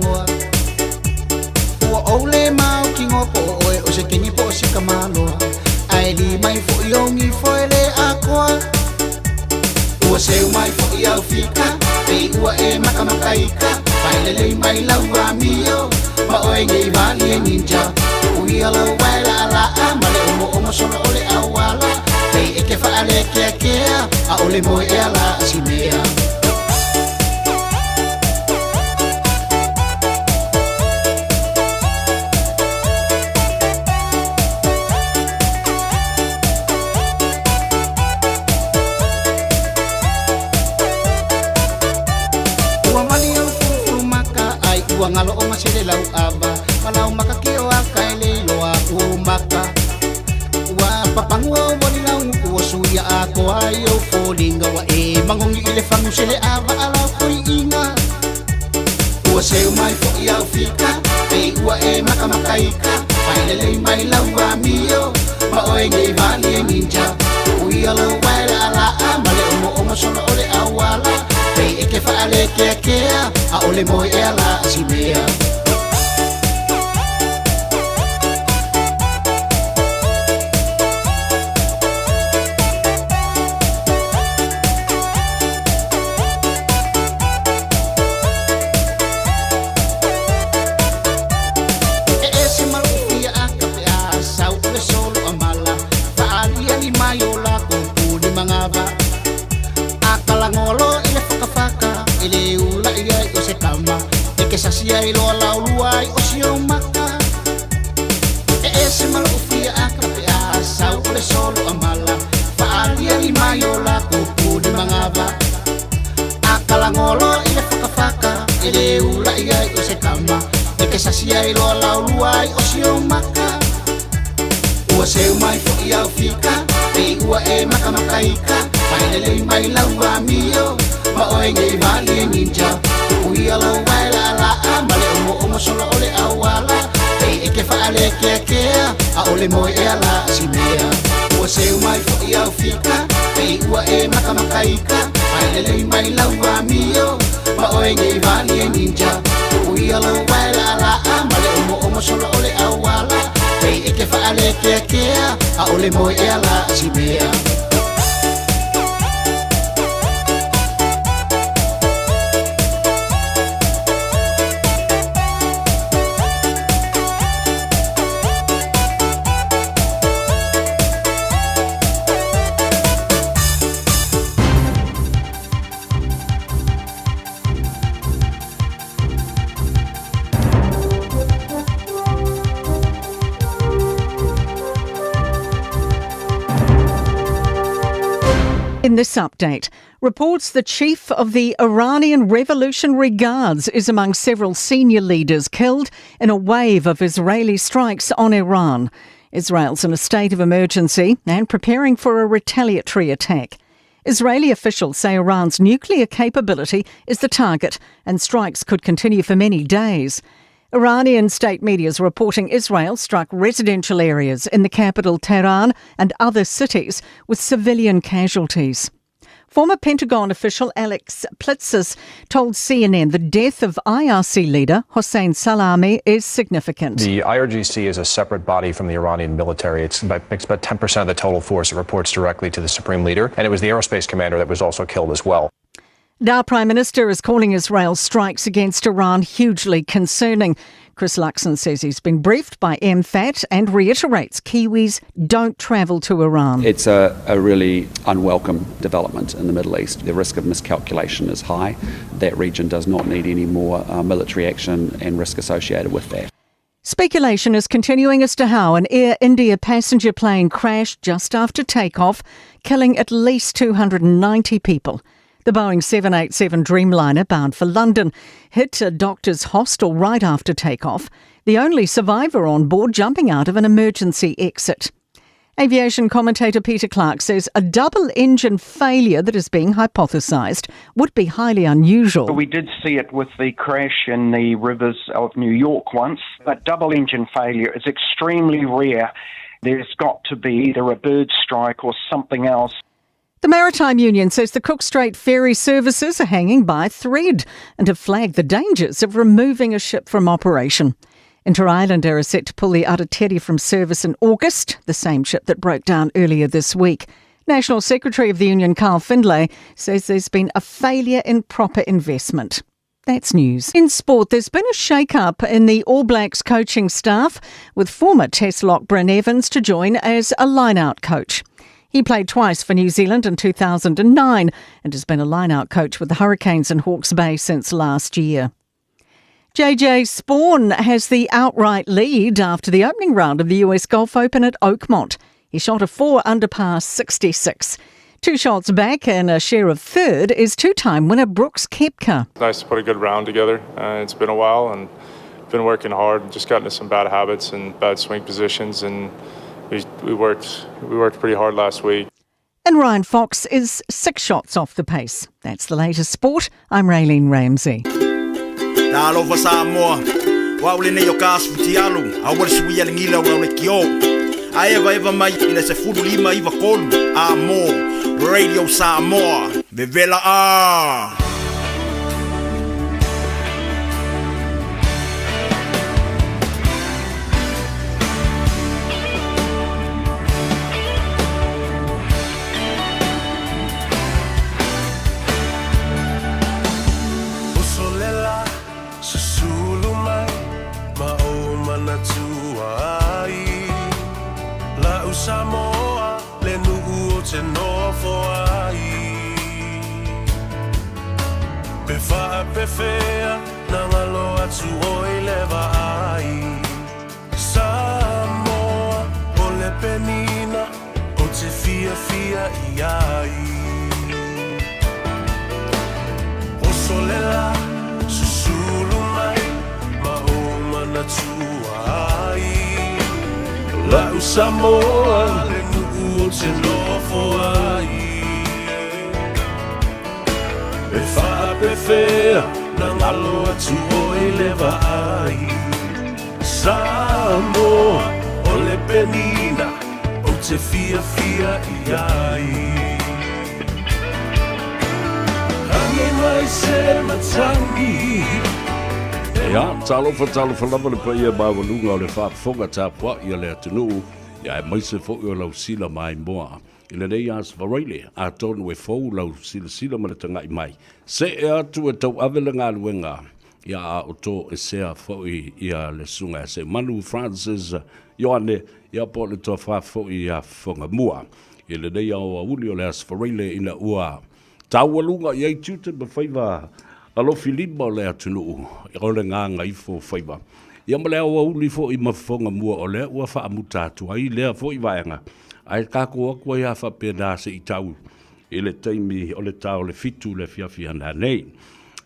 akoa. Ua ou le mau kingo po oe o se kengi po o se kamaloa. Ae li mai fo i ongi fo e le akoa. Ua seu mai fo i au fika, pei ua e makamakaika. Failelei mai lau amio, ma oe ngei vali e ninja. Uia lau wae la la a, ma le omo omo solo o le awala. Pei e ke whaale kea kea, a ole moe e ala simea. Ua mali au fulu maka ai ua ngalo o masele lau ava. Malau maka ke o aka e leiloa u maka. Ua papangu au wali lau ua suia a koa i au fōlinga wa e mangongi i le fangu sele ava alau koi inga. Ua seu mai fo i au fika, pei ua e makamakaika. Failelei mai lau amio, ma oe ngei vali e ninja. Uia lau wae la la a, ma le omo omo solo o le awala. Pei e ke whaale kea kea, a ole moe e ala simea. E ese malufia a kape a sau o le solo a mala. Faalia ni mai o la kopu ni mangava. A kalangolo i le whakawhaka, i le ula i ai o se kama. E ke sasia i loa lau lua i o si o maka. E ese malufia a kape a sau o le solo a mala. Faalia ni mai o la kopu ni mangava. A kalangolo i le whakawhaka, i le ula i ai o se kama. E ke sasia i loa lau lua i o si o maka. Ua seu mai fo i au fika, pei ua e makamakaika. Failelei mai lau amio, ma oe ngei vali e ninja. Uia lau wae la la a, ma le omo omo solo o le awala. Pei e ke whaale kea kea, a ole moe e ala simea. Ua seu mai fo i au fika, pei ua e makamakaika. Failelei mai lau amio, ma oe ngei vali e ninja. Uia lau wae la la a, ma le omo omo solo o le awala. Pei e ke whaale kea kea, a ole moe e ala simea. In this update, reports the chief of the Iranian Revolutionary Guards is among several senior leaders killed in a wave of Israeli strikes on Iran. Israel's in a state of emergency and preparing for a retaliatory attack. Israeli officials say Iran's nuclear capability is the target and strikes could continue for many days. Iranian state media is reporting Israel struck residential areas in the capital Tehran and other cities with civilian casualties. Former Pentagon official Alex Plitsas told CNN the death of IRC leader Hossein Salami is significant. The IRGC is a separate body from the Iranian military. It's about 10% of the total force. It reports directly to the Supreme Leader. And it was the aerospace commander that was also killed as well. Our Prime Minister is calling Israel's strikes against Iran hugely concerning. Chris Luxon says he's been briefed by MFAT and reiterates Kiwis don't travel to Iran. It's a really unwelcome development in the Middle East. The risk of miscalculation is high. That region does not need any more military action and risk associated with that. Speculation is continuing as to how an Air India passenger plane crashed just after takeoff, killing at least 290 people. The Boeing 787 Dreamliner bound for London hit a doctor's hostel right after takeoff, the only survivor on board jumping out of an emergency exit. Aviation commentator Peter Clark says a double engine failure that is being hypothesised would be highly unusual. We did see it with the crash in the rivers of New York once, but double engine failure is extremely rare. There's got to be either a bird strike or something else. The Maritime Union says the Cook Strait ferry services are hanging by a thread and have flagged the dangers of removing a ship from operation. Interislander is set to pull the Aratere from service in August, the same ship that broke down earlier this week. National Secretary of the Union, Carl Findlay, says there's been a failure in proper investment. That's news. In sport, there's been a shake-up in the All Blacks coaching staff, with former Test lock Bryn Evans to join as a line-out coach. He played twice for New Zealand in 2009 and has been a line-out coach with the Hurricanes and Hawke's Bay since last year. JJ Spaun has the outright lead after the opening round of the US Golf Open at Oakmont. He shot a 4 under par 66. 2 shots back and a share of third is 2-time winner Brooks Koepka. Nice to put a good round together. It's been a while and been working hard. Just got into some bad habits and bad swing positions, and we worked pretty hard last week. And Ryan Fox is 6 shots off the pace. That's the latest sport. I'm Raylene Ramsey. Talofa Samoa, o au lenei o ka aso futialu, a ua le sui a le gila o lau lekiō. A evaeva mai i le 15 93 a mo Radio Samoa. Vevela a! Uso lela, susulu mai, ma o manatua ai. La'u Samoa, le nu'u o te nofo ai. Pe faapefea, na galo atu oi le vaai. Samoa, o le penina, o te fiafia i ai. Oso lela, susulu mai, ma o manatua ai. La'u Samoa, le nu'u o te nofo ai. E faapefea, na galo atu oi le vaai. Samoa, o le penina, o te fiafia i ai. Hangi mai se matangi. Ia, talofa, talofa lava le paia maualuga o le faafofoga tapuai a le atunuu, ia aemaise foi o lau sila maimoa. I lenei aso faraile, atonu e fou lau silasila ma le tagai mai. Se'e atu e tauave le galuega, ia a o to esea foi ia le susuga ia Seumanu Francis Ioane, ia po o le tofa foi ia Fofogamua. I lenei aoauli o le aso faraile ina ua taualuga i ai tiute ma faiva alofi lima o le atunuu o le gagaifo faiva. Ia ma le aoauli foi ma Fofogamua o lea ua faamuta atu ai lea foi vaega, ae tatou atu ai lava faapena se i tau i le taimi o le ta o le 7 le afiafi ana nei.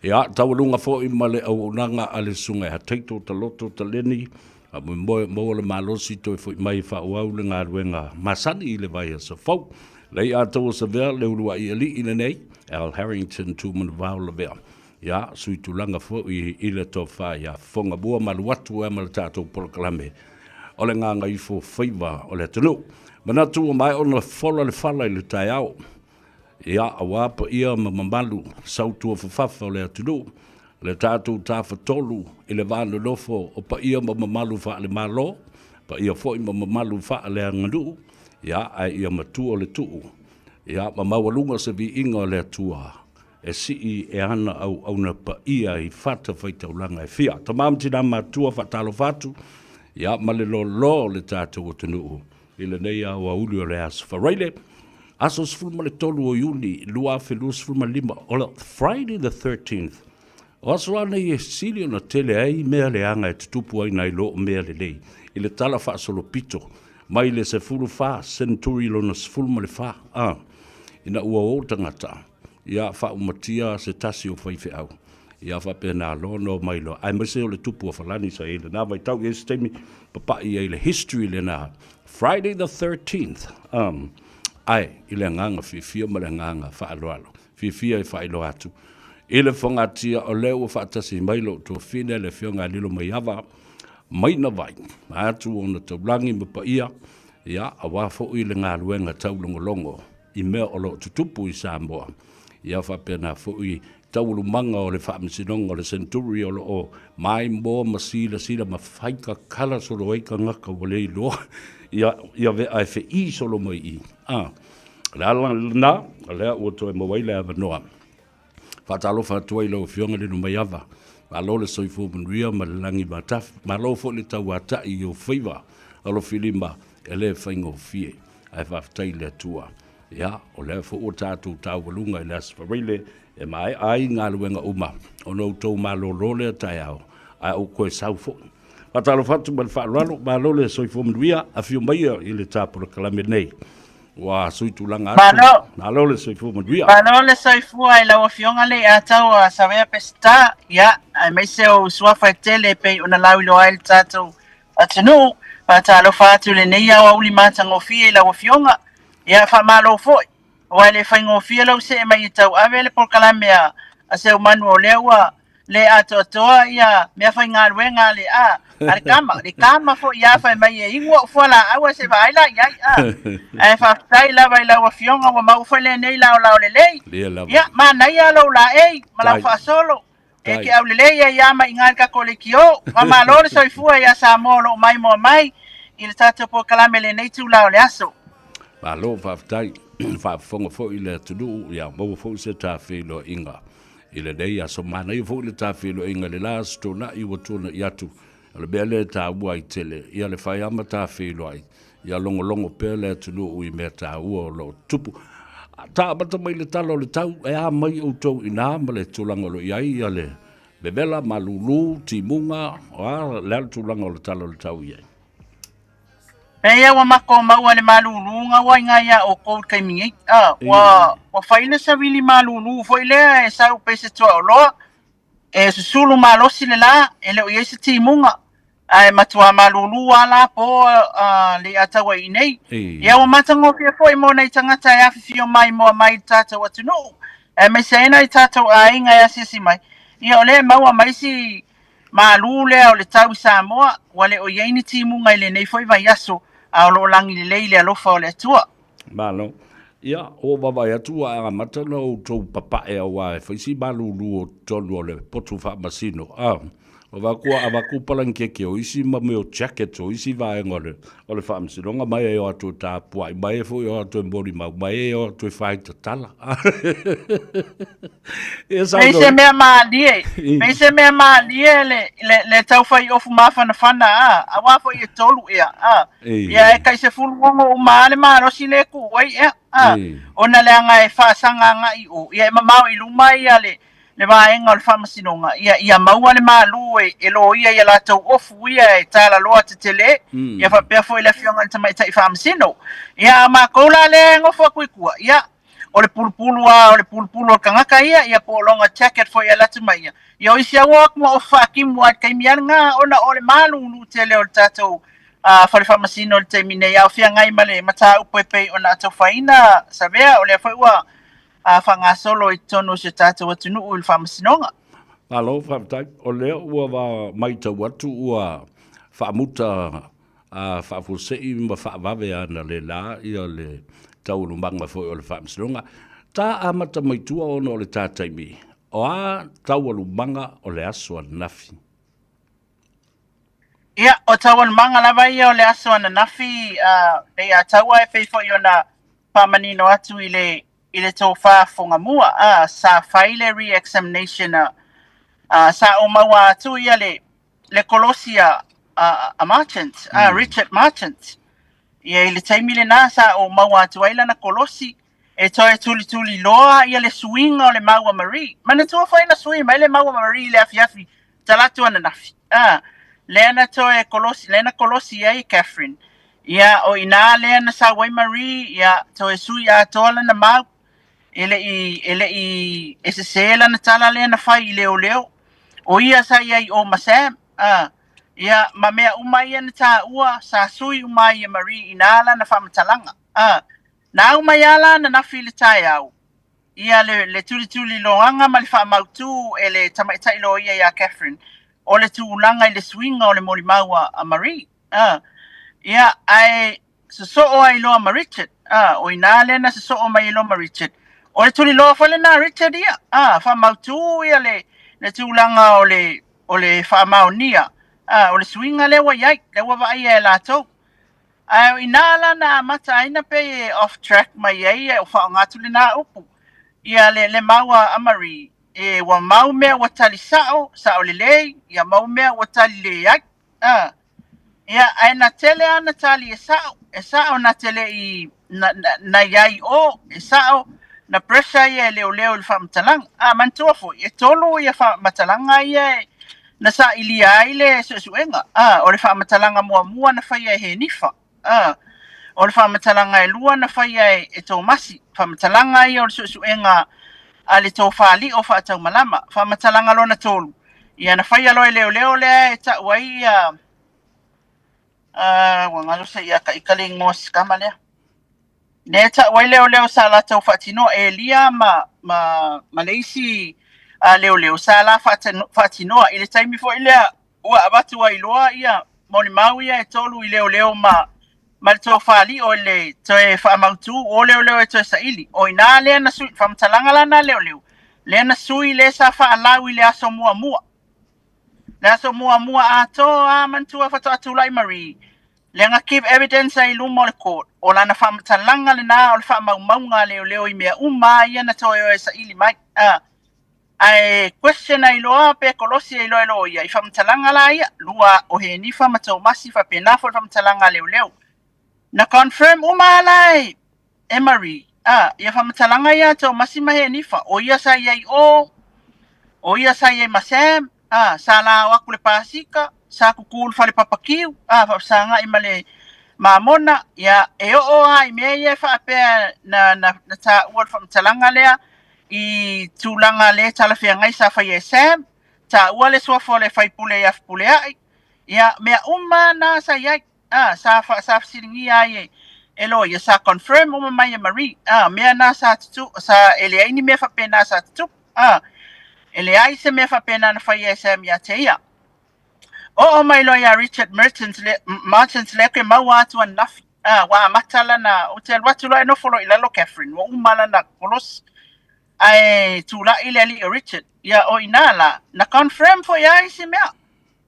Ia, taualuga foi ma le auaunaga a le susuga ia Taito Taloto Taleni, faamoemoe maua le malosi toe foi mai e faaauau le galuega masani i le vaiaso fou. Lei atoa savea le uluai alii lenei, Al Harrington Tumanavao Lavea. Ia, sui tulaga foi i le tofa ia Fofogamua ma alu atu ai ma le tatou polokalame o le gagaifo faiva o le atunuu. Manatu ua maea ona fola le fala i le taeao. Ia, aua paia ma mamalu sautua fafafa o le atunuu, le tatou tafatolu i le va nonofo o paia ma mamalu faale-Malo, paia foi ma mamalu faaleaganuu, ia, ae ia matua le tuu, ia, ma maualuga se viiga o le Atua e sii e ana auauna paia i fatafaitaulaga e fia. Tama ma tina matua faatalofa atu, ia, ma le lōlō o le tatou atunuu i lenei aoauli o le aso Faraile, aso 13 o Iuni 2025, o le Friday the 13th. O aso a nei e sili ona tele ai mea leaga e tutupu ai nai lo o mea lelei i le tala faasolopito mai le 14 century lona 14 a ina ua o tagata ia faaumatia se tasi o faifeau ia faapena loa ona omai loa aemaise o le tupu o Falani sa i ai lena vaitau i ai se taimi papai ai le history lena Friday the 13th ae i le agaga fiafia ma le agaga faaaloalo fiafia e faailoa atu i le fogatia o lea ua faatasi mai lou tuafine le afioga ia Lilo Maiava mai Navai atu ona taulagi ma paia ia aua foi le galuega taulogologo. i mea o lo o tutupu i Samoa. Ia faapena foi taualumaga o le Faamasinoga o le Century o lo o maimoa ma silasila ma faikakala solo ai tagata ua le iloa ia ia vea e feʻī solo mai i i. A, o le ala lena, o lea ua toe maua ai le avanoa. Faatalofa atu ai i lau Afioga Lilomaiava, malo le soifua manuia ma le lagi matafi, malo foi le tauata'i i ou faiva alofilima e le faigofie, ae faafetai i le Atua. Ia, o lea foi ua tatou taualuga i le Aso Faraile e maea ai galuega uma ona outou malolo lea taeao, ae ou toe sau foi. Faatalofa atu ma le faaaloalo, malo le soifua manuia, afio maia i le ta polokalame nei. Ua suitulaga atu. Malo. Malo le soifua manuia. Malo le soifua i lau Afioga Leiataua Savea Peseta, ia, aemaise ou suafa e tele e pei ona lauiloa ai le tatou atunuu. Faatalofa atu i lenei aoauli matagofie i lau Afioga. Ia, faamalo foi, aua e le faigofie lou see mai e tauave le polokalame a a Seumanu o lea ua le atoatoa ia meafaigaluega a le a a le kama, le kama foi ia fai mai e inu o'u fualaau ae se vaai la i ai a. Ae faafetai lava i lau Afioga ua maua foi lenei laolao lelei. Lia lava. Ia, manaia lou laei ma lau Tai. faasolo. E Tai. ke au lelei ai a mai i le tatou leitio. Faamalo le soifua ia Samoa o lo o maimoa mai i le tatou polokalame i lenei itula o le aso. Malo faafetai. Faafofoga foi le atunuu, ia maua foi se ta feiloaiga i lenei aso. Manaia foi le ta feiloaiga i le la Aso Toonai ua tuanai atu. O le mea lea e taua ai tele, ia le fai lava ma ta feiloai, ia logologo pea le atunuu i mea taua o lo o tutupu. Ta amata mai le tala o le tau, e a mai outou i ina ma le tulaga o lo o i ai ia le vevela, malulu, timuga, o a le a le tulaga o le tala o le tau i ai? Pehea ua matou maua le maluluga ua iga iā outou i le taimi nei? A, ua, ua fai le savili malulu foi lea e sau pei se tuaoloa, e susulu malosi le la, e le o i ai se timuga, ae matuā malulu lava la po a Leiataua i inei. Ia ua matagofie foi mo nai tagata e afifio maimoa mai i le tatou atunuu, aemaise ai nai tatou aiga e asiasi mai, ia o lea e maua mai si malu lea o le tau i Samoa, ua le o i ai ni timuga i lenei foi vaiaso, a o lo o lagi lelei le alofa o le Atua. Malo. Ia, ua vaavaai atu ua amata ona outou papae aua e fai si malulu o totonu o le potu faamasino. A, ua avatu ua avatu palanikeke o isi ma mea o jackets o isi vaega o le, o le faamasinoga mai e o atu e tapuai mai e foi o atu e molimau mai e o atu e fai tatala. Ia Pei se mea malie, pei se mea malie le, le, le tau fai ofu mafanafana, a, aua foi e tolu ea, a. Ia e tai 16 uma lava le malosi le tuu ai ea, a. Ona leaga e faasaga agai i o, ia e mamao i luma ia le, le vaega o le faamasinoga, ia, ia maua le malu e, e loia i a latou ofu ia e talaloa tetele, ia faapea foi le afioga i le tamaitai faamasino. Ia a o matou la lea e nofo atu i tua, ia, o le pulupulu lava o le pulupulu o le tagata ia, ia po o lona jacket foi e alu atu ma ia. Ia o isi lava ua o atu ma ofu faatimu lava i le taimi lava lena ona o le malulu tele o le tatou fale faamasino i le taimi nei, a o feagai ma le mataupu e pei ona atofaina Savea, o lea foi ua faagasolo i totonu o si o tatou atunuu i le faamasinoga. Malo faafetai. O lea ua matau atu ua faamuta a faafuasei ma faavave ana le la ia le taualumaga foi o le faamasinoga. Ta amata mai tua ona o le ta taimi, o a taualumaga o le aso ananafi? Ia, o taualumaga lava ia o le aso ananafi, a, Leiataua e pei foi ona faamanino atu i le, i le tofa fogamua, a, sa fai le re-examination a, a, sa ou maua atu ia le, le kolosi a, a, a Marchant, a Richard Marchant. Ia i le taimi lena sa ou maua atu ai lana kolosi e toe tulituli loa ia le suiga o le mau a Marie. Manatua foi na sui mai le mau a Marie i le afiafi talaatu ananafi. A, lea na toe kolosi, lea na kolosi ai Catherine. Ia, o i inā lea na sau ai Marie, ia, toe sui atoa lana mau. E le i, e le i, e sesē lana tala lea na fai i leoleo. O ia sa i ai i o ma Sam, a, ia, ma mea uma ia na tāua, sa sui uma ai e Marie i nā lana faamatalaga, a. Na au mai lava la ananafi i le taeao, ia le, le tulituliloaga ma le faamautū e le tamaitai loia iā Catherine o le tulaga i le suiga o le molimau a, a Marie, a. Ia, ae sosoo ai loa ma Richard, a. A, o i inā lea na sosoo mai ai loa ma Richard. O le tuliloa foi lenā a Richard ia, a, faamautū ia le, le tulaga o le, o le faamaonia, a, o le suiga lea ua i ai, lea ua vaaia e latou. Ae o i inā la na amata ai na pei e off track mai ai, o faaaoga atu lenā upu, ia le, le mau a, a Marie, e ua mau mea ua tali sao, sao lelei, ia mau mea ua tali leai. A, ia, ae na tele ana tali e sao, e sao na te le i, na, na, na i ai i o, e sao, na pressure ia e leoleo i le faamatalaga. A, manatua foi, e tolu ia faamatalaga ia e, na sailia ai le suesuega. A, o le faamatalaga muamua na faia e Henifa. A, o le faamatalaga e lua na faia e, e Tomasi. Faamatalaga ia o le suesuega a le tofa lio faataumalama. Faamatalaga lona tolu, ia na faia loa e leoleo lea e tau ai ia, a, ua galo se ia ka ika le igoa si kama lea. Lea e tau ai leoleo sa latou faatinoa, Elia ma, ma, ma le isi a leoleo sa la faatinoa i le taimi foi lea ua avatu ai loa ia molimau ia e tolu i leoleo ma ma le tofa lio i le toe faamautu o leoleo e toe saili. O inā lea na sui, faamatalaga la na leoleo, lea na sui le sa faalau i le aso muamua. Le aso muamua atoa a manatua faatoa tulai Marie, lea na give evidence ai i luma o le court, o lana faamatalaga lenā o le faamaumauga a leoleo i mea uma a ia na toe o e saili mai. A, ae question ai loa pe kolosi ai loa e loia i faamatalaga la ia, lua o Henifa ma Tomasi faapena foi le faamatalaga a leoleo. Na confirm uma a la e, e Marie, a, ia faamatalaga ia a Tomasi ma Henifa, o ia sa i ai i o, o ia sa i ai ma Sam, a, sa la o aku le pasika, sa kuku le fale papakiu, a, faafesagai ma le mamona, ia, e oo lava i mea ia e faapea na, na, na taua le faamatalaga lea i tulaga le talafeagai sa faia e Sam, taua le suafa o le faipule ia Fepuleai, ia, mea uma na sa i ai. A, sa, fa, sa fesiligia ai e, e loia, sa confirm uma mai e Marie, a, mea na sa tutu, sa, e leai ni mea faapena sa tutupu, a, e leai se mea faapena na faia e Sam ia te ia. Oo mai loa iā Richard Mertens le, Martins lea ke maua atu ananafi, a, ua amata lana, ou te alu atu loa e nofo loa i lalo Catherine, ua uma lana kolosi. Ae tulai le alii o Richard, ia o inā la, na confirm foi lava isi mea.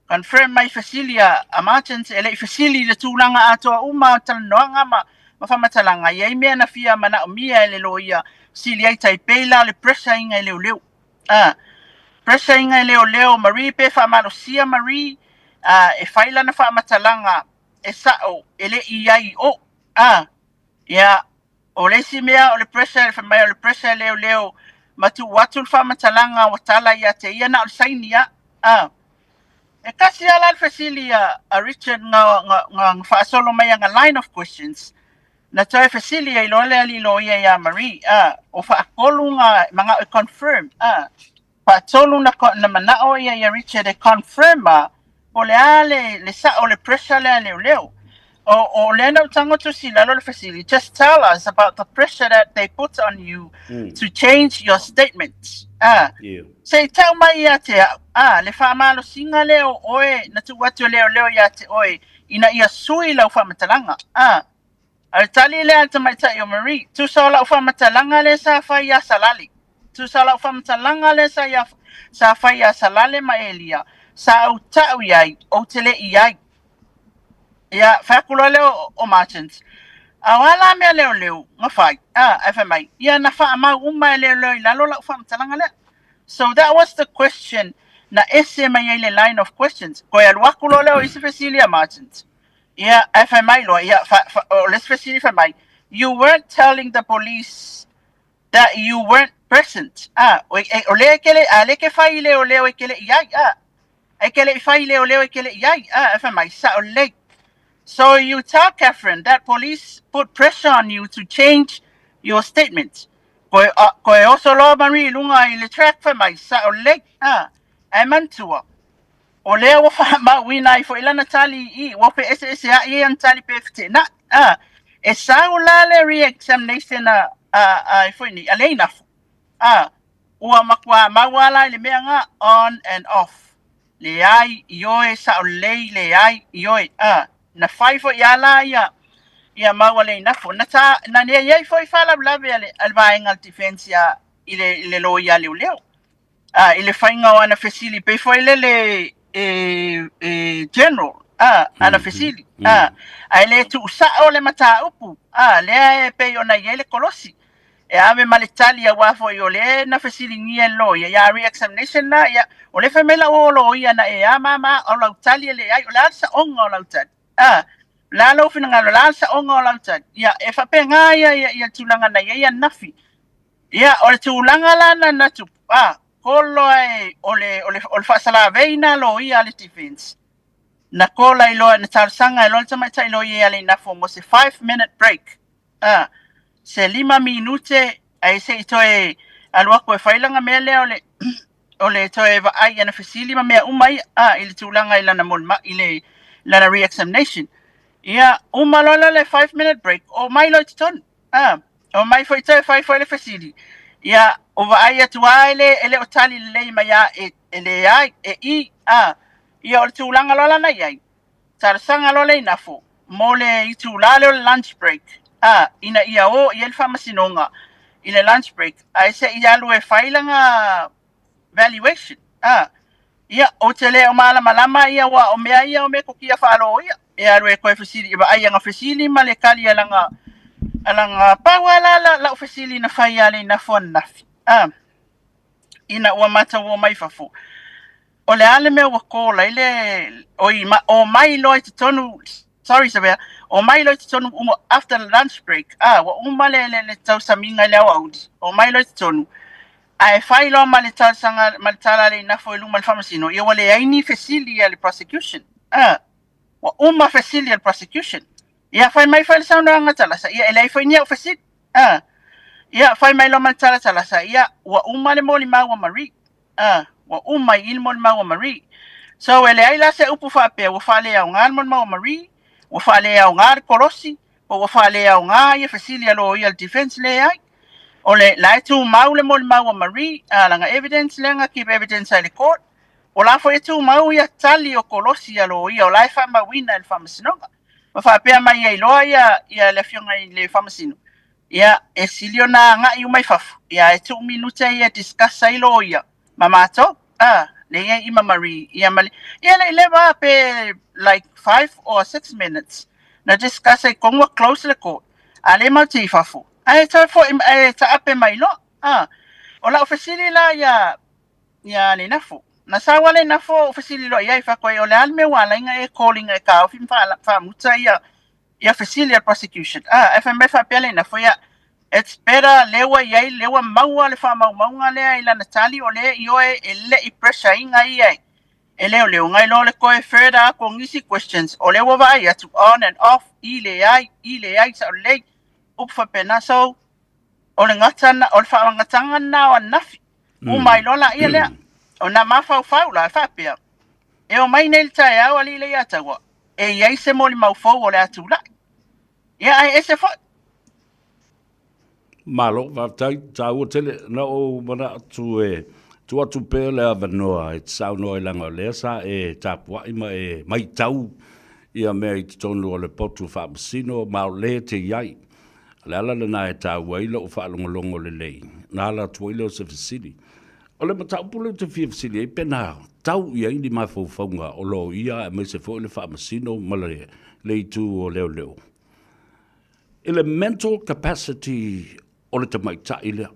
Confirm mai fesili a, a Martins, e le i fesili i le tulaga atoa uma o talanoaga ma, ma faamatalaga, e i ai mea na fia manaomia e le loia, sili ai tai pei la o le pressure iga e leoleo. A, pressure iga e leoleo, Marie pe faamalosia Marie, a, e fai lana faamatalaga e sao, e le i i ai i o. A, ia, O le isi mea o le pressure, fai mai o le pressure e leoleo ma tuu atu le faamatalaga ua tala ia te ia na o le saini lava. A. E tasi lava la le fesili a, a Richard nga, nga, nga, nga faasolo mai ana line of questions, na toe fesili ai loa le alii loia iā Marie, a, o faatolu nga manao e confirm, a. Faatolu na, na manao ia ia Richard e confirm a, po o le a le, le sao o le pressure lea a leoleo. O, o lea na ou tago tusi i lalo le fesili, just tell us about the pressure that they put on you to change your statement. A, Yeah. se i tau mai ia te au, a, le faamalosiga lea o oe na tuu atu e leoleo ia te oe ina ia sui lau faamatalaga. A, A o le tali lea a le tamaitai o Marie, Tusa o lau faamatalaga lea sa fai iā Salale. Tusa o lau faamatalaga lea sa, ia, sa fai iā Salale ma Elia, sa ou tau i ai, ou te le i ai. Ia, fai atu loa lea o, o Martins, A o a la mea leoleo na fai? A, ae fai mai, ia na faamau uma e leoleo i lalo lau faamatalaga lea. So that was the question na ese mai ai le line of questions. Toe alu atu loa lea o isi fesili a Martins. Ia, ae fai mai loa, ia, fa, fa, o le isi fesili fai mai, you weren't telling the police that you weren't present. Ah, o, e, o lea e ke le, a lea ke fai i leoleo e ke le i ai, ah. E ke le i fai i leoleo e ke le i ai, ah, e fai mai, sao lelei. So you tell Catherine that police put pressure on you to change your statement. Koe, uh, koe oso loa Marie i lunga i le track fai mai, sao lelei, ah. Ae manatua, O lea ua faamauina ai foi lana tali i i, ua feeseesea'i ai ana tali pe feteena'i. A, e sau la le re-examination a, a, a e foi nei, a Leinafu. A, ua matua mau lava la i le mea nga, on and off. Leai, ioe, sao lelei, leai, ioe. A, na fai foi lava la ia, Ia maua le inafo. Na ta, na i ai foi faalavelave a le, a le vaega a le defense ia, i le, i le loia a leoleo. A, i le faiga o ana fesili, pei foi lele e, e general, a, ana fesili, a, ae le tuusao le mataupu, a, lea e pei ona i ai le kolosi. E ave ma le tali aua foi o lea na fesiligia e le loia, ia re-examination la, ia, o lea fai mai lau o loia na e a ma ma, o lau tali e leai, o le a le saoga o lau tali? A, o le a lou finagalo, o le a le saoga o lau tali? Ia, e faapena ia, ia, ia tulaga na i ai ananafi. Ia, o le tulaga la na na tupu, a, kolo ai, o le, o le, o le faasalavei na loia a le defense. Na kola i loa, na talosaga ai loa le tamaitai loia ia Leinafo mo se 5 minute break. A, se 5 minute ae se i toe alu aku e fai lana mea lea o le, o le toe vaai i ana fesili ma mea uma ia, a, i le tulaga i lana molima, i le lana re-examination. Ia, uma loa la le 5 minute break, o mai loa i totonu. A, o mai foi toe fai foi le fesili. Ia, o vaai atu lava e le, e le o tali lelei mai a e, e leai, e i, a. Ia, o le tulaga loa lana i ai, talosaga loa le inafo mo le itulā lea o le lunch break, a, ina ia o i ai le faamasinoga i le lunch break, ae se i alu e fai lana valuation, a. Ia, ou te le o malamalama ia ua o mea ia o mea kokia faaloia. E alu e koe fesili, e vaai ana fesili ma le tali a lana, a lana pau lava la, la, lau fesili na fai ia Leinafo ananafi, a, ina ua matou o mai fafo. O le a le mea ua call ai le, oi, ma, o mai loa i totonu, sorry Savea, o mai loa i totonu uma, after the lunch break, a, ua uma le, le, le tausamiga i le aoauli, o mai loa i totonu, ae fai loa ma le talosaga ma le tala a Leinafo i luma o le faamasino, ia ua leai ni fesili a le prosecution. A, ua uma fesili a le prosecution. Ia fai mai foi le saunoaga Talasa, ia e leai foi ni au fesili. A, ia fai mai loa ma le tala Talasa, ia ua uma le molimau a Marie. A, ua uma i i le molimau a Marie. So e leai la se upu faapea ua faaleaoga le molimau a Marie, ua faaleaoga le kolosi, po ua faaleaoga ia fesili a loia a le defense, leai. O le la e tumau le molimau a Marie, a lana evidence lea na keep evidence ai le court. O la foi e tumau ia tali o kolosi a loia, o la e faamauina e le faamasinoga. Ma faapea mai ai loa ia, ia le afioga i le faamasino, ia e sili ona agai uma i fafo, ia e tuu minute ia discuss ai loia ma matou, a, le ia i ma Marie, ia ma le, ia le i leva pe like 5 or 6 minutes na discuss ai tonu ua close le court, a le matou te i fafo, ae toe foi, ae taape mai loa, a. O lau fesili la ia, ia Leinafo. Na sau a Leinafo ou fesili loa i ai, fai atu ai, o le a le mea ua ala ai ona e calling e taofi ma faamuta ia, ia fesili a le prosecution. A, ae fai mai faapea Leinafo, ia, it's better lea ua i ai, lea ua maua le faamaumauga lea i lana tali, o lea i oe e le i pressure ina ia e, e leoleo nai lo le toe further atu o nisi questions, o lea ua vaai atu on and off, i leai, i leai, sao lelei, upu faapena. So, o le gata, o le faaagataga lena o ananafi. Uma ai loa laia lea. O na mafaufau la e faapea, e o mai nei le taeao alii Leiataua, e i ai se molimau fou o le a tulai. Ia ae ese foi. Malo, faafetai, taua tele. Na ou manatu e tuu atu pea le avanoa e te saunoa ai leaga o lea sa e tapuai ma e matau ia mea i totonu o le potu faamasino ma o lea e te i ai. O le ala lena e taua ai lou faalogologo lelei, na ala atu ai lea o se fesili. O le mataupu lea ou te fia fesili ai, pe na tau i ai ni mafaufauga o loia aemaise foi le faamasino ma le, le itu o leoleo i le mental capacity o le tamaitai lea.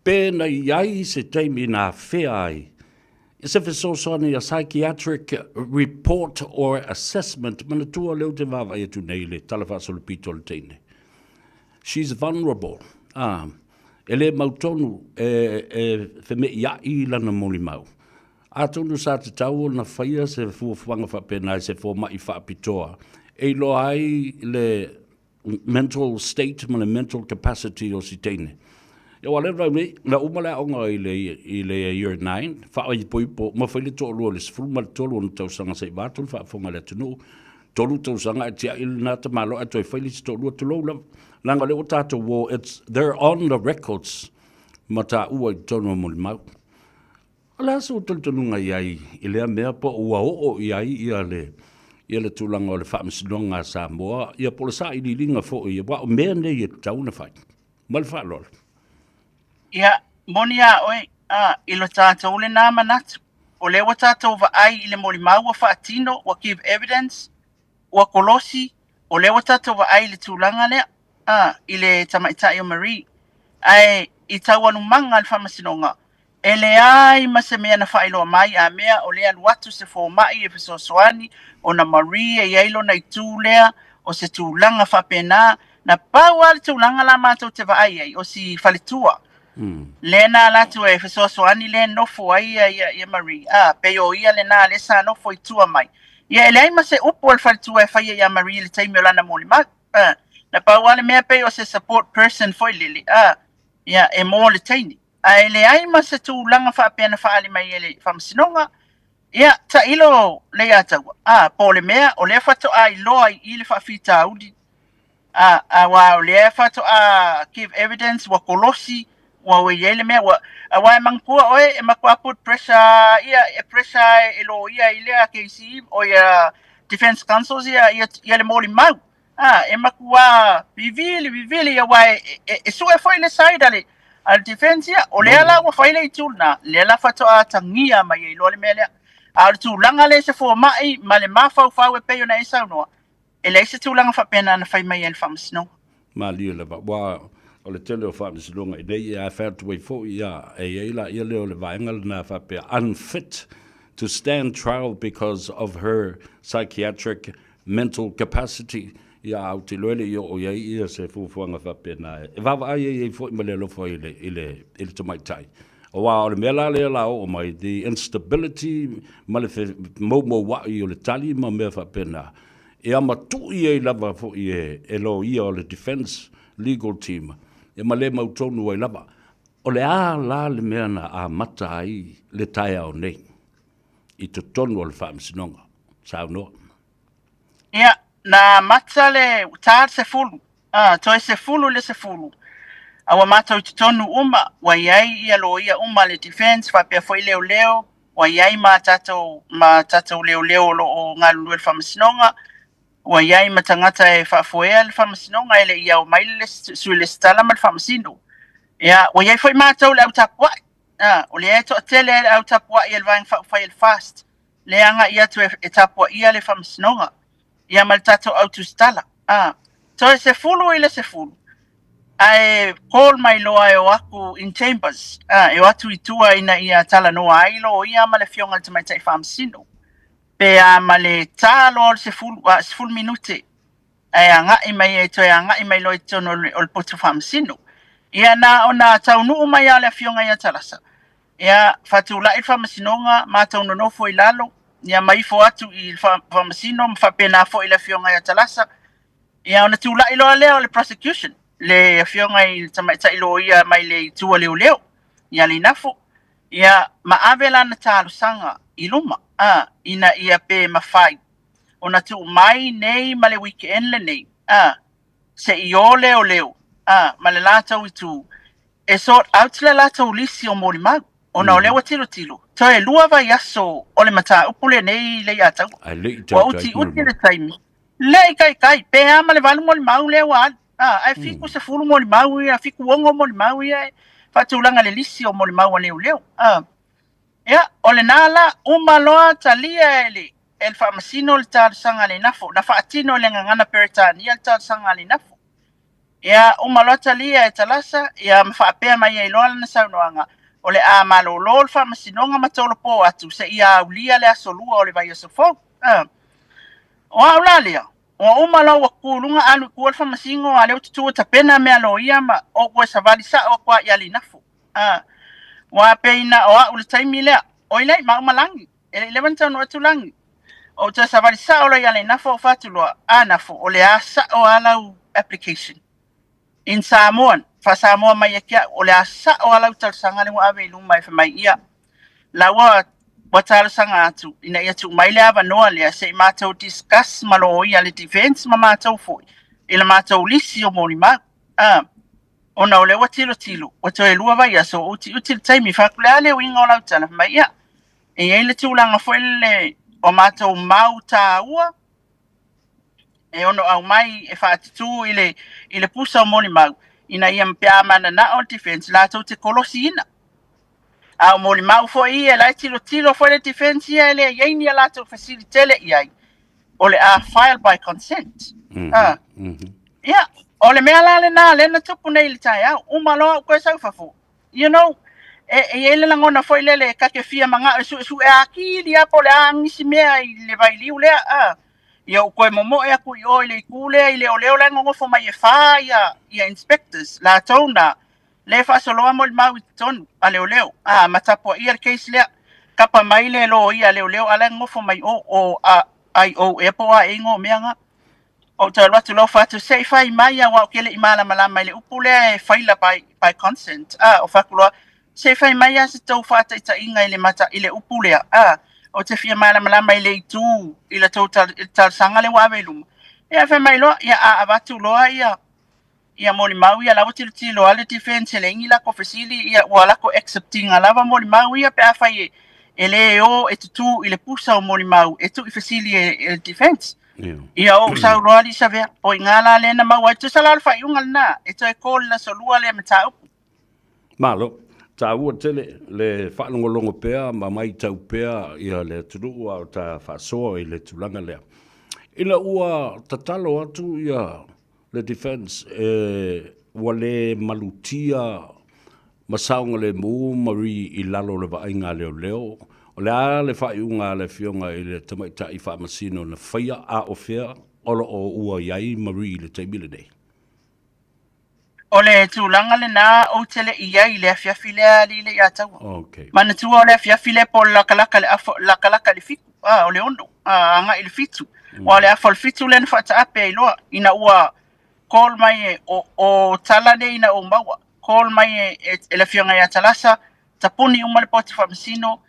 Pe na i ai se taimi na afea ai i se fesoasoani a psychiatric report or assessment, manatua lea ou te vaavaai atu nei i le Tala Faasolopito o le teine. She's vulnerable. Ah, e le mautonu e, e feme'ia'i lana molimau. Atonu sa tatau ona faia se fuafuaga faapena i se foma'i faapitoa e iloa ai le mental state ma le mental capacity o si teine. Ia aua o lea e nei, na uma le aoga i le, i le year 9, faaipoipo, ma fai le toalua i le 13 ona tausaga seia vaeatu le faafofoga a le atunuu, tolu tausaga ae tiai lena tamaloa ae toe fai le isi toalua, tulou lava. Leaga o lea ua tatou o, it's, they're on the records ma taua i totonu o molimau. O le a sou talitonuga i ai i lea mea po o ua oo i ai ia le ia le tulaga o le Faamasinoga a Samoa, ia po o le sailiiliga foi, aua o mea nei e tatau ona fai. Ma le faaaloalo. Ia, moni a oe, a, i lo tatou lena manatu, o lea ua tatou vaai i le molimau ua faatino, ua give evidence, ua kolosi, o lea ua tatou vaai i le tulaga lea, a, i le tamaitai o Marie. Ae i taualumaga a le Faamasinoga, e leai ma se mea na faailoa mai a mea o lea alu atu se fomai e fesoasoani ona Marie e i ai lona itu lea o se tulaga faapena. Na pau lava le tulaga la matou te vaai ai, o si faletua lea na ala atu e fesoasoani lea e nofo ai ia, ia, ia Marie, a, pei o ia lena lea sa nofo i tua mai. Ia e leai ma se upu a le faletua e faia ia Marie i le taimi o lana molimau. A, na pau lava le mea pei o se support person foi lele, a, ia, e mo le teine. Ae leai ma se tulaga faapea na faaali mai e le Faamasinoga. Ia, tailo Leiataua, a, po o le mea, o lea faatoa iloa i i le faafitauli, a, aua o lea faatoa give evidence, ua kolosi, ua ua i ai le mea, ua, aua e manatua oe, e matua put pressure ia, e pressure e loia i lea KC, o ia defense counsels ia, ia, ia le molimau. A, e matua vivili, vivili, aua e, e, e sue foi le side a le, a le defense ia. O lea la ua fai le itu lena, lea la faatoa atagia mai ai loa le mea lea. A o le tulaga lea i se fomai ma le mafaufau e pei ona e saunoa, e leai se tulaga faapena na fai mai ai le faamasinoga. Malie lava, aua o le tele o faamasinoga i nei, ia, a fai atu ai foi, ia, e i ai la ia lea o le vaega lena faapea, unfit to stand trial because of her psychiatric mental capacity, ia, a ou te iloa e le i oo i ai ia se fuafuaga faapena e vaavaai ai ai foi ma le alofa i le, i le, i le tamaitai. Aua o le mea la lea la oo mai, the instability ma le moumoua'i o le tali ma mea faapena, e amatu'i ai lava foi e, e loia o le defense legal team, ia ma le mautonu ai lava. O le a la le mea na amata ai le taeao nei i totonu o le Faamasinoga? Saunoa. Ia, na amata le ta le 10, a, toe 10 le 10. A ua matou i totonu uma, ua i ai ia loia uma a le defense faapea foi leoleo, ua i ai ma tatou, ma tatou leoleo o lo o galulue i le Faamasinoga, ua i ai ma tagata e faafoea le Faamasinoga e le i ao mai le Sui Resitala ma le Faamasino. Ia, ua i ai foi matou le au tapuai, a, o lea e toatele le au tapuai a le Vaega Faaupufai a le FAST, lea e agai atu e, e tapuaia le Faamasinoga, ia ma le tatou au tusitala. A, toe 10 i le 10, ae call mai loa e o aku in chambers, a, e o atu i tua ina ia talanoa ai loia ma le Afioga i le Tamaitai Faamasino. Pe a ma le ta loa o le 10, a, 10 minute, ae agai mai e toe agai mai loa i totonu o le poto faamasino. Ia na ona taunuu mai lava o le Afioga ia Talasa, ia faatulai le faamasinoga, matou nonofo i lalo, ia ma ifo atu i le faamasino ma faapena foi le Afioga ia Talasa. Ia ona tulai loa lea o le prosecution, le Afioga i le tamaitai loia mai le itu a leoleo, ia Leinafo, ia ma ave lana talosaga i luma, a, ina ia pe mafai ona tuu mai nei ma le weekend lenei, a, se i o leoleo, a, ma le latou itu e sort out le latou lisi o molimau, ona o lea ua tilotilo, toe 2 vaiaso o le mataupu lenei Leiataua. Ae le i Ua taitai utiuti le taimi. Le i taitai, pe a ma le 8 molimau lea ua alu. A, ae 70 molimau ia, 76 molimau ia e faatulaga le lisi o molimau a leoleo. A, ia, o lena la, uma loa talia e le, e le faamasino le talosaga a Leinafo. Na faatino e le Gagana Peretania le talosaga a Leinafo. Ia, uma loa talia e Talasa, ia ma faapea mai ai loa lana saunoaga, o le a malolo le faamasinoga ma tolopo atu seia aulia le aso Lua o le vaiaso fou. A. O au la lea, ua uma loa ua kuluga alu i tua le faamasino, a lea ua tutu ua tapena mea loia ma ou ua savali sao atu lava ia Leinafo. A. Ua pei na o au i le taimi lea, oi lei, ma au ma Lagi. E le i leva ona taunuu atu Lagi. Ou toe savali sao loa ia Leinafo ou fai atu loa, A Nafo, o le a sao lava lau application in Samoan, faa-Samoa mai ia te au, o le a sao lava lau talosaga lea ua ave i luma e fai mai, ia, la ua ua talosaga atu ina ia tuu mai le avanoa lea se i matou discuss ma loia le defense ma matou foi i le matou lisi o molimau. Ah, ona o lea ua tilotilo, ua toe 2 vaiaso, ua utiuti le taimi, fai atu, le a le uiga o lau tala? Fai mai, ia, E i ai le tulaga foi lele o matou mau taua e ono aumai e faatutū i le, i le pusa o molimau, ina ia pe a mananao le defense latou te kolosiina. A o molimau foi ia, la e tilotilo foi le defense ia e le i ai ni a latou fesili tele i ai, o le a file by consent. Mm -hmm. Ah. Mm -hmm. Ia, o le mea la lena, lea na tupu nei i le taeao, uma loa ou toe sau i fafo. You know, e, e i ai le lagona foi lele, ta te fia manao e suesue atili lava po o le a nisi mea i le vailiu lea, a. Ia ou toe momoe atu i o i le itu lea i leoleo la e nonofo mai e fa ia, ia inspectors, latou na, lea e faasoloa molimau i totonu a leoleo, a, ma tapuaia le case lea. Kapa mai le loia a leoleo a la e nonofo mai o, o a, IO ea po o a ea igoa o mea na. Ou te alu atu loa fai atu, se i fai mai aua ou te le i malamalama i le upu lea e faila by, by consent. A, o fai atu loa, se i fai mai lava se tou faataitaiga i le mata, i le upu lea. A, ou te fia malamalama i le itu i la tou tal, i le talosaga lea ua ave i luma. Ia, fai mai loa, ia, a avatu loa ia, ia molimau ia la ua tilotilo lava le defense e leai ni lako fesili, ia ua lako accept ina lava molimau ia pe afai e, e le o e tutū i le pusa o molimau e tuu i fesili e, e le defense. Yeah. Ia ou sau loa alii Savea, o i ngā la lea na maua ai, tusa la o le faaiuga lena, e toe call i le aso lua lea mataupu. Malo, taua tele le faalogologo pea ma maitau pea ia le atunuu a o ta faasoa i le tulaga lea. Ina ua tatalo atu ia le defense e ua le malutia ma saogalemu Marie i lalo o le vaaiga a leoleo, o le a le faaiuga a le Afioga i le Tamaitai Faamasino na faia, a o fea o lo o ua i ai Marie i le taimi lenei? O le tulaga lena ou te le i ai i le afiafi lea alii Leiataua. Okay. Manatua o le afiafi lea po o le lakalaka i le afa, lakalaka i le fitu, a, o le ono, a, agai i le fitu. Aua o le afa o le fitu lea na faataape ai loa ina ua call mai e, o, o tala nei ina ou maua, call mai e, e, e le afioga ia Talasa, tapuni uma le poti faamasino,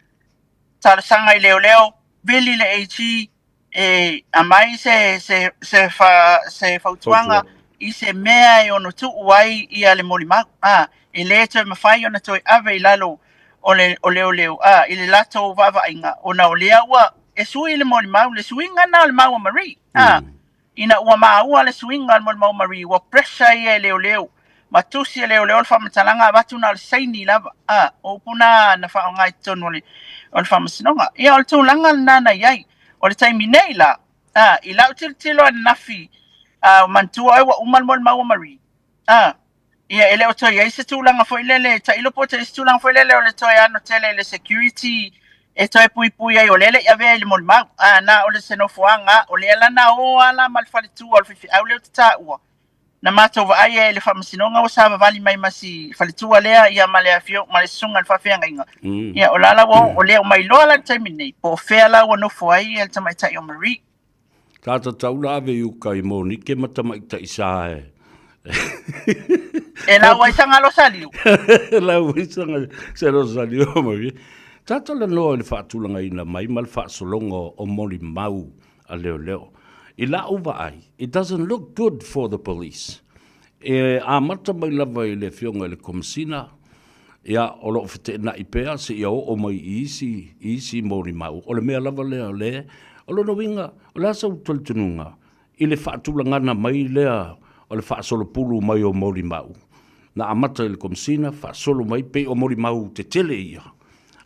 talosaga i leoleo, vili le AG, e aumai se, se, se, fa, se fautuaga i se mea e ono tuu ai ia le molimau. A, e le toe mafai ona toe ave i lalo o le o leoleo a, i le latou vaavaaiga, ona o lea ua e sui le molimau, le suiga lena o le mau a Marie. A, mm. Ina ua maua le suiga o le molimau a Marie, ua pressure ia e leoleo, ma tusi e leoleo le faamatalaga avatu na o le saini lava. A, o upu na na faaaoga i totonu o le, o le faamasinoga. Ia, o le tulaga lena na i ai. O le taimi nei la, a, i lau tilotilo ananafi, a, manatua oe ua uma le molimau a Marie. A, ia, e le o toe i ai se tulaga foi lele, tailo po o toe i ai se tulaga foi lele o le toe ano tele i le security e toe puipui ai, o lea e le i avea i le molimau. A, na o le se nofoaga, o lea la na o a la ma le faletua o le faifeau lea ou te taua, na matou vaai ai i le faamasinoga ua savavali mai ma si faletua lea, ia ma le afio, ma le susuga i le faafeagaiga. Ia, o la la ua o, o lea ua mailoa la i le taimi nei, po o fea la ua nofo ai le tamaitai o Marie. Ka tatau la ave i uka i Monike ma tamaitai sa e. E lau ai sanga lo saliu. Lau ai sanga se lo saliu o Marie. Tata le noa i le faatulagaina mai ma le faasologa o molimau a leoleo. I la'u vaai, it doesn't look good for the police. E amata mai lava i le Afioga i le Komesina, ia, o lo o feteenai pea seia oo mai i isi, i isi molimau. O le mea lava lea o le, o lona uiga, o le a sau talitonuga i le faatulagana mai lea o le faasolopulu mai o molimau? Na amata i le Komesina, faasolo mai, pei o molimau tetele ia,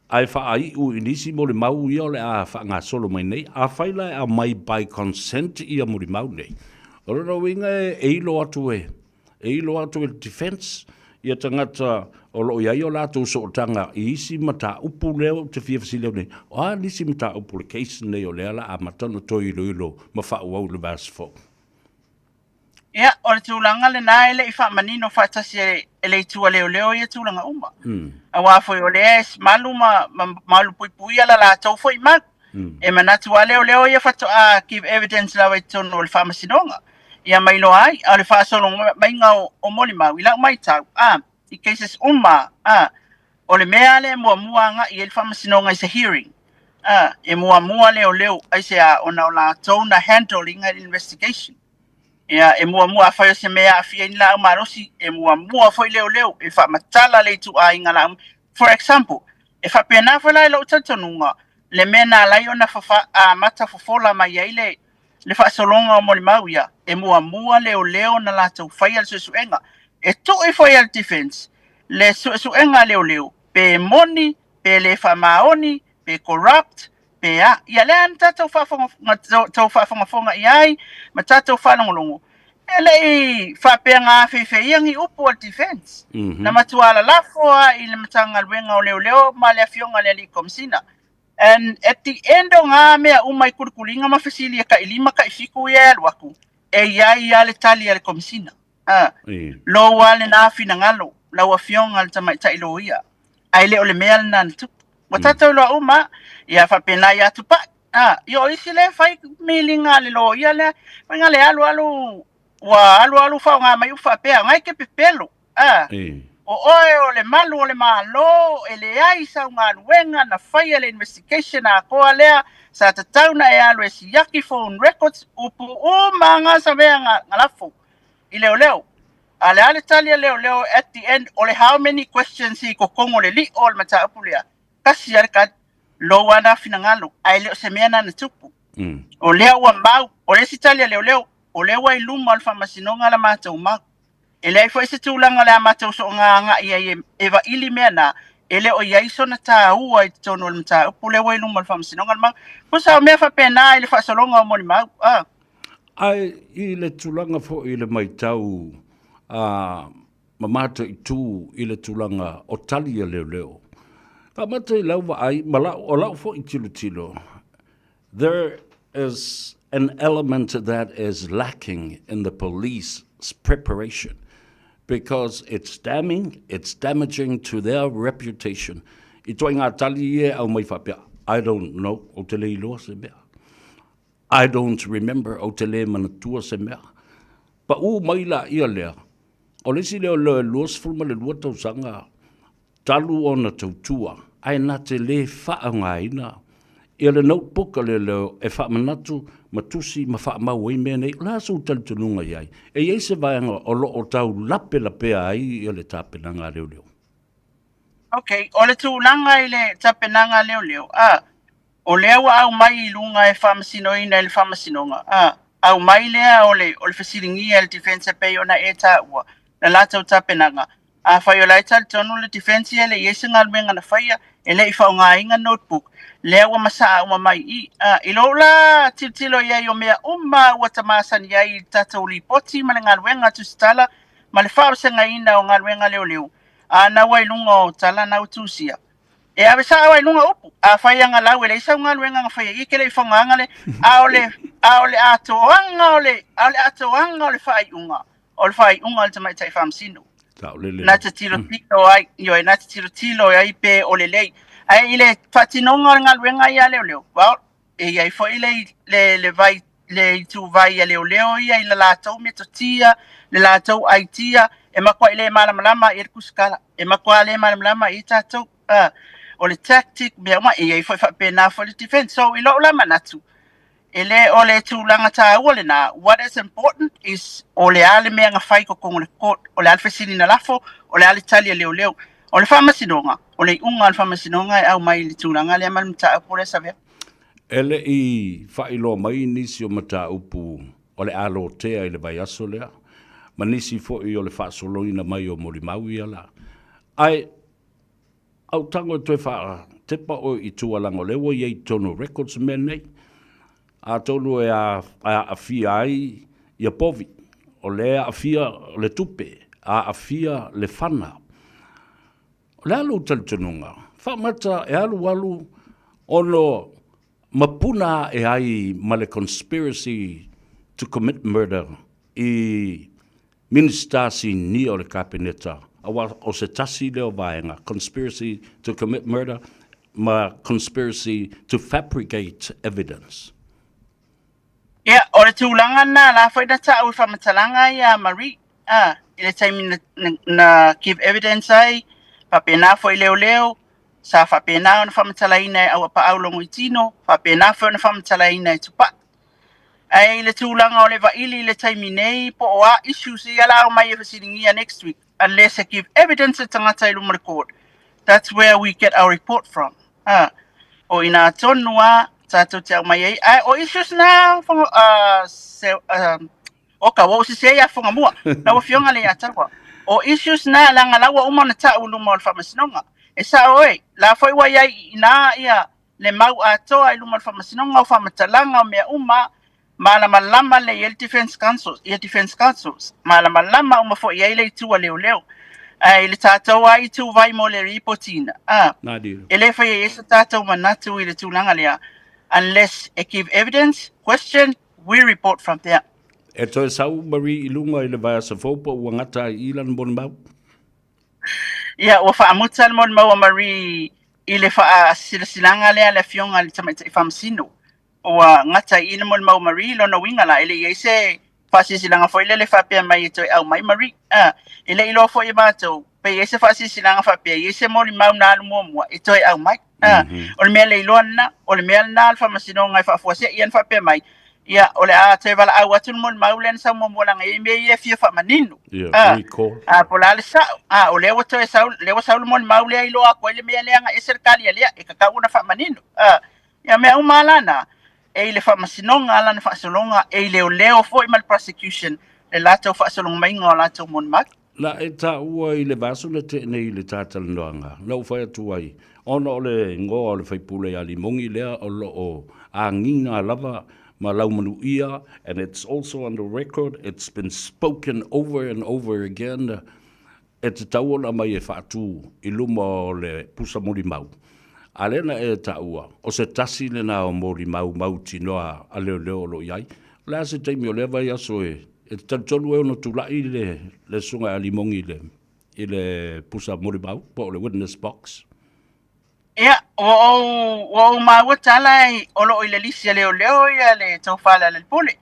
ae faaiu i nisi molimau ia o le a faagasolo mai nei. Afai la e aumai by consent ia molimau nei, o lona uiga e ilo atu e, e ilo atu e le defence ia tagata o lo o i ai o latou sootaga i isi mataupu lea ou te fia fesili atu nei, o a nisi mataupu o le case lenei o lea o le a amata ona toe iloilo ma faaauau i le vaiaso fou? Ia, o le tulaga lena e le i faamanino faatasi e, e le itu a leoleo ia tulaga uma. Aua foi o lea e malu ma, ma malu puipuia la latou foi mau. E manatu lava leoleo ia faatoa give evidence lava i totonu o le faamasinoga. Ia mailoa ai, a o le faasolo maiga o, o molimau, i lau maitau, a, i cases uma, a, o le mea lea e muamua agai i ai le faamasinoga i se hearing, a, e muamua leoleo, aisea, ona o latou na handle ina le investigation. Ia, e muamua, afai o se mea e aafia ai ni laau malosi, e muamua foi leoleo e faamatala le ituaiga laau. For example, e faapena foi la i lou talitonuga, le mea na ala ai ona fafa, amata fofola mai ai le, le faasologa o molimau ia, e muamua leoleo na latou faia le suesuega. E tuu ifo i le defense le suesuega a leoleo, pe moni, pe le faamaoni, pe corrupt, pe a. Ia lea na tatou faafogafoga i ai ma tatou faalogologo, e le i faapea na afeifeia ni upu a le defense. Na matua lalafo lava i le Matagaluega o Leoleo ma le Afioga i le Alii Komesina. And at the end o na mea uma i kulikuliga ma fesili e tai 5 tai 7 ia e alu atu, e i ai lava le tali a le Komesina. A, lou lava lena finagalo, lau Afioga i le Tamaitai Loia, ae le o le mea lena na tupu. Ua tatou iloa uma lava, ia faapena ia Tupai. A, ia o isi lea e fai miliga a le loia lea, fai na le alu alu, ua alu alu faaaoga mai upu faapea, na e te pepelo. A, o oe o le malu o le Malo, e leai sau galuega na faia le investigation atoa lea, sa tatau na e alu e siaki phone records, upu uma na savea na lafo i leoleo. A le a le tali a leoleo at the end o le how many questions i totonu o le lio o le mataupu lea, tasi lava le tali, lou lava na finagalo, ae le o se mea na na tupu. O lea ua mau, o le isi tali a leoleo, o lea ua i luma o le faamasinoga la matou mau. E leai foi se tulaga o le a matou soona agai ai e vaili mea na, e le o i ai sona taua i totonu o le mataupu lea ua i luma o le faamasinoga le mau. Tusa o mea faapena i le faasologa o molimau. Ah. Ae i le tulaga foi i le matau a ma mataitu i le tulaga o tali a leoleo, faamata i lau vaai ma lau, o lau foi tilotilo, there is an element that is lacking in the police's preparation because it's damning, it's damaging to their reputation. I ituaiga tali ia e aumai faapea, I don't know, ou te le iloa se mea. I don't remember, ou te le manatua se mea. Pau mai laia lea, o le isi lea o le 22 tausaga talu ona tautua, ae na te le faaaogaina ia le notebook a leoleo e faamanatu ma tusi ma faamau ai mea nei. O le a sou talitonuga i ai? E i ai se vaega o lo o tau lapelapea ai ia le tapenaga a leoleo? Okay, o le tulaga i le tapenaga a leoleo, a, O lea ua aumai i luga e faamasinoina e le Faamasinoga, a aumai lea o le, o le fesiligia e le Defence e pei ona e taua, le latou tapenaga. Afai o la e talitonu le Defence e le i ai se galuega na faia, e le i faaaogaina notebook, lea ua masaa uma mai i, a, i lou la tilotilo i ai o mea uma ua ta masani ai i le tatou lipoti ma le galuega tusitala ma le faavasegaina o galuega leoleo, a na ua i luga o tala na ua tusia. E ave sao ai luga upu. Afai a galau e leai sau galuega na faia i ke le i whangaanga le, a o le, a o le atoaga o le, a o le atoaga o le faaiuga, o le faaiuga o le tamaitai faamasino. Saolele. Na te tilotilo ai, ioe, na te tilotilo ai pe o lelei. Ae i le faatinoga o le galuega ia a leoleo, well, e i ai foi le, le, le vai, le ituvai a leoleo ia i le latou metotia, le latou aitia, e matuai le malamalama i le kusikala, e matua le malamalama i tatou, o le tactic, mea uma, e i ai foi faapena foi le defense. So, i lou la manatu, e le o le tulaga taua lena, what is important is o le a le mea na fai i totonu o le court, o le a le fesili na lafo, o le a le tali a leoleo. O le faamasinoga, o le iuga o le faamasinoga e aumai i le tulaga lea ma le mataupu lea Savea. E le i faailoa mai nisi o mataupu o le a lotea i le vaiaso lea, ma nisi foi o le faasoloina mai o molimau ia la. Ae autago e toe faatepa oe i tua leaga o lea ua i ai i totonu o records mea nei. Atonu e aafia ai ia povi, o lea e aafia le tupe, aafia le fana. O le a lou talitonuga? Faamata e alualu ona mapuna ae ai ma le conspiracy to commit murder i Minisita sinia o le Kapeneta, aua o se tasi lea o vaega, conspiracy to commit murder ma conspiracy to fabricate evidence. Ia, o le tulaga lena la foi na taua i faamatalaga ia a Marie, a, i le taimi na, na, na give evidence ai, faapena foi leoleo, sa faapena ona faamatalaina e Auapaau Logoitino, faapena foi ona faamatalaina e Tupai. Ae i le tulaga o le vaili i le taimi nei, po o a issues ia la aumai e fesiligia next week, unless e give evidence le tagata i luma o le court. That's where we get our report from. A, o ina tonu a. tatou te aumai ai. Ae o issues na se, oka, ua ou sese ia Fugamua. Lau Afioga Leiataua. O issues na leaga la ua uma ona tau i luma o le Faamasinoga. E sao oe, la foi ua i ai i ina ia le mau atoa i luma o le Faamasinoga, o faamatalaga, o mea uma, malamalama lelei ai le Defence Counsels, ia Defence Counsels, malamalama uma foi i ai le itu a leoleo. Ae i le tatou lava ituvai mo le ripotiina, a, e le faia i ai so tatou manatu i le tulaga lea, unless e give evidence, question, we report from there. E toe sau Marie i luga i le vaiaso fou po ua gata ai i lana molimau? Ia, ua faamuta le molimau a Marie i le faasilasilaga lea a le Afioga i le Tamaitai Faamasino. Ua gata i i le molimau a Marie, lona uiga la, e le i ai se faasilasilaga foi lele faapea mai e toe aumai Marie. A, e le i iloa foi e matou pe i ai se faasilasilaga faapea e i ai se molimau na alu muamua e toe aumai. A, o le mea le iloa lena, o le mea lena a le Faamasinoga e faafuasei ana faapea mai, ia, o le a toe valaau atu le molimau lea na sau muamua leaga e i ai mea ia e fia faamanino. Yeah, A, recall. a, po o le a le sao. A, o lea ua toe sau, lea ua sau le molimau lea iloa atu ai le mea lea na ese le tali a lea, e tatau ona faamanino. A, ia mea uma lava la na, e i le Faamasinoga lana faasologa, e i leoleo foi ma le prosecution le latou faasologa maiga o latou molimau. Na e taua i le vaiaso na tea nei i le talatalanoaga, na ou fai atu ai, ona o le igoa o le faipule ia Limogi lea o lo o agiga lava ma Laumanuia and it's also on the record, it's been spoken over and over again, e tatau ona aumai e faatu i luma o le pusa molimau. A lea na e taua, o se tasi lena o molimau mautinoa a leoleo o lo o i ai. O le a se taimi o lea vaiaso e e te talitonu e ono tulai le le susuga ia Limogi i le i le pusa molimau po o le witness box? Ia, ua ou, ua ou maua tala o lo o i le lisi a leoleo ia le tofa a Lealailepule.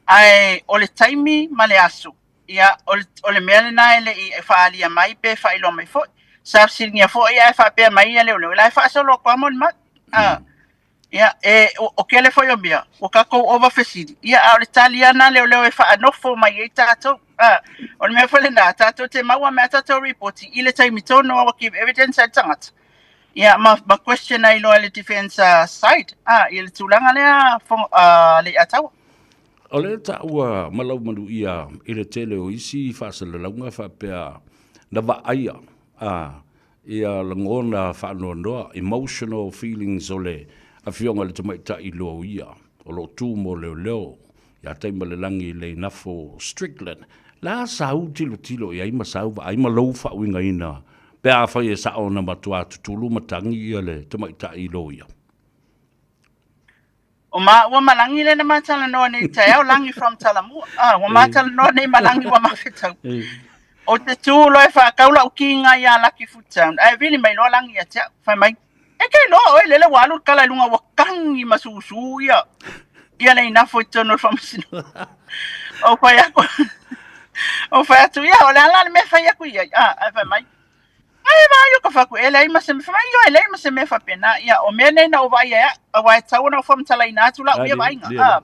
Ae o le taimi ma le aso, ia, o le, o le mea lena e le i faaalia mai pe faailoa mai foi. Sa fesiligia foi ae faapea mai ia leoleo, la e faasolo atu lava molimau. Ah, ia, e, o, o kele foi o mea, ua tatou ova fesili, ia, a o le tali lava lena a leoleo e faanofo mai ai tatou. Ah, o le mea foi lena, tatou te maua mai a tatou ripoti i le taimi tonu a ua give evidence ai le tagata. Ia, ma, ma question ai loa le defense side, ah, i le tulaga lea, fo, Leiataua. O lea taua ma Laumanuia i le tele o isi faasalalauga faapea na vaaia a ia lagona faanoanoa, emotional feelings o le afioga i le tamaitai loia o lo o tu mo leoleo ia Taimalelagi Leinafo Strickland. La sau tilotilo i ai ma sau vaai ma lou faauigaina pe afai e sao na matua tutulu ma tagi ia le tamaitai loia. O maua ma Lagi lea na ma talanoa nei i le taeao, Lagi from Talamua. Ah, ua ma talanoa nei ma Lagi ua mafetau. O te tū loa e whakau lau kiinga i a Lucky Food Town. Ae vili mai loa Lagi ia te au. Whai mai, e kei loa oe lele ua alu le kala i lunga ua tangi ma sūsū ia. Ia le inafo i totonu o le faamasinoga. O whai aku, o whai atu, ia, o le ala le mea whai aku ia. Ah, ae whai mai, Ai vaai o ka whaku, e leai ma se mea, whai mai, e leai ma se mea faapena. Ia, o mea nei na ou vaai ai au, aua e tatau ona ou faamatalaina atu lau ia vaaiga. Ah,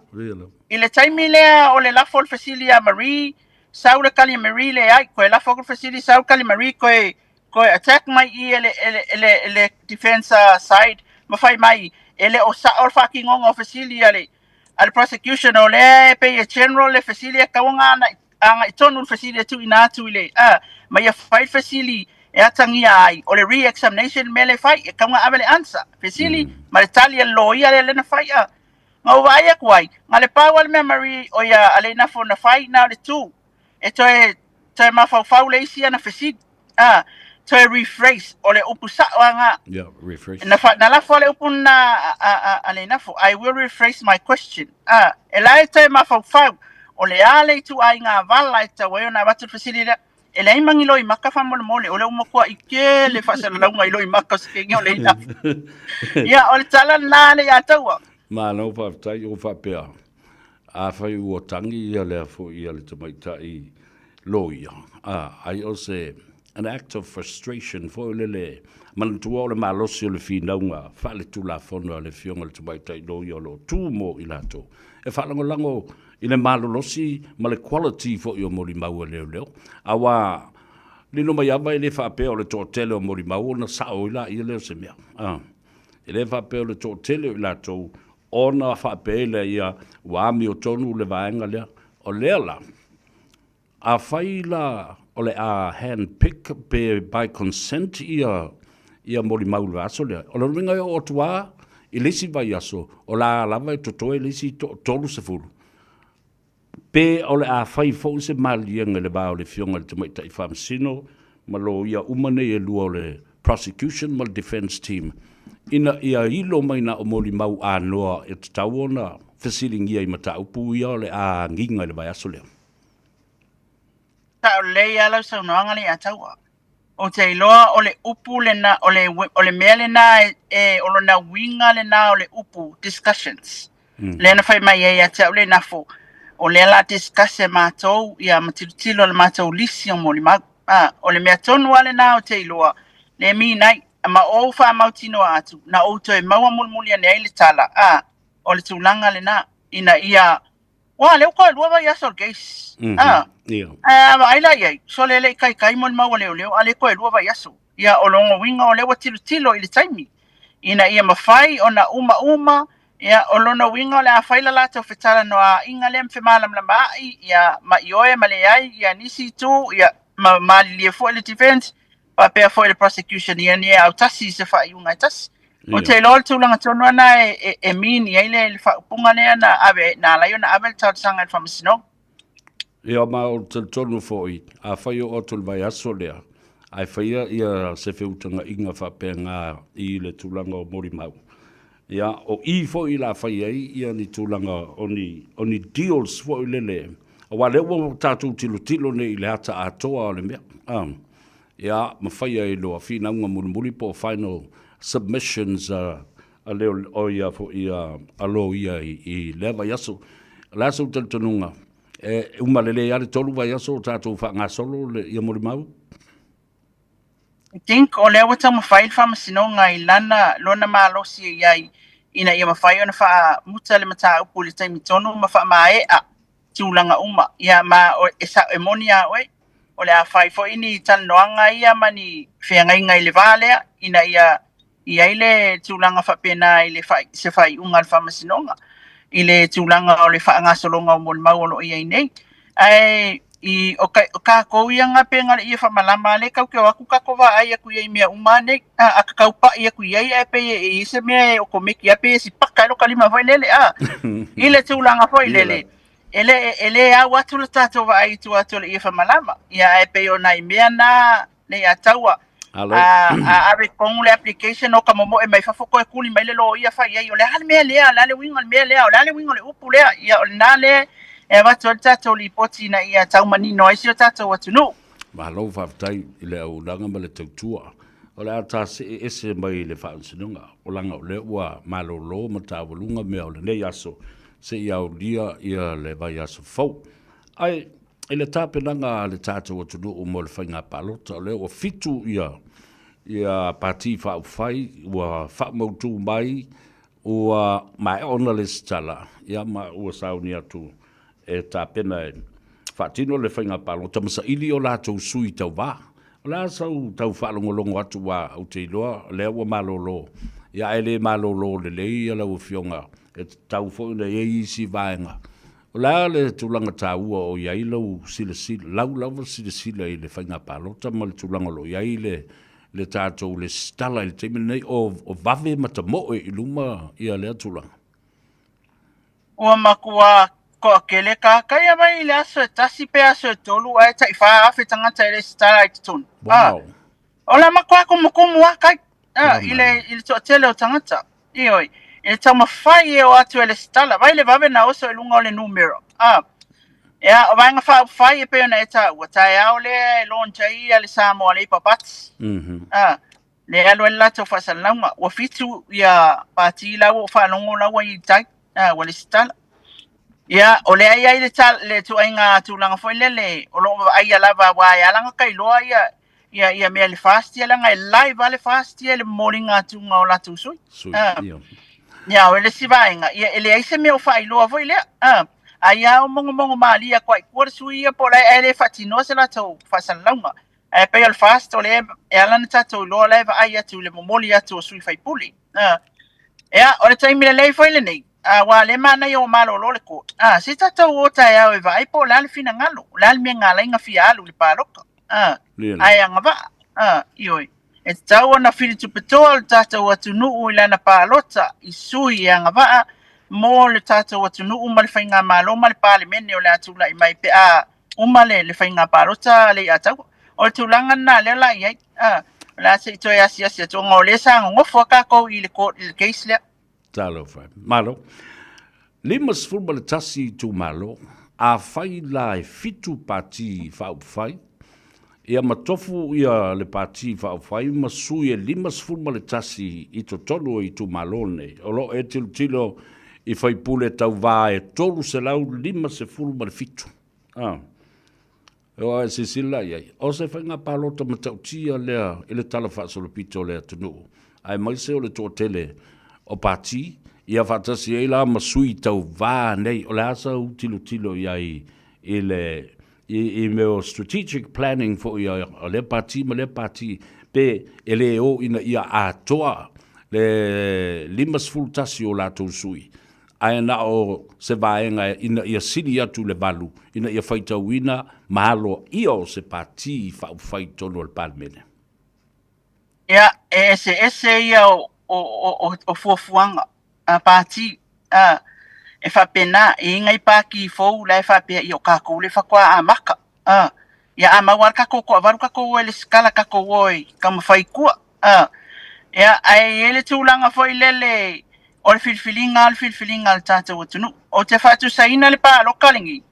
I le taimi lea o le lafo o le fesili ia Marie, sau le tali a Marie, leai, koe lafo atu le fesili, sau le tali a Marie, koe, koe attack mai i e le, e le, e le, e le defense side, ma fai mai, e le o sao le faatinoga o fesili a le, a le prosecution, o lea e pei e general le fesili e tatau ona agai tonu le fesili e tuuina atu i le, a, ma ia fai le fesili e atagia ai, o le re-examination le mea lea e fai, e tatau ona ave le answer, fesili ma le tali a le loia lea lea na fai, a. Na ou vaai atu ai, na o le pau lava le mea Marie, o ia a Leinafo na fai, na o le tu, e toe, toe mafaufau le isi ana fesili, a, toe rephrase, o le upu sao lava na. Yeah, rephrase. Na, fa, na lafo le upu na a, a, a, a Leinafo, I will rephrase my question. A, e la e toe mafaufau, o le a le ituaiga vala e tatau ai ona avatu le fesili lea. E leai ma ni loimaka faamolemole, o lea ua matuai tele faasalalauga i loimaka o se kegi o Leinafo. Ia, o le tala lena le ia taua. Malo faafetai, ua faapea, afai ua tagi ia lea foi ia le tamaitai loia, a, ai o se an act of frustration foi lele, manatua o le malosi o le finauga faaletulafono a le Afioga i le Tamaitai Loia o lo o tu mo i latou e faalagolago i le malolosi ma le quality foi o molimau a leoleo. Aua lilo mai ava e le faapea o le toatele o molimau ona sao ai laia lea o se mea. A, e le faapea o le toatele o i latou. ona faapea ai lea ia ua amiotonu le vaega lea. O lea la, afai la o le a hand pick pe by consent ia ia molimau i le vaiaso lea, o lona uiga e oo atu lava i le isi vaiaso o la lava e totoe le isi 30. Pe o le a fai foi se maliega i le va o le Afioga i le Tamaitai Faamasino ma loia uma nei e lua o le Prosecution ma le Defence Team ina ia ilo mai na o molimau anoa e tatau ona fesiligia i mataupu ia o le a agiga i le vaiaso lea. Sao lelei lava lau saunoaga Leiataua. Ou te iloa o le upu lena, o le, o le mea lena e, e, o lona uiga lena o le upu discussions. Lea na fai mai ai ia te au le Nafo, o lea la discuss e matou ia ma tilotilo le matou lisi o molimau. A, o le mea tonu lava lena ou te iloa, le minai, ma ou faamautinoa atu, na ou toe maua mulimuli ane ai le tala, a, o le tulaga lena, ina ia Ua, lea ua toe lua vaiaso o le case. Ah. Ia. Ae a vaai la i ai, sole e le i kaikai molimau a leoleo, a lea toe lua vaiaso. Ia, o lona uiga o lea ua tilotilo i le taimi, ina ia mafai ona umauma, ia, o lona uiga o le a fai la latou fetalanoaaiga lea ma femalamalamaai, ia, ma ioe ma leai, ia, nisi itu, ia, ma malilie foi le defense, faapea foi le prosecution ia ina ia autasi i se faaiuga e tasi. Ou te iloa o le tulaga tonu lava lena e, e, e mean i ai le, le faaupuga lea na ave, na ala ai ona ave le talosaga i le faamasinoga. Ia, ma ou te talitonu foi, afai e oo atu i le vaiaso lea, ae faia ia se feutagaiga faapena i le tulaga o molimau, ia, o i foi la fai ai ia ni tulaga o ni, o ni deals foi lele, aua lea ua tatou tilotilo nei i le ata atoa o le mea, a, ia, ma fai ai loa finauga mulimuli po o final submissions a, a leo, o ia foi a, a loia i, i lea vaiaso. O le a sou talitonuga, e uma lelei lava le tolu vaiaso o tatou faagasolo le, ia molimau? I think o lea ua taumafai le faamasinoga i lana, lona malosi e i ai ina ia mafai ona faamuta le mataupu i le taimi tonu ma faamaea tulaga uma. Ia ma o, e, sa, e moni a oe, o le a fai foi ni talanoaga ia ma ni feagaiga i le va lea ina ia i ai le tulaga faapena i le faai, se faaiuga a le Faamasinoga i le tulaga o le faagasologa o molimau o lo o i ai nei. Ae i, o, ka, o kākou ia nga pe nga le ia whamalama le kau ke o aku kako vaai aku ia i mea uma nei, a, a kakau pa'i aku i ai, ae pei e, e i se mea e o komeki a pei e si paka e lo ka lima foi lele, a, i le tulaga foi lele, e le, e le au atu le tātou vaai i tua atu o le ia whamalama. Ia, ae pei o nai mea nā, nei a taua. Alo. A, a ave tonu le application o ka momoe mai fafo koe kuli mai le loia fai ai, o le a le mea lea, o le a le uiga o le mea lea, o le a le uiga o le upu lea, ia o lena lea e avatu ai le tatou lipoti ina ia tau manino ai si o tatou atunuu. Malo faafetai i le auaunaga ma le tautua. O le a ta see ese mai le faamasinoga, o laga o lea ua malolo ma taualuga mea o lenei aso seia aulia ia le vaiaso fou. Ae I le tapenaga a le tatou atunuu mo le faiga palota, o lea ua fitu ia ia Pati Faaupufai ua faamautu mai ua maea ona lesitala, ia ma ua sauni atu e tapena e faatino le faiga palota ma saili o latou sui tauva. O le a sau tau faalogologo atu aua ou te iloa o lea ua malolo, ia ae le malolo lelei ia lau Afioga, e tatau foi ona i ai isi vaega. O le a le tulaga taua o i ai lau silasila, lau lava silasila i le faiga palota ma le tulaga o lo o i ai le, le tatou lesitala i le taimi lenei, o, o vave ma tamoe i luma ia lea tulaga? Ua matua toatele tagata ia mai i le aso e tasi pe aso e tolu ae tai 4,000 tagata e lesitala i totonu. Wow. O le matua kumukumu a kai i le, i le toatele o tagata. Ioe, i le taumafai e o atu e lesitala, vai le vave na oso i luga o le numera. Ia, o Vaega Faaupufai e pei ona e taua, taeao lea e launch ai ia le Samoa Labour Party. Lea e alu ai le latou faasalalauga. Ua fitu ia pati la ua ou faalogo la ua i tai, ua lesitala. Ia, o lea e i ai le, ta, le tuaiga tulaga foi lele, o lo o vaaia lava, aua e ala ona kailoa ia, ia, ia mea i le FAST ia, leaga e live lava le FAST ia i le momoliga atuga o latou sui. Sui, ia. Ia, o le isi vaega, ia, e leai se mea o faailoa foi lea. Ai lava o mogomogo malie atu ai i tua le sui ia po o la e le faatinoa se latou faasalalauga. Ae pei o le FAST o lea e ala ona tatou iloa o la e vaai atu i le momoli atu o sui faipule. Ia, o le taimi lelei foi lenei. Aua o lea e manaia ua malolo le court. A, se tatou o taeao e vaai po o le a le finagalo, o le a le mea na ala ai ona fia alu i le palota. A, ae agavaa. A, ioe. E tatau ona filitupetoa le tatou atunuu i lana palota i sui e agavaa mo le tatou atunuu ma le faigamalo ma le Palemene o le a tulai mai pe a uma le, le faiga palota a Leiataua. O le tulaga lena lea la i ai. A, o le a se i toe asiasi atu ona o lea sa nonofo a tatou i le court i le case lea. Talofa e. Malo. 51 itumalo, afai la e 7 pati faaupufai, ia ma tofu ia le pati faaupufai ma sui e 51 i totonu o itumalo nei, o lo o e tilotilo i faipule tauvā e 357. Ah. E oa e silasila i ai, o se faiga palota matautia lea i le tala faasolopito o le atunuu, aemaise o le toatele o pati, ia faatasi ai la ma sui tauvā nei. O le a sau tilotilo i ai i le i, i mea o strategic planning foi a, a lea pati ma lea pati, pe e le o ina ia atoa le 51 o latou sui ae na o se vaega ina ia sili atu i le valu ina ia faitauina ma aloaia o se pati faaupufai i totonu o le Palemene. Ia, e eseese ia o, o, o, o fuafuaga a pati, a, e faapena, e i ai nai pati fou la e faapea, ia o tatou lea faatoa amata, a, ia a maua lava le tatou toavalu tatou o e lesitala tatou o e taumafai i tua. A, ia, ae i ai le tulaga foi lele o le filifiliga le filifiliga a le tatou atunuu. Ou te faatusaina le paloka lenei,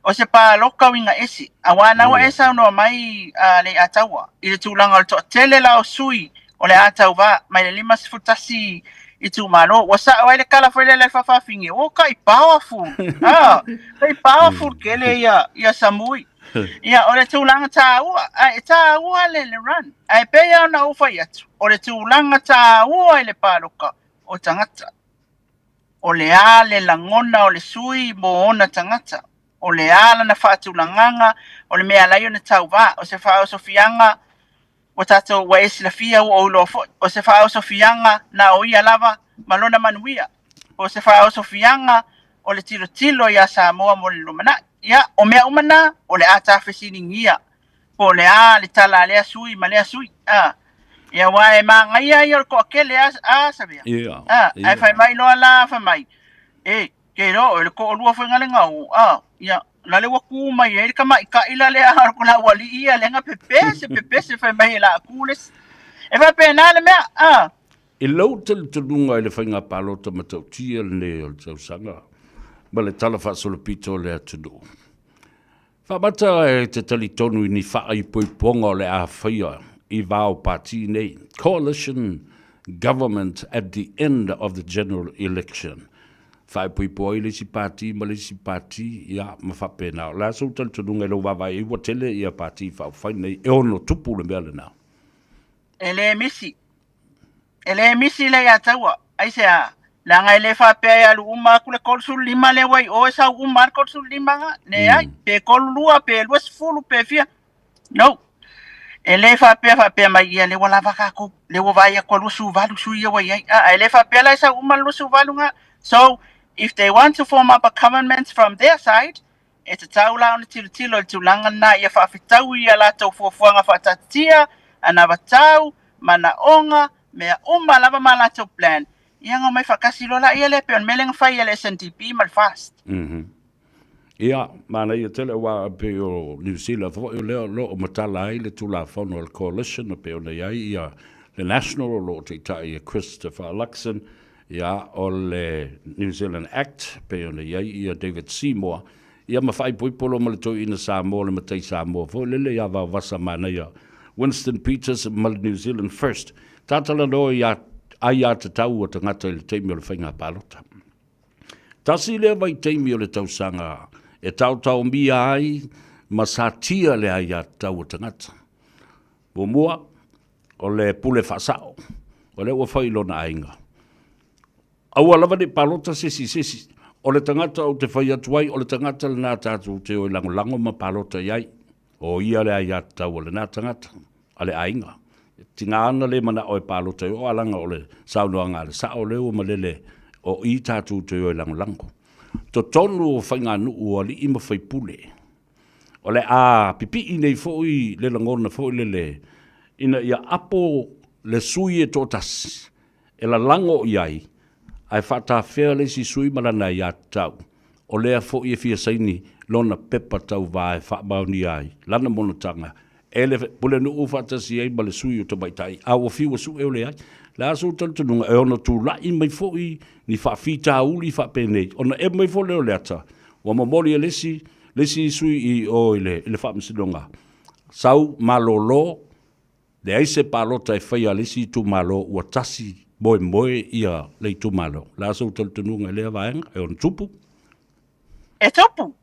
o se paloka uiga ese, aua na ua e saunoa mai a Leiataua i le tulaga o le toatele la o sui o le a tauva mai le 51 itumalo. Ua sao ai le tala foi lele a le faafafine, ua tai powerful, ah, tai powerful tele ia, ia Samui. Ia, o le tulaga tāua, ae e tāua le, le run. Ae pei lava ona ou fai atu, o le tulaga tāua i le paloka o tagata. O le a le lagona o le sui mo ona tagata. O le a lana faatulagaga, o le mea e ala ai ona tauvā. O se faaosofiaga ua tatou, ua e silafia ua ou iloa foi, o se faaosofiaga na o ia lava ma lona manuia. O se faaosofiaga o le tilotilo iā Samoa mo le lumanai. Ia, o mea uma na, o le a ta fesiligia po o le a le tala a lea sui ma lea sui. A, ia, aua e manaia ia o le toatele a, a Savea. Yeah, A, ae fai mai loa la, fai mai, e, ke iloa oe le toalua foi na le gao, a, ia, la le ua tu mai ai le tamaitai la lea o le aualii ia lea na pepese, pepese fai mai e la tu le isi. E faapena le mea, a. I lou talitonuga i le faiga palota matautia lenei o le tausaga ma le Tala Faasolopito o le atunuu, faamata e te talitonu i ni faaipoipoga o le a faia i va o pati nei, coalition government at the end of the general election, faaipoipo ai le isi pati ma le isi pati, ia, ma faapena. O le a sou talitonuga i lou vaavaai ai ua tele ia pati faaupufai nei e ono tupu le mea lena? E le misi. E le misi le ia taua. Aisea? Leaga e le faapea e alu uma atu le 35 lea ua i o e sau uma lava le 35 ga. Leai, pe 32, pe 20, pe fia. No. E le faapea faapea mai ia lea ua lava tatou, lea ua vaai atu a 28 sui ia ua i ai. A, e le faapea la e sau uma le 28 ga. So, if they want to form up a government from their side, E tatau la ona tilotilo i le tulaga lena ia faafetaui i a latou fuafuaga faataatitia, anavatau, manaoga, mea uma lava ma latou plan, ia ona omai faatasi loa laia lea pei o le mea lea na fai e le SNDP ma le FAST. Mm-hmm. Ia, manaia tele aua pei o Niu Sila foi o lea o lo o matala ai le Tulafono a le Coalition e pei ona i ai ia le National o lo o taitai e Christopher Luxon, Ia, o le New Zealand Act, pei ona i ai ia David Seymour, ia ma faaipoipo loa ma le toeaina Samoa, le matai Samoa foi lele ia Vaovasa Manaia, Winston Peters ma le New Zealand First. Tatalanoa i aiatatau a tagata i le taimi o le faiga palota. Tasi lea vaitaimi o le tausaga e taotaomia ai ma satia le aiatatau a tagata. Muamua, O le pule faasao, o lea ua fai i lona aiga. Aua lava ne i palota se isi i se isi. O le tagata ou te fai atu ai, o le tagata lena tatou te o e lagolago ma palota i ai. O ia le aiatatau a lena tagata, a le aiga. E tiga ana le manao e palota i o, a leaga o le saunoaga a le sao lea ua malele. O i tatou te o e lagolago. Totonu o faiganuu o alii ma faipule, o le a pipii nei foi le lagona foi lele ina ia apo le sui e toatasi e lalago i ai ae faatafea le isi sui ma lana aiatatau, o lea foi e fia saini lona pepa tauva e faamaonia ai lana monotaga e le pulenuu faatasi ai ma le sui o tamaitai, a ua fiu e sue o leai. Le a sou talitonuga e ono tulai mai foi ni faafitauli faapenei, ona ema ifo lea o le ata, ua momoli e le isi, le isi sui i o i le, i le faamasinoga, sau malolo, leai se palota e faia a le isi itumalo ua tasi moemoe ia le itumalo. Le a sou talitonuga i lea vaega e ono tupu? E tupu.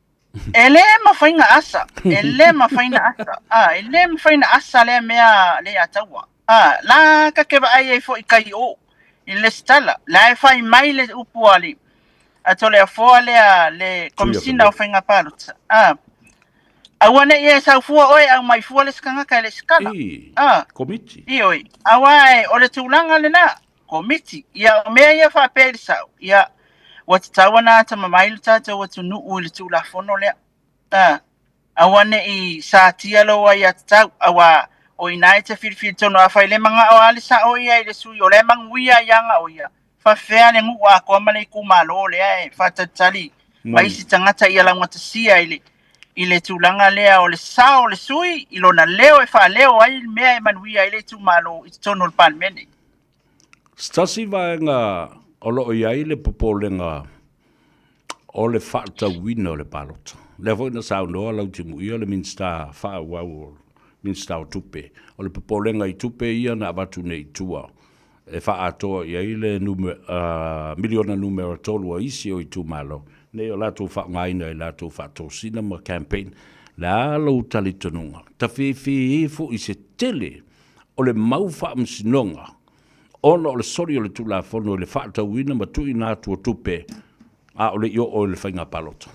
E lē mafai na asa, e lē mafai na asa, a, e lē mafai na asa lea mea le ia taua. A, la ka ke vaai ai foi kai o i le lesitala, la e fai mai le upu a le a Toleafoa lea le Komisina o Faiga Palota. A, aua ne i e sau fua oe au mai fua le isi tagata e le lesitala. A, komiti. Ioe, auā e o le tulaga lena. Komiti. Ia, o mea ia faapea i le sao, ia, ua tatau ona atamamai lo tatou atunuu i le Tulafono lea. A, aua ne i satia lou aiatatau, auā, o i ina e te filifili tonu, afai le manao lava le sao ia i le sui o la e manuia ai aga o ia, faafefea le nuu atoa ma le itumalo lea e faatalitali ma isi tagata ia laugatasia i le i le tulaga lea o le sao o le sui i lona leo e faaleo ai le mea e manuia ai le itumalo i totonu o le Palemene. Se tasi vaega o lo o i ai le popolega o le faatatauina o le palota. Lea foi na saunoa Lautimuia le Minisita faaauau o Minisita o Tupe, o le popolega i tupe ia na avatu nei i tua e faaatoa i ai le miliona numera 3 a isi o itumalo nei o latou faaaogaina i latou faatosina ma campaign. Le a lou talitonuga? Tafefē foi se tele o le mau faamasinoga ona o le soli o le Tulafono i le faatauina ma tuuina atu o tupe a o le i oo i le faiga palota.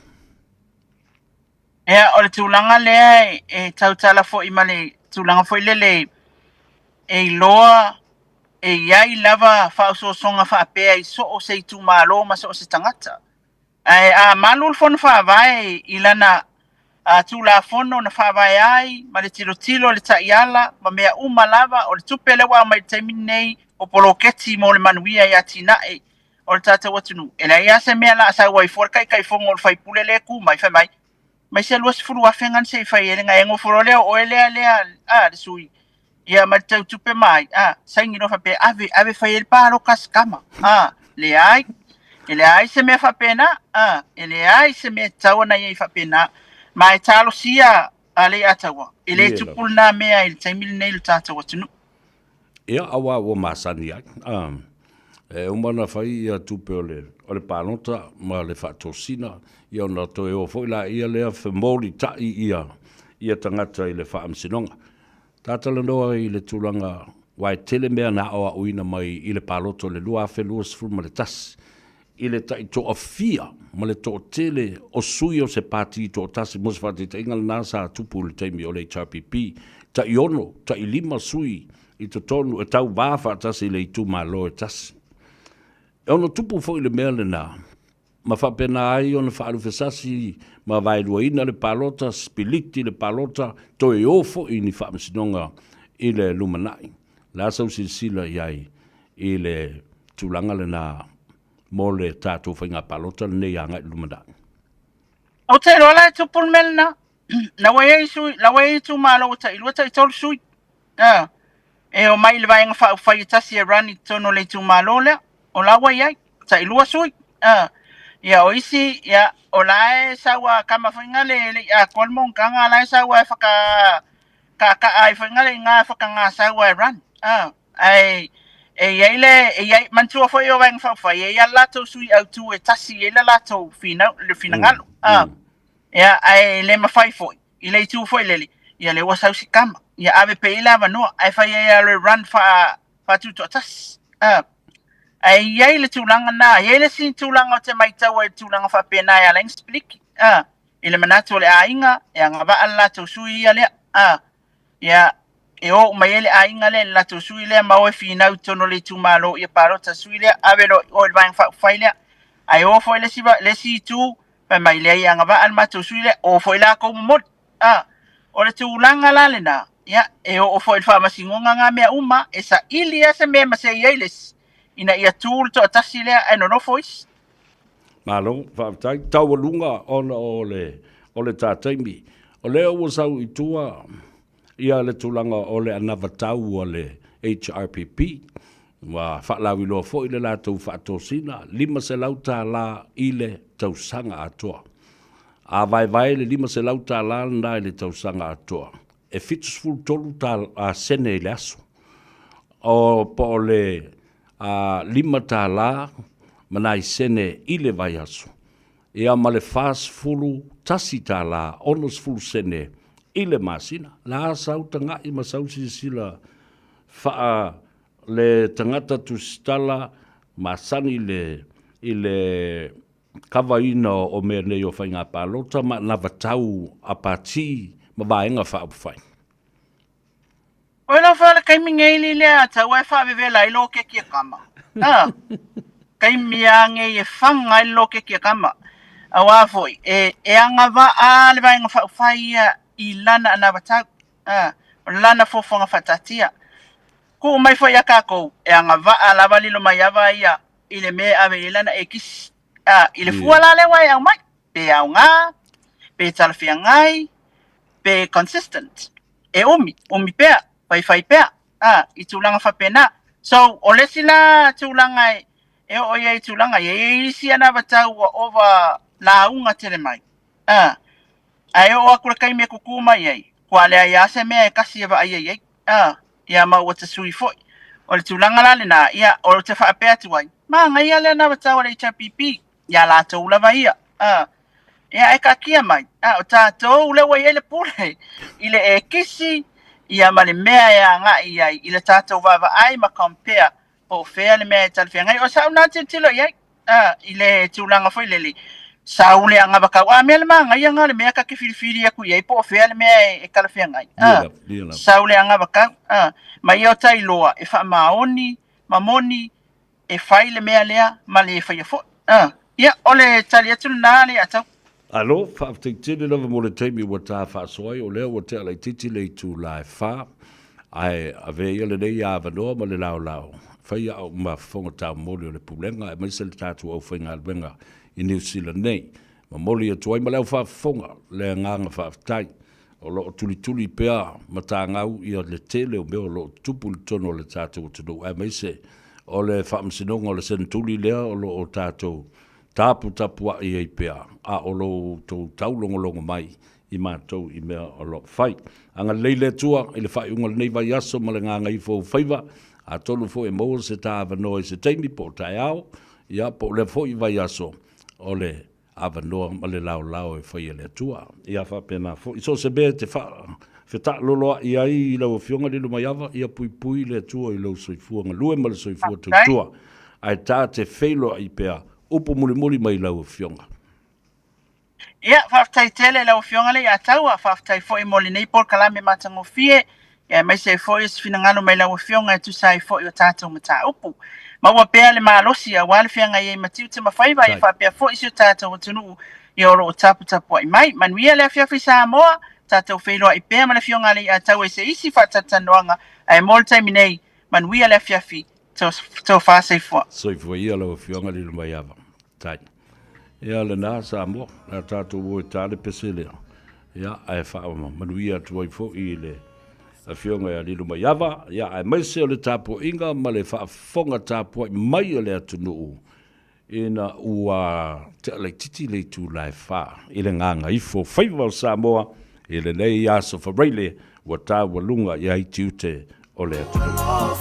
Ia, o le tulaga lea e tautala foi ma le tulaga foi lele e iloa e i ai lava faaosoosoga faapea i so o se itumalo ma so o se tagata. Ae a malu le Fono Faavae i lana Tulafono na faavae ai ma le tilotilo i le taiala ma mea uma lava, o le tupe lea ua aumai i le taimi lenei o poloketi mo le manuia i atinae o le tatou atunuu, e leai lava se mea o le a sau ai fua le Taitaifono o le sui usufono lea e tu mai fai mai, mai se $20,000 na se i fai ai le gae nofo loa lea o oe lea lea a le sui ia ma le tau tupe mai a saini loa faapea ave ave fai ai le paloka a si tama a leai e leai se mea faapena a e leai se mea e tatau ona i ai faapena ma e talosia a Leiataua e le tupu lena mea i le taimi lenei i le tatou atunuu. Ia, auā ua masani ai. E uma ona fai ia tupe o le, o le palota ma le faatosina, ia ona toe o foi laia lea femolitai ia, ia tagata i le faamasinoga. Ta talanoa i le tulaga, aua e tele mea na aoaoina mai i le palota o le 2021, i le taitoafia ma le toatele o sui o se pati toatasi, mo se faataitaiga lena sa tupu i le taimi o le HRPP, tai ono, tai lima sui i totonu e tauvā faatasi i le itumalo e tasi. E ono tupu foi le mea lena, ma faapena ai ona faalufesasi ma vaeluaina le palota, sipiliti le palota, toe o foi i ni faamasinoga i le lumanai. O le a sau silasila i ai i le tulaga lena mo le tatou faiga palota lenei agai i le lumanai? Ou te iloa la e tupu le mea lena. La ua i ai sui, la ua i ai itumalo ua tailua taitolu sui. Ah, e omai i le vaega faaupufai e tasi e run i totonu o le itumalo lea. O la ua i ai, tailua sui. Ah, ia o isi, ia, o la e sau a kama foi nga le, le i atoa le monotaga, la e sau a e whaka, kaakaa ai foi nga le inga e whakangasau a e run. Ah, Ae e i ai le, e i ai, manatua foi o Vaega Faaupufai, e i ai le latou sui autu e tasi i ai le latou finau, le finagalo. Ah, ia, ae le mafai foi, i le itu foi lele, ia lea ua sau si tama, ia ave pea i ai le avanoa, ae fai ai lava le run faa, faatutoatasi. Ah, ae i ai le tulaga na, e i ai le isi tulaga ou te matau ai i le tulaga faapena e ala ai ona sipiliki. Ah, i le manatu o le aiga, e agavaa le latou sui ia lea. Ah, ia, e o uma i ai le aiga lea i le latou sui lea ma o e finau i totonu o le itumalo ia palota sui lea, ave loa i o i le Vaega Faaupufai lea. Ae o foi le isi, le isi itu, fai mai, leai e agavaa le matou sui lea, o foi lakou momoli. A, o le tulaga la lena, ia, e oo foi i le faamasinoga nga mea uma, e saili lava se mea e masei ai le isi, ina ia tu le toatasi lea ae nonofo isi. Malo, faafetai. Taualuga ona o le, o le ta taimi. O lea ua sau i tua ia le tulaga o le anavatau a le HRPP, ua faalauiloa foi le latou faatosina, $500 i le tausaga atoa. A vaevae le $500 lena i le tausaga atoa, e 73 sene i le aso. O, po o le $5 ma nai sene i le vaiaso, ia ma le $41 60 sene i le masina. La sau taga'i ma sau silasila faa le tagata tusitala masani le i le kavaina o mea nei o faiga palota ma anavatau a pati ma vaega faaupufai. Oi lau wha le kaimi ngei lea tau ai whaavevela ai lo keki e kama. Ah, kaimi a ngei e whanga ai lo keki e kama. Auā foi, e, e agavaa le vaega faaupufai ia i lana anavatau, ah, o lana fuafuaga faataatia. Tuu mai foi ia kākou, e agavaa lava lilo mai ava ia i le mea e ave i ai lana ekisi. Ah, i le fua la lea ua e aumai, pe aoga, pe talafeagai, pe consistent. E umi, umi pea, faifai pea, a, i tulaga faapena. So, o le isi la tulaga e, e oo i ai tulaga ia, e i ai isi anavatau ua ova lauga tele mai, a, ae oo atu le taimi e kukū mai ai, kua leai lava se mea e kasi e vaaia i ai, a, ia ma ua tasui foi. O le tulaga la lena, ia, ou te faapea atu ai, manaia le anavatau a le HRPP, iā latou lava ia. A, ia e taatia mai, a o tatou lea ua i ai le pule i le ekisi ia ma le mea e agai i ai i le tatou vaavaai ma compare po o fea le mea e talafeagai. O sa'u na tilotilo i ai a, i le tulaga foi lele, sau le agavakau, a mea le manaia na o le mea ta te filifili atu i ai po o fea le mea e talafeagai. A, sau le agavakau, a, ma ia o ta iloa e faamaoni ma moni e fai le mea lea ma le faia foi. A, ia, o le tali atu lena le atau. Alo, faafetai tele lava mo le taimi ua ta faasoa ai, o lea ua tea laitiiti le itula e fa, ae avea ia lenei avanoa ma le laolao, fai au ma fofoga taumoli o le Pulega aemaise le tatou aufaigaluega i Niu Sila nei. Momoli atu ai ma le au faafofoga le agaga faafetai. O lo o tulituli pea matagau ia le tele o mea o lo o tutupu i totonu o le tatou atunuu, aemaise o le faamasinoga o le Senetuli lea o lo o tatou taputapuai ai pea, a o lo outou taulogologo mai i matou i mea o lo o fai. Agalelei le Atua i le faaiuga o lenei vaiaso ma le gagaifo o ou faiva, atonu foi e maua se ta avanoa i se taimi po o taeao, ia po o lea foi vaiaso o le avanoa ma le laolao e fai e le Atua. Ia faapena foi, so o se mea e te fetaaloloai ai i lau Afioga Lilomaiava, ia puipui le Atua i lou soifua galue ma le soifua tautua, ae ta te feiloai pea upu mulimuli mai lau Afioga. Ia, faafetai tele i lau Afioga Leiataua, faafetai foi mo lenei polokalame matagofie, aemaise ai foi o se finagalo mai lau Afioga e tusa ai foi o tatou mataupu. Maua pea le malosi aua le feagai ai ma tiute ma faiva ia faapea foi si o tatou atunuu ia o lo o taputapuai mai. Manuia le afiafi Samoa, tatou feiloai pea ma le Afioga Leiataua i se isi faatalatalanoaga, ae mo le taimi nei, manuia le afiafi, tofa soifua. Soifua ia lau Afioga Lilomaiava. Tai. Ia lena Samoa, le a tatou o e ta le pese lea. Ia, ae faamanuia atu ai foi i le Afioga ia Lilomaiava, ia aemaise o le tapuaiga ma le faafofoga tapuai mai a le atunuu ina ua tea laitiiti le itula e fa i le gagaifo faiva o Samoa i lenei aso Faraile ua taualuga i ai tiute o le atunuu.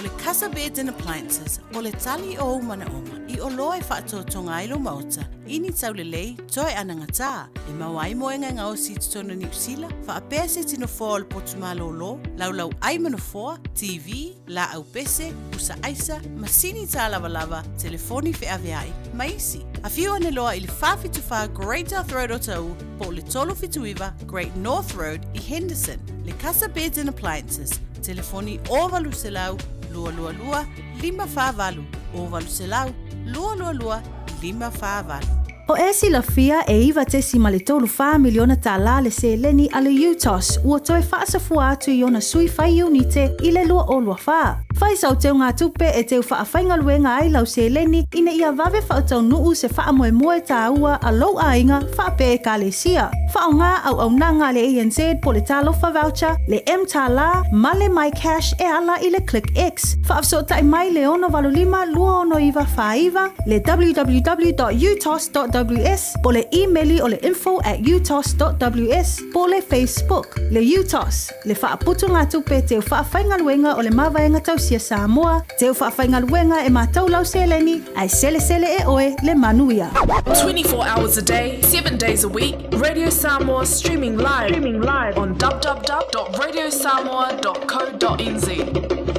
O le Casa Beds and Appliances, o le tali o ou manaoga i oloa e faatotoga ai lou maota i ni taulelei toe anagatā, e maua ai moega e gaosi i totonu o Niu Sila, faapea se tino foa o le potu malōlō, laulau ʻai ma nofoa, TV, laau pese, pusa aisa, masini tālavalava, telefoni feaveai, ma isi. Afio ane loa i le 474 Great South Road o Taʻu po o le 379 Great North Road i Henderson. Le Casa Beds and Appliances, telefoni 0800 222 548, 0800 222 548. O e silafia e 9.34 miliona tālā le seleni a le UTOS ua toe faasafua atu i ona sui fai iunite i le 2024. Fai sau teugatupe e teu faafaigaluega ai lau seleni ina ia vave faataunuu se faamoemoe tāua a lou aiga faapea Ekalesia. Faaaoga auaunaga a le ANZ po le Talofa Voucher, le mTālā ma le MyCash e ala i le ClickX. Faafesootai mai le 685 269 49, le www.utos.ws po le imeli o le info at utos.ws po le Facebook. Le UTOS, le faaputugatupe teu faafaigaluega o le Mavaega Tausia Samoa, teu faafaigaluega e matou lau seleni, ae selesele e oe le manuia. 24 hours a day, 7 days a week, Radio Samoa streaming live, streaming live on www.radiosamoa.co.nz.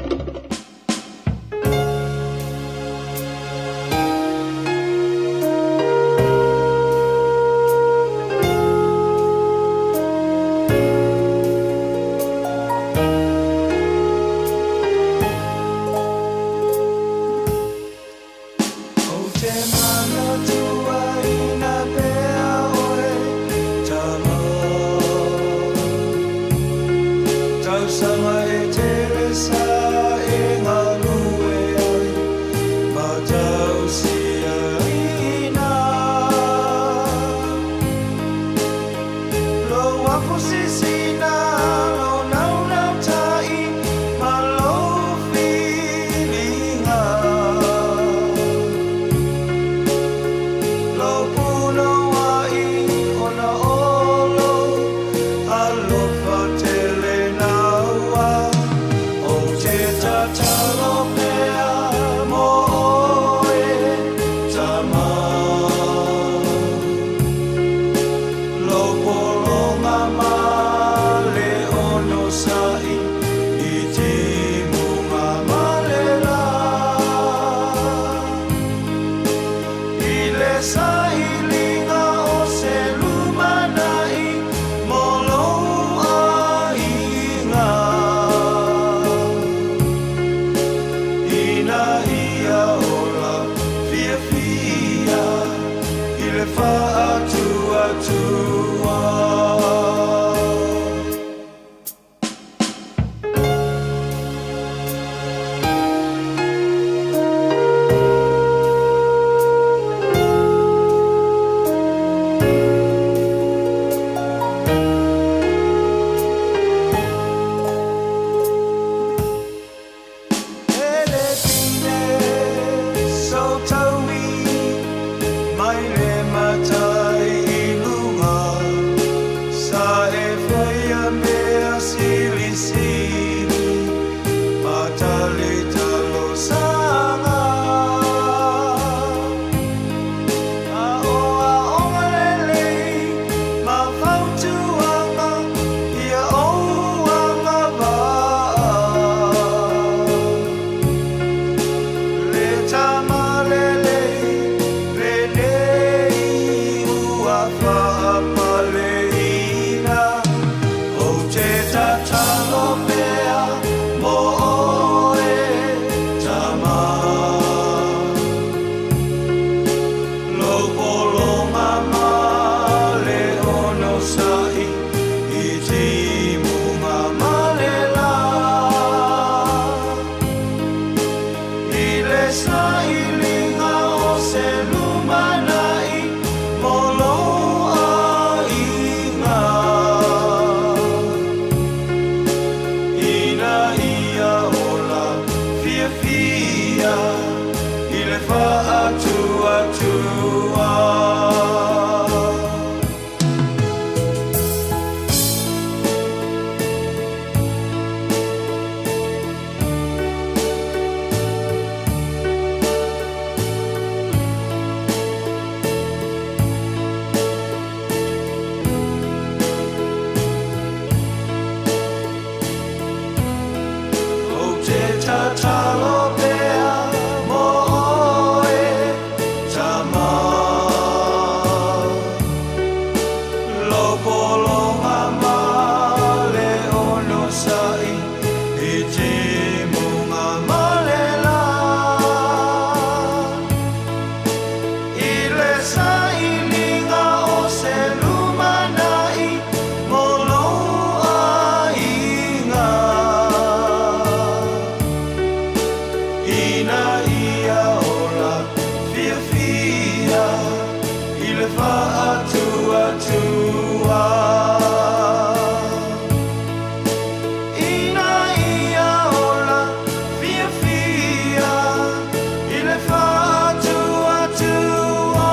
faatuatua. Ina ia ola fiafia i le faatuatua.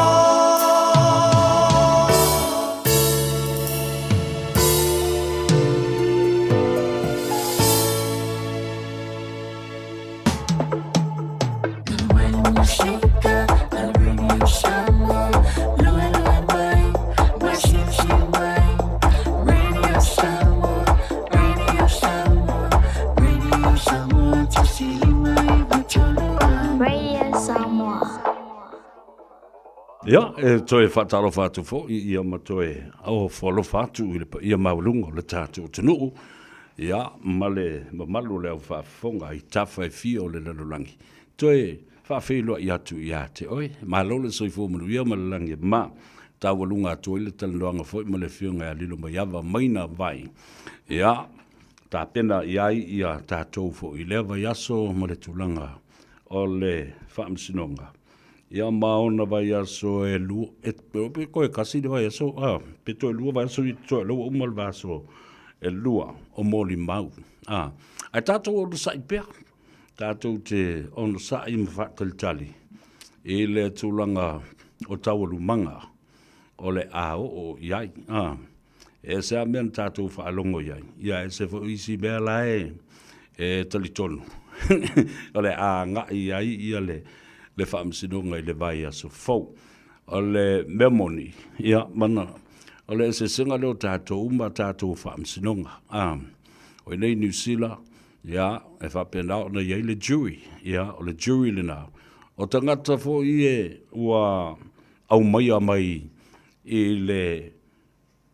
Radio Samoa. Ia, e toe faatalofa atu foi ia ma toe ofo alofa atu i le paia maualuga o le tatou atunuu, ia, ma le mamalu o le au faafofoga i tafa e fia o le lalolagi. Toe faafeiloai atu ia te oe. Malo le soifua manuia ma le lagi e mama. Taualuga atu ai le talanoaga foi ma le Afioga ia Lilomaiava Maina Vai. Ia, tapena i ai ia tatou foi i lea vaiaso ma le tulaga o le Faamasinoga. Ia ma ona vaiaso e lua, e, pe koe kasi le vaiaso, a, pe toe lua vaiaso i toe lau uma le vaiaso e lua o molimau. A, ae tatou onosai pea, tatou te onosai ma faatalitali i le tulaga o taualumaga o le a oo i ai. A, e ese lava mea na tatou faalogo i ai, ia e ese foi isi mea la e, e talitonu o le a agai i ai ia le, le faamasinoga i le vaiaso fou. O le mea moni, ia, mana, o le eseesega lea o tatou ma tatou faamasinoga. A, o i nei Niu Sila, ia, e faapena ona i ai le jury, ia, o le jury lena. O tagata foi e ua aumaia mai i le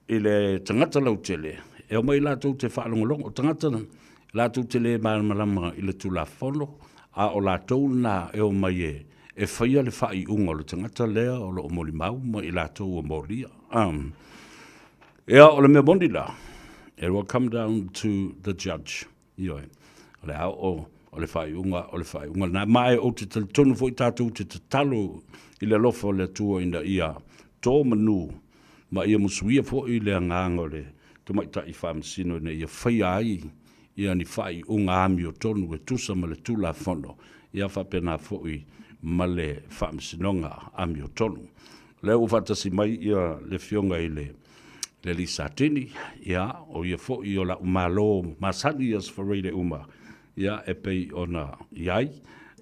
i le tagata lautele, e omai latou te faalogologo. O tagata latou te le malamalama i le Tulafono, a o latou lena e omai e, e faia le faaiuga o le tagata lea o lo o molimau ma i latou ua molia. Um, ia, o le mea moni la, it will come down to the judge. Ioe, o le a oo o le faaiuga, o le faaiuga lena. Ma e ou te talitonu foi tatou te tatalo i le alofa o le Atua ina ia tō manu ma ia musuia foi le agaga o le Tamaitai Faamasino ina ia faia ai ia ni faaiuga amiotonu e tusa ma le Tulafono, ia faapena foi ma le Faamasinoga amiotonu. O lea ua faatasi mai ia le Afioga i le le alii Satini, ia, o ia foi o la'u malo masani i Aso Faraile uma, ia, e pei ona i ai,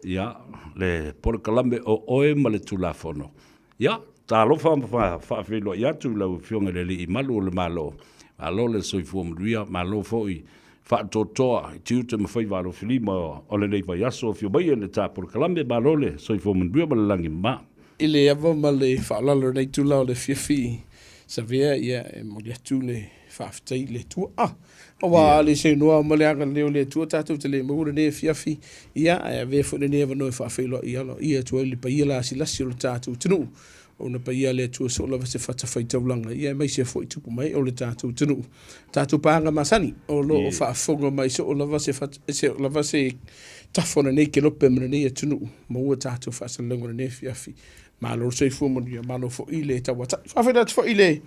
ia, le polokalame o Oe ma le Tulafono. Ia, talofa ma faafeiloai atu i lau Afioga i le Alii Malu o le Malo, malo le soifua manuia, malo foi faatoatoa i tiute ma faiva alofilima o lenei vaiaso. Afio mai e le ta polokalame, malo le soifua manuia ma le lagi mama. I le ava ma le faaaloalo i lenei itula o le afiafi Savea, ia e momoli atu le faafetai i le Atua. Ah, aua a le saunoa ma le agalelei o le Atua tatou te le maua lenei afiafi, ia ae avea foi lenei avanoa e faafeiloai aloaia atu ai le paia lasilasi o le tatou atunuu, ona paia le Atua soo lava se fatafaitaulaga, ia aemaise foi tupu mai o le tatou atunuu. Tatou paaga masani o lo o faafofoga mai soo lava se fata, se lava se tafa o lenei kelope ma lenei atunuu, maua tatou faasalalauga o lenei afiafi. Malo le soifua manuia, malo foi le tauatai. Faafetai atu foi i le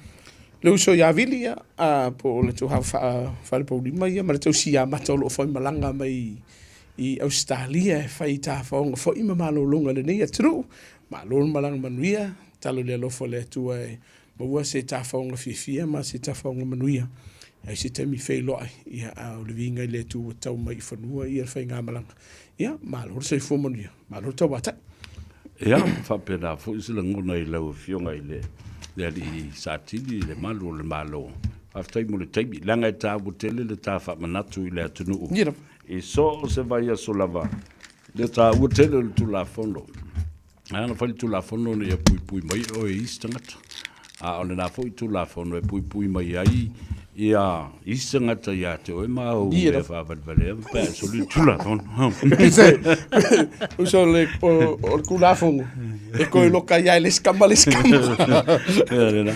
le uso ia Vili, ia, a, po o le tou faalepoulima ia, ma le tausi ia Mata o lo o fai malaga mai i Ausetalia e fai tafaoga foi ma malologa i lenei atunuu. Malo le malaga manuia, tatalo i le alofa o le Atua e maua se tafaoga fiafia ma se tafaoga manuia. Ai se taimi feiloai, ia, a o le viiga i le Atua ua tau mai i fanua ia le faigamalaga. Ia, malo le soifua manuia, malo le tauatai. Ia, faapena foi se lagona i lau Afioga i le le alii Satili, le malu o le Malo. Faafetai mo le taimi, leaga e taua tele le ta faamanatu i le atunuu. I so o se vaiaso lava, le taua tele o le Tulafono. A na fai le Tulafono ina ia puipui mai oe i isi tagata. A o lena foi Tulafono e puipui mai ai ia isi tagata ia te oe ma au mea faavalevalea pe a e soli le Tulafono. Uso le o le Tulafono e koe loka ia e le isi kama le isi kama. Ia lena.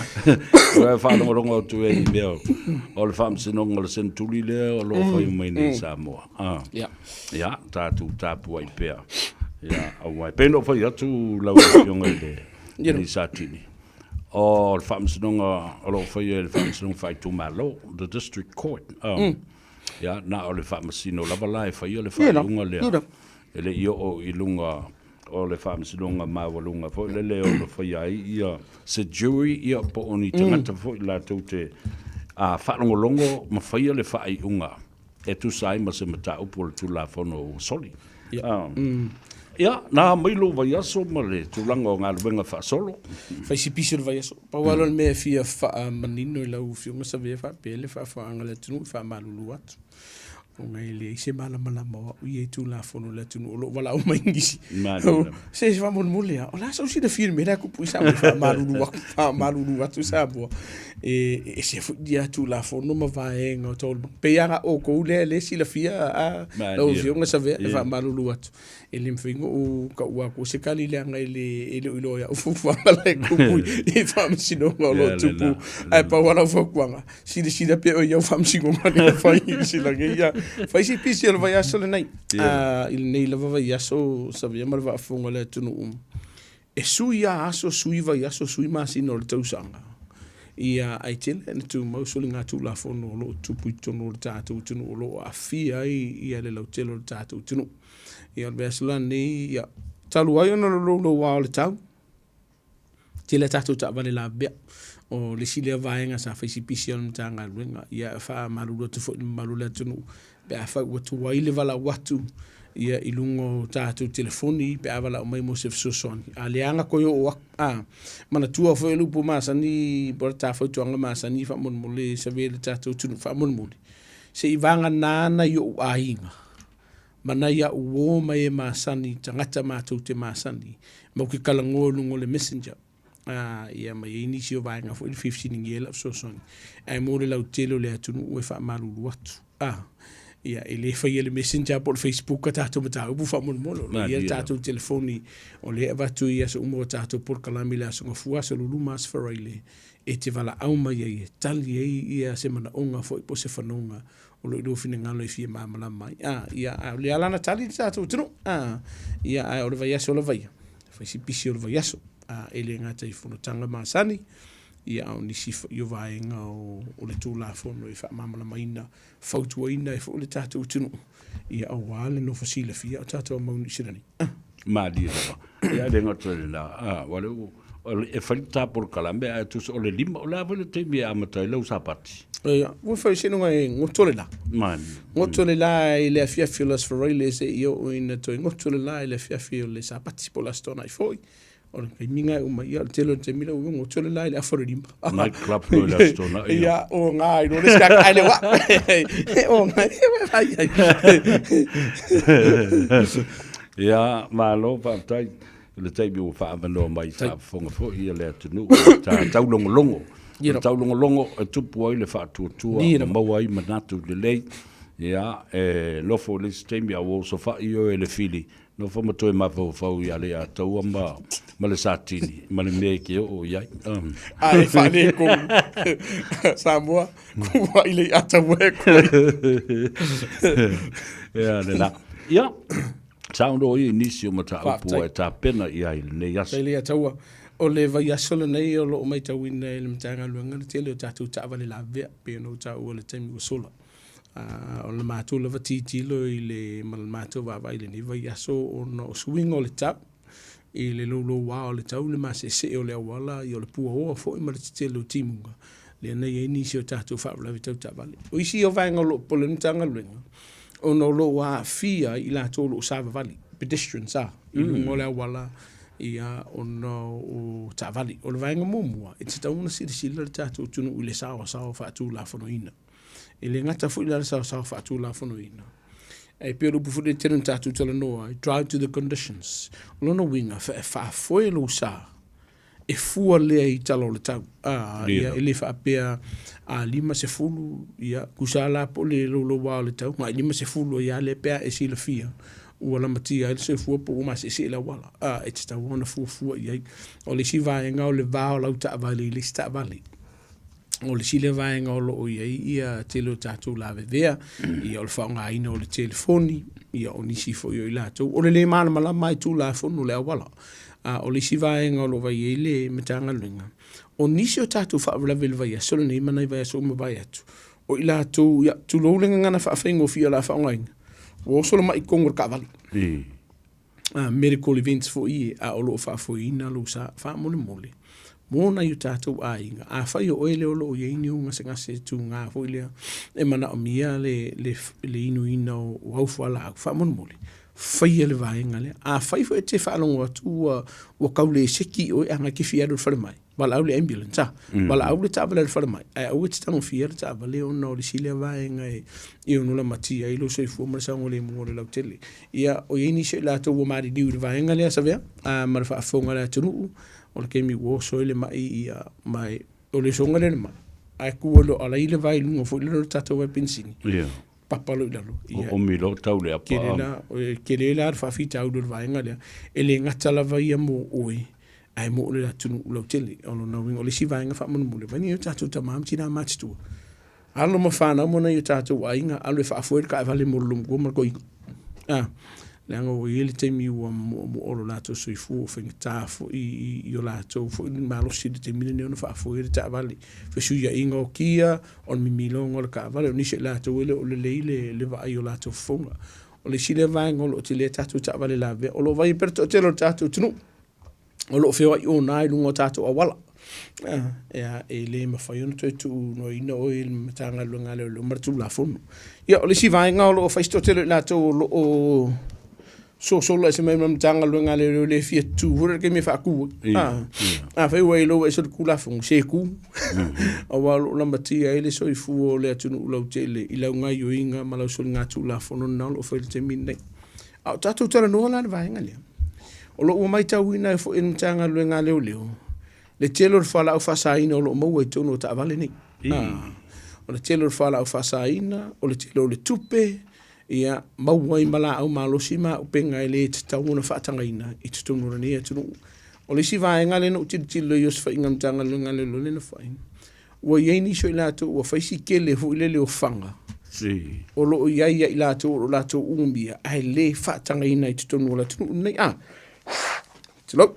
Ua faalogologo atu ai i mea o le faamasinoga o le Senetuli lea o lo o fai mai nei i Samoa. Ia, tatou tapuai pea. Ia, aua e pei ona ou fai atu lau Afioga i le Satini, O le faamasinoga o lo o faia e le faamasinoga faaitumalo, the district court. Um, mm. Ia, na o le faamasino lava la e faia le faaiuga lea. E le i oo i luga o le faamasinoga maualuga foi lele o lo faia ai ia se jury ia po o ni tagata mm. foi latou te a faalogologo ma faia le faaiuga e tusa ai ma se mataupu o le Tulafono ua soli. Yeah. Um, mm. Ia, na mai lou vaiaso ma le tulaga o galuega faasolo. Fai si pisi o le vaiaso. Pau mm. le mea e fia faamanino i lau afioga Savea faapea le faafofoga a le atunuu i faamalulu atu. Ona e leai se malamalama o au ia i Tulafono o le atunuu o lo o valaau mai nisi. Se se faamolemole lava, o le a sou silafia i le mea lea tupu i Samoa, faamalulu atu, faamalulu atu Samoa. E ese foi ia Tulafono ma vaega o taualumaga. Pei lava na outou lea e silafia a lau Afioga Savea, e faamalulu atu. E le mafai ona ou taua atu se tali leaga e le e le o iloa i au fuafuaga la e tupu i faamasinoga o lo o tupu. Ae pau lava lau fautuaga, silasila pea oe i au faamasinoga lea e fai i Silagi ia. Fai si pisi o le vaiaso lenei. I lenei lava vaiaso Savea ma le faafofoga a le atunuu, e sui lava aso, sui vaiaso, sui masina o le tausaga. Ia, ae tele ina tumau soligatulafono o lo o tupu i totonu o le tatou atunuu o lo o aafia ai ia le lautele o le tatou atunuu. Ia, o le vaiaso la lenei, ia, talu ai ona o le louloua o le tau, tele a tatou taavale lavea. O le isi lea vaega sa fai si pisi o le Matagaluega, ia e faamalulu atu foi i le mamalu o le atunuu pe afai ua tuai le valaau atu ia i luga o tatou telefoni pe a valaau mai mo se fesoasoani. A leaga toe oo aku, a manatua foi o le upu masani po o le ta fautuaga masani faamolemole save le tatou atunuu faamolemole se i vagana nai ou aiga ma nai a'u uo ma e masani, tagata matou te masani, matou te talanoa i luga o le messenger, a, ia ma i ai nisi o vaega foi le fia fesiligia ai lau fesoasoani. Ae mo le lautele o le atunuu e faamalulu atu, a, ia e le faia le messenger po o le facebook a tatou mataupu faamolemole, o lo o i ai le tatou telefoni o lea e avatu i aso uma o tatou polokalame i le Aso Gafua, Aso Lulu ma Aso Faraile e te valaau mai ai e tali ai ia se manaoga foi po o se fanoga o lo o i lou finagalo e fia malamalama ai. A, ia, a o le ala na tali le tatou atunuu. A, ia, ae o le vaiaso lava ia, fai si pisi o le vaiaso. A, e le gata i fonotaga masani, ia, a o nisi foi o vaega o, o le Tulafono e faamalamalamaina, fautuaina ai foi le tatou atunuu, ia, aua le nofo silafia o tatou mau Niu Sila nei. A. Malie lava. Ia, e le gata i lena, a, ua le ua, e fai le ta polokalame ae tusa o le lima, o le a foi le taimi e amata ai lau Sapati? Ia, ua fai se iloga e goto le la. Malie. Goto le la i le afiafi o le Aso Faraile seia oo ina toe goto le la i le afiafi o le Sapati po o le Aso Toonai foi. O le taimi lena e uma ai, o le tele o le taimi lau afioga, goto le la i le afa o le lima. Night club loa i le Aso Toonai. Ia, o ngā i le isi ai le wa. O ngā, ai ai. Ia, malo faafetai. I le taimi ua faaavanoa mai i faafofoga foi ia le atunuu i ta taulogologo. O le taulogologo e tupu ai le faatuatua ma maua ai manatu lelei. Ia, e nofo i le isi taimi a ua osofai oe e le fili, nofo ma toe mafaufau ia Leiataua ma, ma le Satini ma le mea e te oo i ai. A e faaletonu Samoa, kuai Leiataua e koe. Ia, lena. Ia, Saunoa ia i nisi o mataupu ua e tapena i ai i lenei aso. Faafetai Leiataua. O le vaiaso lenei o lo o matauina e le Matagaluega le tele o tatou taavale lavea pei ona ou taua i le taimi ua sola. O le matou lava tilotilo i le ma le matou vaavaai i lenei vaiaso ona o suiga o le tau i le louloua o le tau, le maseesee o le auala, ia o le puaoa foi ma le tetele o timuga, lea na i ai nisi o tatou faalavelave tau taavale. O isi ia o vaega o lo o popole ai le Matagaluega, ona o lo o aafia i latou o lo o savavali, pedestrians a, i luga o le auala ia ona o taavale. O le vaega muamua, e tatau ona silasila le tatou atunuu i le saoasaoa faatulafonoina. E le gata foi la le saoasaoa faatulafonoina, ae pei o le upu foi lea e tele ona tatou talanoa ai, drive to the conditions. O lona uiga, e faafoe lou sa e fua lea i tala o le tau. A, ia, e le faapea a 50, ia, tusa la po o le louloua o le tau, na i 50 ai lava lea pe a e silafia ua lamatia ai le soifua po ua maseesee le auala. A, e tatau ona fuafua i ai. O le isi vaega o le va o lau taavale i le isi taavale. O le isi lea vaega o lo o i ai ia tele o tatou lavevea, ia o le faaaogaina o le telefoni, ia o nisi foi o i latou. O le le malamalama i Tulafono o le auala. A o le isi vaega o lo o vaai ai le Matagaluega, o nisi o tatou faalavelave i le vaiaso lenei ma nai vaiaso ua mavae atu, o i latou, ia, tulou le gagana faafaigofie o le a faaaogaina, ua oso le mai i totonu o le taavale. Medical events foi ia, a o lo o faafoeina lou sa, faamolemole, mo nai o tatou aiga. Afai o oe lea o lo o i ai ni ou gasegase tuga foi lea e manaomia le, le, le inuina o au fualaau, faamolemole, faia le vaega lea. Afai foi e te faalogo atu ua, ua tau le seki oe a na e te fia alu i le falemai, valaau le ambulance, a, valaau le taavale a le falemai, ae aua e te tagofia le taavale ona o le isi lea vaega e, e ono lamatia ai lou soifua ma le saogalemu o le lautele. Ia, o i ai nisi o i latou ua maliliu i le vaega lea, Savea, a, ma le faafofoga a le atunuu, o le taimi ua oso ai le mai, ia, ma e, o le osoga lea o le mai, ae tu ai loa alai le vai i luga foi lea o le tatou vai penisini. Ia. Papa loa i lalo. Ia, Oomi loa tau le apa. Tele la, tele la le faafitauli o le vaega lea, e le gata lava ia mo oe, ae mo le atunuu lautele. O lona uiga, o le isi vaega faamolemole, vaai nei o tatou tama ma tina matutua, alo ma fanau ma nai o tatou aiga, alu e faafoe le taavale mo le lomua ma le toeaina. A, leaga ua i ai le taimi ua muamua o lo latou soifua ua faigata foi i o latou foi malosi i le taimi lenei ona faafoe le taavale. Fesuiaiga o kia, o le mimiloga o le taavale, o nisi o i latou e le o lelei le vaai o latou fofoga. O le isi lea vaega o lo o tele ai tatou taavale lavea, o lo o vaai pea le toatele o le tatou atunuu o lo o feoai ona i luga o tatou auala. Ia, e le mafai ona toe tuunoaina oe i le Matagaluega a Leoleo ma le Tulafono. Ia, o le isi vaega o lo o fai si toatele o i latou o lo o sosolo ese mai ma le Matagaluega a Leoleo le fia tu foi lea i le taimi e faatu ai. Afai ua e iloa ua ese le Tulafono, se tu. Aua o lo o lamatia ai le soifua o le atunuu lautele i lau gaoioiga ma lau soligatulafono lena o lo o fai i le taimi lenei. A o tatou talanoa la i le vaega lea, o lo o ua matauina ai foi e le Matagaluega a Leoleo le tele o le fualaau faasaina o lo o maua i totonu o taavale nei. O le tele o le fualaau faasaina, o le tele o le tupe, ia, maua ai ma laau malosi ma auupega e le tatau ona faatagaina i totonu o lenei atunuu. O le isi vaega lea na ou tilotilo i osofaiga a le Matagaluega a Leoleo lea na fai, ua i ai nisi o i latou ua fai si tele foi lele o fana o lo o i ai ia i latou o lo o latou umia ae le faatagaina i totonu o le atunuu lenei. A, tulou.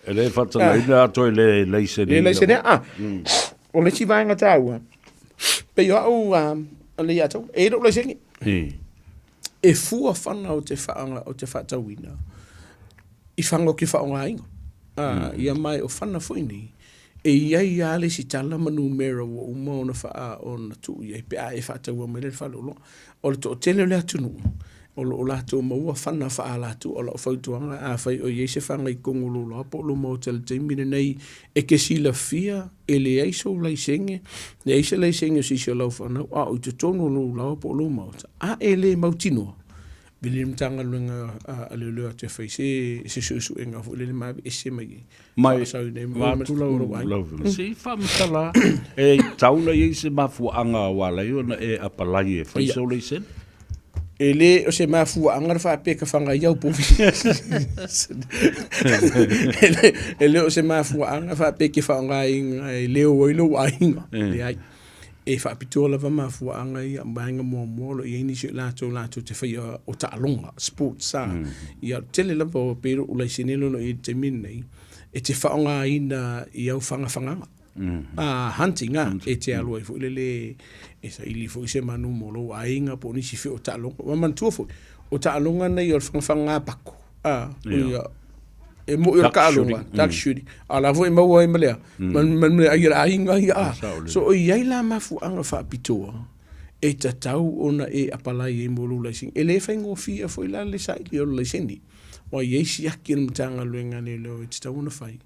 E le faatagaina ah. atoa i le laisene. Le laisene, a. O le isi vaega taua, pei o au a le ia tau, e i lou laisene. E fua fana o te whaanga, o te whaatauina, i whanga o ke whaongainga. Ia mai o fana foi nei, E i ai lava le isi tala ma numera ua uma ona faa, ona tuu i ai pe a e faataua mai le faleoloa. O le toatele o le atunuu, o lo o latou maua fana faa-latou. O lau fautuaga, afai o i ai se faga i totonu o lou laoa po o lou maota i le taimi lenei e te silafia e leai sou laisene, leai se laisene o se isi o lau fanau a o i totonu o lou laoa po o lou maota, a e le mautinoa, vili le Matagaluega a Leoleo atu e fai se se suesuega foi lele ma aveese mai ai. Mai vaeatu lau lau afioga, se i faamatala e tatau ona i ai se mafuaaga ua ala ai ona e apalai e fai sou laisene? E le o se mafuaaga le faapea e ka fagaia au povi. E le o se mafuaaga faapea e te faaaogaina e leo ai lou aiga. Leai. E faapitoa lava mafuaaga ia, vaega muamua o lo o i ai nisi o i latou latou te faia o taaloga, sports a. Ia o le tele lava o pei lou laisene lea o lo o i ai i le taimi lenei, e te faaaogaina i au fagafagaga, hunting a, e te alu ai foi lele e saili foi se manu mo lou aiga po o nisi foi o taaloga. Ua manatua foi, o taaloga nei o le fagafagaga pako, a, ia, e moi o le taaloga, duck shooting, a o la foi e maua ai ma le a, ma le ai a le aiga ia a. So o i ai la mafuaaga faapitoa e tatau ona e apalai ai mo lou laisene. E le faigofie foi la le saili o le laisene, aua e i ai siaki a le Matagaluega a Leoleo e tatau ona fai,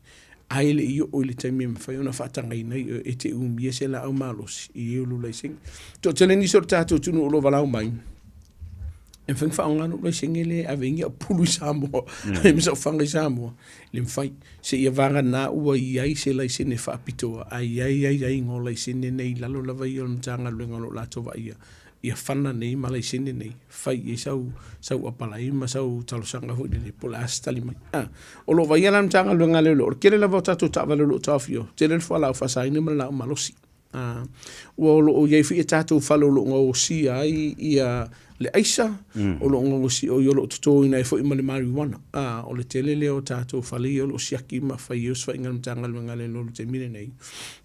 ae le i oo i le taimi e mafai ona faatagaina ai oe e te umia se laau malosi i ai o lou laisene. Toatele nisi o le tatou atunuu o lo o valaau mai, e mafai ona faaaoga lou laisene lea e ave ai ni au pulu i Samoa, ma sau faga i Samoa, le mafai. Seia vagana ua i ai se laisene faapitoa, ae i ai aiaiga o laisene nei i lalo lava ia o le Matagaluega o lo o latou vaaia ia fana nei ma laisene nei, fai i ai sau, sau apalai ma sau talosaga foi lele, po o le a se tali mai. A, o lo o vaaia la le Matagaluega a Leoleo, o le tele lava o tatou taavale o lo o taofia, tele le fualaau faasaina ma le laau malosi. Ua o lo o i ai foi a tatou fale o lo o gaosia ai ia le aisa, o lo o gaosia, o lo o totoina ai foi ma le marijuana. O le tele lea o tatou fale ia o lo o siaki ma fai ai osofaiga a le Matagaluega a Leoleo i le taimi lenei.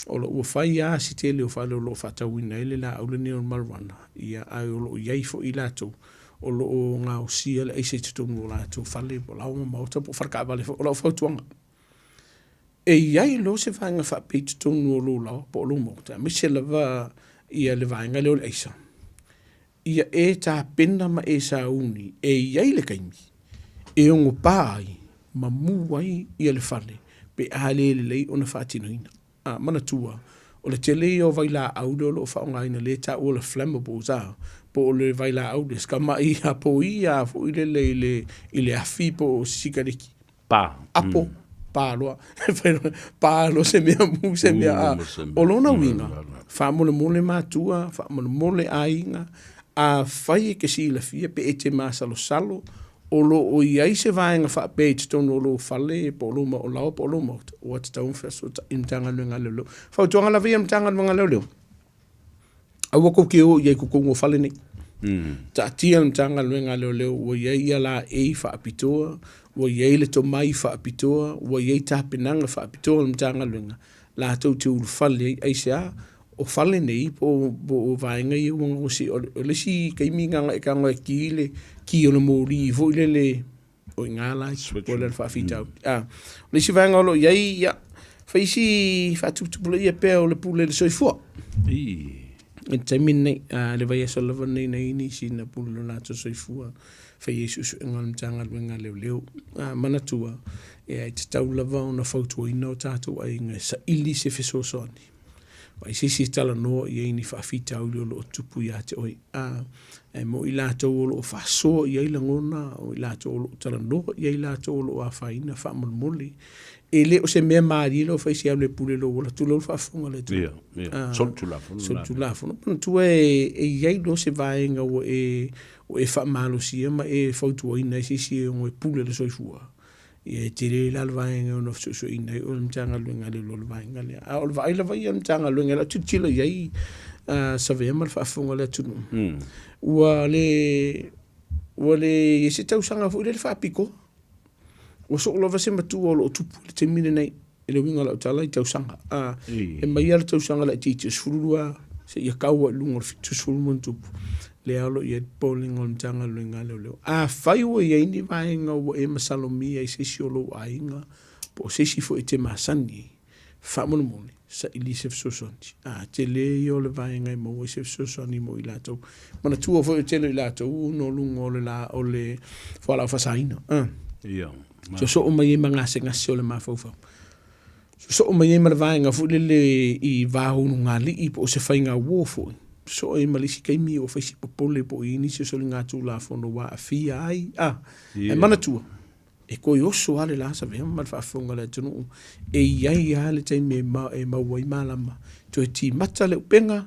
O lo o ua fai lava si tele o fale o lo o faatauina ai le laau lenei o le marijuana, ia ae o lo o i ai foi latou o lo o gaosia le aisa i totonu o latou fale po o laoa ma maota po o faletaavale foi. O lau fautuaga, E i ai loa se vaega faapea i totonu o lou laoa po o lou maota, aemaise lava ia le vaega lea o le aisa, ia e tapena ma e sauni e i ai le taimi e ono pa ai ma mu ai ia le fale pe a le lelei ona faatinoina. A, manatua, o le tele ia o vailaau lea o lo o faaaogaina lea e taua o le flammables a, po o le vailaau lea, sikamai apoi a foi lele i le, i le afi po o se sikareti. Pa. Apo, pa loa. Pa loa se mea mu se mea a. O lona uiga, faamolemole matua, faamolemole aiga, afai e te silafia pe e te masalosalo o lo o i ai se vaega faapea i totonu o lou fale po o lou laoa po o lou maota, ua tatau ona fesoosootai i le Matagaluega a Leoleo. Fautuaga lava ia a le Matagaluega a Leoleo, aua tou te o i ai i totonu o fale nei. Taatia le Matagaluega a Leoleo ua i ai ia laei faapitoa, ua i ai le tomai faapitoa, ua i ai tapenaga faapitoa a le Matagaluega latou te ulufale ai. Aisea? O fale nei po o vaega ia ua gaosia, o le isi taimi na ona e tago e ki le ki o le moli foi lele, o i ina la e tupu ai le faafitauli. O le isi vaega o lo o i ai, ia, fai si faatuputupulaia pea o le pule i le soifua. I le taimi lenei, le vaiaso lava lenei na i ai nisi na pule lo latou soifua, fai ai suesuega a le Matagaluega a Leoleo. Manatua, e tatau lava ona fautuaina o tatou aiga e saili se fesoasoani. Vaai se isi e talanoa i ai i ni faafitauli o lo o tupu ia te oe. A, e mo i latou o lo o faasoa i ai lagona, o i latou o lo o talanoa i ai latou o lo o afaina faamolemole. E le o se mea malie lau fai se alu e pule lou ola, tulou le faafofoga a le Atua. Ia, ia. A, Solitulafono. Solitulafono. Manatua e, e i ai loa se vaega ua e, ua e faamalosia ma e fautuaina ai se isi e ono e pule le soifua, Ia e tele la le vaega e ono fesoesoeina ai oe le Matagaluega a Leoleo i le vaega lea. A o le vaai lava ia a le Matagaluega i lau tilotilo i ai Savea ma le faafofoga a le atunuu, ua le ua le i ai se tausaga foi lele faapitoa. Ua soo lava se matua o lo o tupu i le taimi lenei. I le uiga o lau tala i tausaga. E mai lava le tausaga laitiiti o 12 seia tau ai i luga o le 70 ma ona tupu, lea o lo o i ai le popolega o le Matagaluega a Leoleo. Afai ua i ai ni vaega ua e masalomia i se isi o lou aiga po o se isi foi e te masani ai, faamolemole, saili se fesoasoani. A tele ia o le vaega e maua ai se fesoasoani mo i latou. Manatua foi o le tele o i latou no luga o le la o le fualaau faasaina. Ia. Sosoo mai ai ma gasegase o le mafaufau. Sosoo mai ai ma le vaega foi lele i va ulugalii po o se faiga uo foi. Sosoo ai ma le isi taimi ua fai si popole po o i ai nisi o soligatulafono ua aafia ai. A, ae manatua, e toe oso lava le la Savea ma le faafofoga a le atunuu, e i ai lava le taimi e maua ai malama. Toe timata le upega,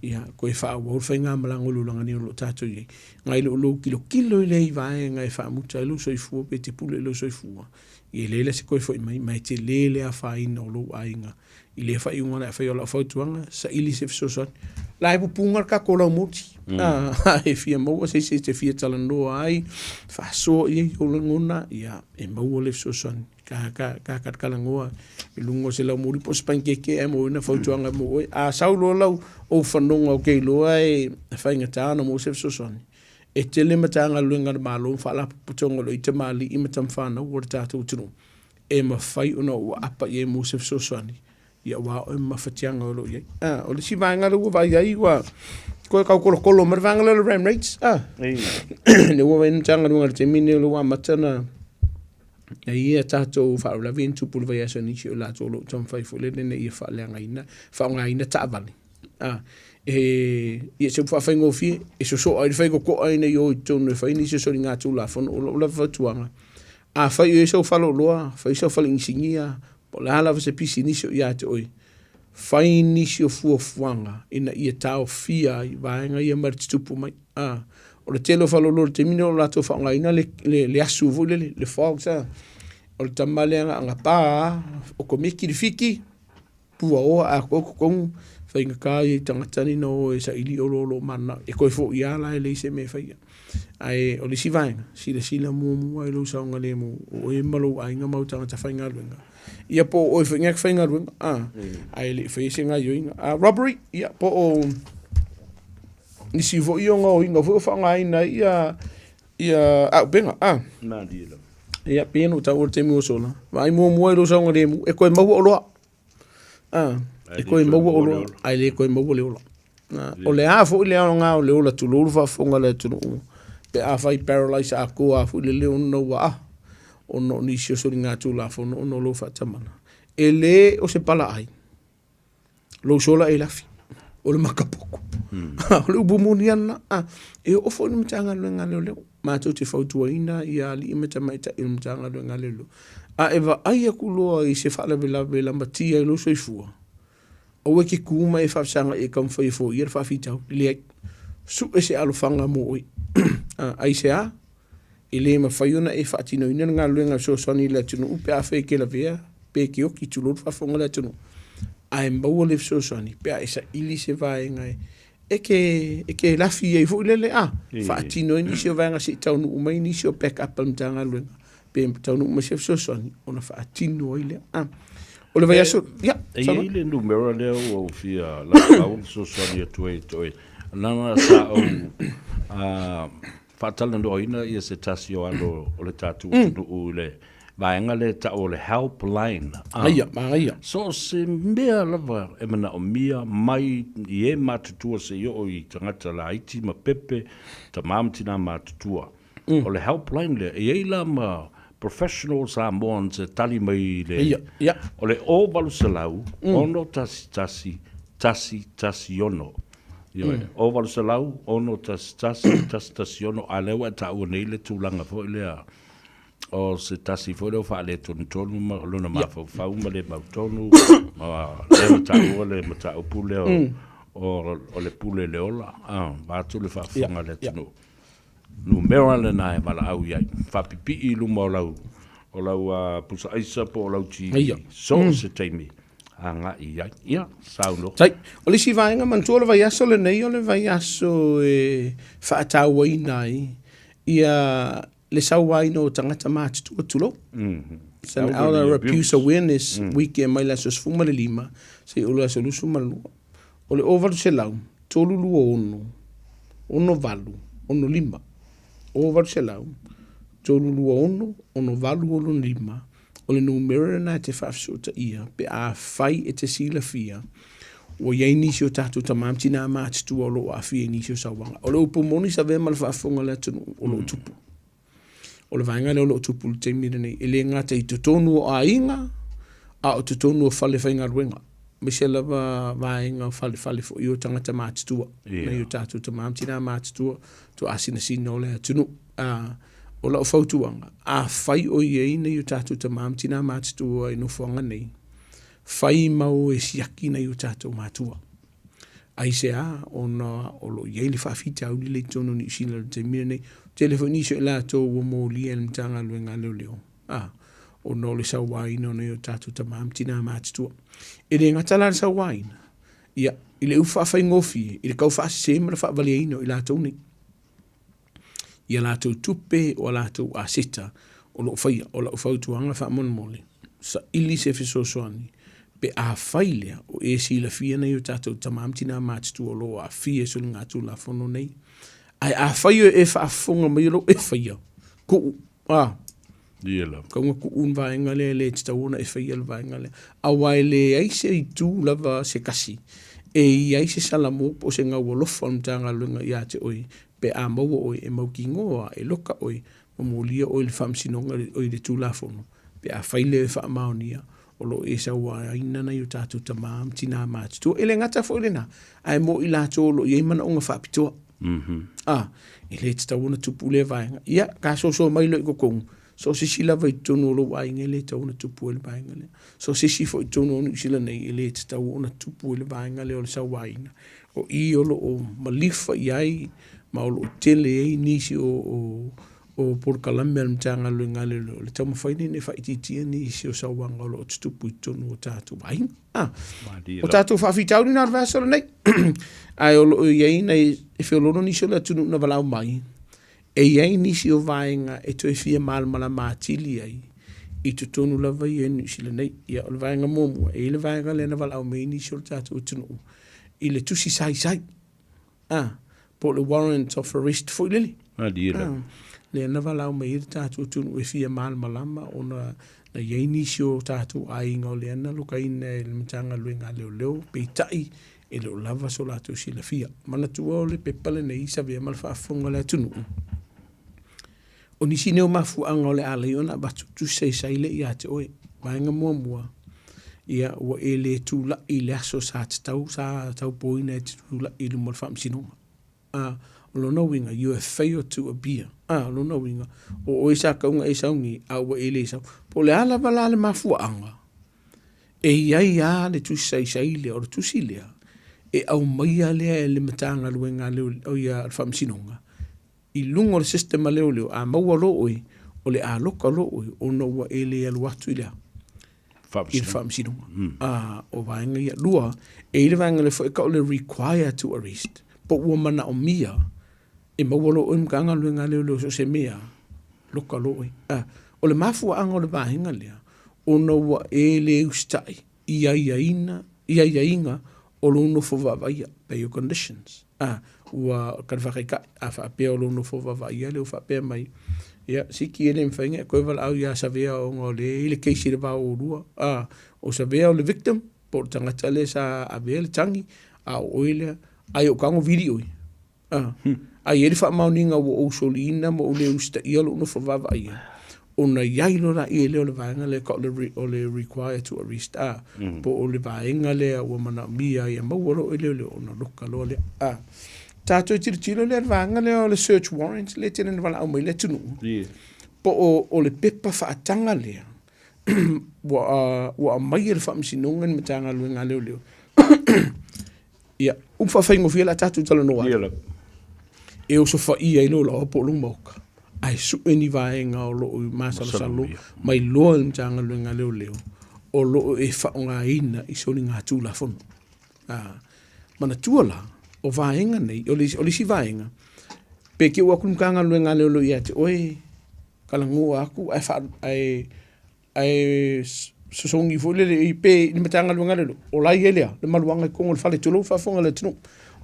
Ia, koe faaauau le faigamalaga o le olaga nei o lo o tatou i ai. Ngai lo lou kilokilo i lea vaega e faamuta ai lou soifua pe te pule i lou soifua, ia e leai la se toe foi mai, ma e tele le afaina o lou aiga i lea faaiuga o le a faia. O lau fautuaga, saili se fesoasoani. La e pupuga le tatou laumoti, a e fia maua se isi e te fia talanoa ai, faasoa i ai ou lagona, ia, e maua le fesoasoani. Ka, ka, ka kalakalagoa i luga o se laumoli po o se panikeke ae maua ai nā fautuaga mo oe. A sau loa lau ou fanoga o ke iloa e faigata ona maua se fesoasoani, e tele Matagaluega a le Malo ma Faalapotopotoga o lo o i ai tamalii ma tamafanau o le tatou atunuu e mafai ona ou aapa i ai mo se fesoasoani ia aua oe ma mafatiaga o lo o i ai. Ah, o le isi vaega lea ua vaai ai ua toe tau kolokolo mai le vaega lea o le ram rates. Ah. Lea ua vaai Matagaluega i le taimi lenei o lea ua amata ona E i ai a tatou faalavelave ia na tupu i le vaiaso i nisi o i latou o lo o taumafai foi lele ina ia faaleagaina, faaaogaina taavale. A, e, ia se upu faafaigofie, e sosoo ai le faitotoa ina ia o i totonu e fai nisi o soligatulafono. O lau lava fautuaga, afai o i ai sou faleoloa, fai sau fale inisinia, po o le a lava se pisinisi o ia te oe, fai nisi o fuafuaga ina ia taofia ai vaega ia mai le tutupu mai. A, o le tele o faleoloa i le taimi lenei o lo o latou faaaogaina le, le, le asu foi lele, le fogs, a. O le tama lea na, na pa lava, okomeki le fiki. Puaoa atoa totonu, faigata ia i tagata nei na o e saili olo o lo o mananao. E toe foi lava la e leai se mea e faia. Ae o le isi vaega, silasila muamua i lou saogalemu, o oe ma lou aiga ma au tagata faigaluega. Ia po o oe foi e te faigaluega, a, ae le i faia se gaoioiga. A robbery, ia po o nisi foi o gaoiga foi o faaaogaina ai ia ia auupega, a. Malie lava. Ia, pei ona ou taua i le taimi ua sola, vaai muamua i lou saogalemu, e toe maua oloa. A, e toe maua oloa, ae le toe maua le ola. O le a foi le aoga o le ola tulou le faafofoga a le atunuu, pe afai paralyse atoa lava foi le leo ona ua a, ona o nisi o soligatulafono ona o lou faatamala. E le o se palaai lou sola e lafi, o le makapuku. O le upu moni lava lena. E oo foi i le Matagaluega a Leoleo, matou te fautuaina ia alii ma tamaitai o le Matagaluega a Leoleo, a e vaai atu loa i se faalavelave e lamatia ai lou soifua, Aua e te tu ma e faafesagai e taumafai e foia le faafitauli. Leai. Sue se alofaga mo oe. Aisea? E le mafai ona e faatinoina le galuega e fesoasoani i le atunuu pe afai e te lavea pe e te oti, tulou le faafofoga a le atunuu. Ae maua le fesoasoani pe a e saili se vaega e te, e te lafi ai foi lele, a, faatino ai nisi o vaega se i taunuu mai nisi o back up a le Matagaluega pe taunuu mai se fesoasoani ona faatino ai lea. A, o le vaiaso, ia, E i ai le numera lea ua ou fia laulau ma fesoasoani atu ai te oe. Leaga sa ou faatalanoaina ia se tasi o alo o le tatou atunuu i le vaega lea e tau o le helpline. Aia, manaia. So o se mea lava e manaomia mai i e matutua seia oo i tagata laiti ma pepe, tama ma tina matutua. O le helpline lea, e i ai la ma professional Samoans e tali mai i le... Ia, ia. O le 0800 611 116. Ioe, 0800 611 116, a o lea ua e taua nei le tulaga foi lea o se tasi foi lea o faaletonutonu ma lona mafaufau ma le mautonu ma lea na taua le mataupu lea o le pule i le ola, vaeatu le faafofoga a le atunuu. Numera lena e valaau i ai. Faapipii i luma o lau o lau pusa aisa po o lau TV. So o se taimi agai i ai. Ia, saunoa. Tai, o le isi vaega manatua o le vaiaso lenei o le vaiaso e faatauaina ai ia le sauaina o tagata matutua, tulou. It's an Elder Abuse Awareness Week e mai le aso 15 seia oo i le aso 22. O le 0800 326 68 65. 0800 326 6865 o le numera lena e te faafesootaia pe afai e te silafia ua i ai nisi o tatou tama ma tinā matutua o lo o aafia i nisi o sauaga. O le upu moni sa avea ma le faafofoga a le atunuu o lo o tupu. O le vaega lea o lo o tupu i le taimi lenei, e le gata i totonu o aiga, a o totonu o fale faigaluega, aemaise lava vaega o falefale foi o tagata matutua, nai o tatou tama ma tinā matutua, toasinasina o le atunuu. A, o lau fautuaga, afai o i ai nai o tatou tama ma tinā matutua i nofoaga nei, fai ma o e siaki nai o tatou matua. Aisea? Ona o lo o i ai le faafitauli lea i totonu o Niu Sila i le taimi lenei. Tele foi nisi o i latou ua molia e le Matagaluega a Leoleo, a, ona o le sauaina o nai o tatou tama ma tinā matutua. E le gata la le sauaina, ia, i le upu faafaigofie, i le tau faasese ma le faavaleaina o i latou nei. i a latou tupe o a latou aseta o lo o faia. O lau fautuaga faamolemole, saili se fesoasoani pe afai lea o e silafia nei o tatou tama ma tina matutua o lo o aafia i soligatulafono nei. Ae afai o e faafofoga mai o lo o e faia, kuu, a, Ia lava. Kau na kuu le vaega lea e le tatau ona e faia le vaega lea. Aua e leai se itu lava se kasi e i ai se salamo po o se gaualofa o le Matagaluega ia te oe pe a maua oe e mautinoa, e loka oe ma molia oe i le faamasinoga oi le Tulafono pe afai lea e faamaonia o lo o e sauaina nai o tatou tama ma tinā matutua. E le gata foi lena, ae mo i latou o lo o i ai manaoga faapitoa. A, e le tatau ona tupu lea vaega. Ia, ka soso mai loa i totonu, so o se isi lava i totonu o lou aiga e le tatau ona tupu ai le vaega lea. So o se isi foi i totonu o Niu Sila nei e le tatau ona tupu ai le vaega lea o le sauaina. O i o lo o malifa i ai ma o lo o tele ai nisi o O polokalame a le Matagaluega a Leoleo, o le taumafai lenei ina ia faaitiitia nisi o sauaga o lo o tutupu i totonu o tatou aiga. Ah, o tatou faafitauli na o le vaiaso lenei. Ae o lo o i ai nai, e feoloolo nisi o le atunuu na valaau mai, e i ai nisi o vaega e toe fia malamalama atili ai i totonu lava ia i Niu Sila nei. Ia, o le vaega muamua, e i ai le vaega lea na valaau mai ai nisi o le tatou atunuu i le tusi saisai. Ah, po o le warrant of arrest foi lele. Malie lava. Ah, lea na valaau mai ai le tatou atunuu e fia malamalama ona na i ai nisi o tatou aiga o lea na lokaina e le Matagaluega a Leoleo, peitai e le o lava so latou silafia. Manatua o le pepa lenei sa avea ma le faafofoga a le atunuu. O nisi nei o mafuaaga o le a alai ona avatu tusi saisai lea ia te oe. Vaega muamua, ia ua e le tulai i le aso sa tatau, sa taupoina e te tulai i luma o le faamasinoga. A, o lona uiga, you have failed to appear. A, o lona uiga, o oe sa tau ona e sauni, a ua e le sau. Po o le a lava la le mafuaaga, e i ai lava le tusi saisai lea, o le tusi lea, e aumaia lea e le Matagaluega a le Faamasinoga, i luga o le system a leoleo, a maua loa oe, o le a loka loa oe ona ua e le alu atu i le a? I le faamasinoga. A, o vaega ia. Lua, e i ai le vaega lea foi e tau o le require to arrest, po ua manaomia e maua loa oe e le Matagaluega a Leoleo so o se mea, loka loa oe. A, o le mafuaaga o le vaega lea, ona ua e le usitai i aiaiina, i aiaiga o lou nofo vaavaaia, by your conditions. A, ua ka le faataitai, a faapea o lou nofo vaavaaia lea ua faapea mai, ia, siki e le mafai ona e toe valaau ia Savea ona o lea e i ai le case i le va o oulua. A, o Savea o le victim, po o le tagata lea sa avea le tagi, a o oe lea, ai o tago vili oe. A, a i ai le faamaoniga ua ou soliina ma ou le usitaia lou nofo vaavaaia, ona i ai loa laia lea o le vaega lea e tau o le require to arrest, a, po o le vaega lea ua manaomia ia maua loa oe leoleo ona loka loa lea. A, tatou tilotilo lea i le vaega lea o le search warrant lea e tele ina valaau mai le atunuu, po o le pepa faataga lea ua aumai e le Faamasinoga i le Matagaluega a Leoleo. Ia, upu faafaigofie la tatou talanoa ai. Ia E osofaia ai lou laoa po o lou maoka, ae sue ni vaega o lo o masalosalo mai loa i le Matagaluega a Leoleo o lo o e faaaogaina i soligatulafono. A, manatua la, o vaega nei, o le isi vaega, pe keu atu le Matagaluega a Leoleo ia te oe, talanoa atu ae faa, ae ae sosogi foi lele i pe i le Matagaluega a Leoleo, o la e i ai le a? Le maluaga i totonu o le fale, tulou le faafofoga a le atunuu.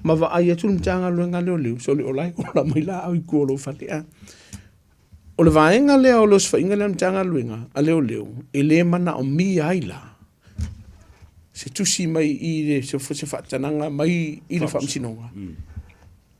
Ma vaai atu le Matagaluega a Leoleo, sole o la e ola mai laau i tua o lou fale. A. O le vaega lea o le osofaiga lea a le Matagaluega a Leoleo, e le manaomia ai la se tusi mai i le se faatanaga mai i le Faamasinoga.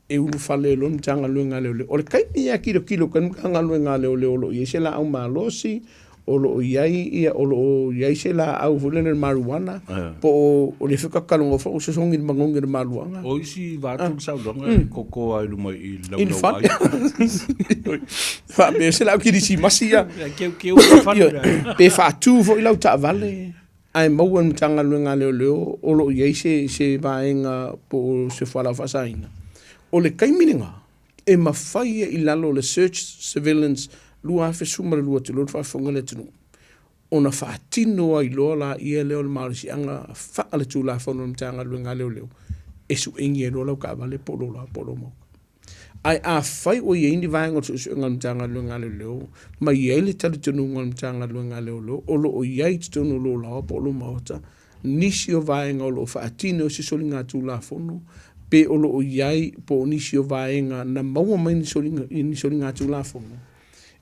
E ulufale ai loa le Matagaluega a Leoleo. O le taimi lava e tilotilo atu ai le Matagaluega a Leoleo o lo o i ai se laau malosi, o lo o i ai ia, o lo o i ai se laau foi lele o le marijuana, po o lea foi ta te talanoa foi o sosogi i le manogi o le maluaga. O isi vaeatu le saunoaga e koko lava i luma i le laulau ai. Faapea se laau kerisimasi ia. Keukeu le fale. Pe faatu foi lau taavale. Ae maua e le Matagaluega a Leoleo o lo o i ai se, se vaega po o se fualaau faasaina. O le taimi lena, e mafai ai i lalo o le Search Surveillance 2012 tulou le faafofoga a le atunuu, ona faatino ai loa laia lea o le malosiaga faaletulafono a le Matagaluega a Leoleo e suegi ai loa lau taavale po o lou laoa po o lou maota. Ae afai ua i ai ni vaega o le suesuega a le Matagaluega a Leoleo ma i ai le talitonuga o le Matagaluega a Leoleo o lo o i ai i totonu o lou laoa po o lou maota nisi o vaega o lo o faatino i se soligatulafono pe o lo o i ai po o nisi o vaega na maua mai i ni soligatulafono,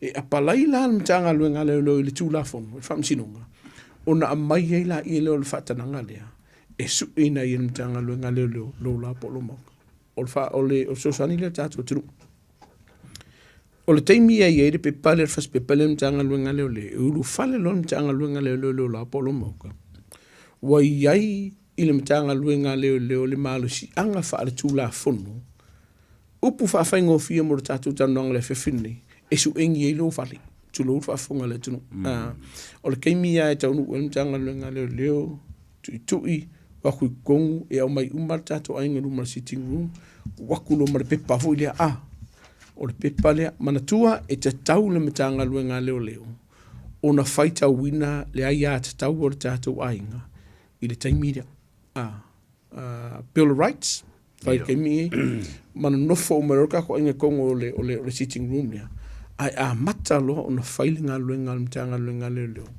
e apalai la le Matagaluega a Leoleo i le Tulafono, i le Faamasinoga, ona aumai ai laia lea o le faatanaga lea e sueina ai e le Matagaluega a Leoleo lou laoa po o lou maota. O le, o le, o le fesoasoani lea i le tatou atunuu. O le taimi e i ai le pepa lea, le fasipepa lea a le Matagaluega a Leoleo, e ulufale loa le Matagaluega a Leoleo i lou laoa po o lou maota, ua i ai i le Matagaluega a Leoleo le malosiaga faaletulafono, upu faafaigofie mo le tatou talanoaga i le afiafi lenei, e suegi ai lou fale, tulou le faafofoga a le atunuu. O le taimi lava e taunuu ai le Matagaluega a Leoleo, tuitui, o atu i totonu, e aumai uma le tatou aiga i luma o le sitting room, tuu atu loa ma le pepa foi lea, a. O le pepa lea, manatua e tatau le Matagaluega a Leoleo ona faitauina le aiatatau a le tatou aiga i le taimi lea. A, uh, Bill of Rights, fai le taimi e, ma nonofo uma loa le tatou aiga i totonu o le, o le, o le sitting room lea, ae amata loa ona fai le galuega a le Matagaluega a Leoleo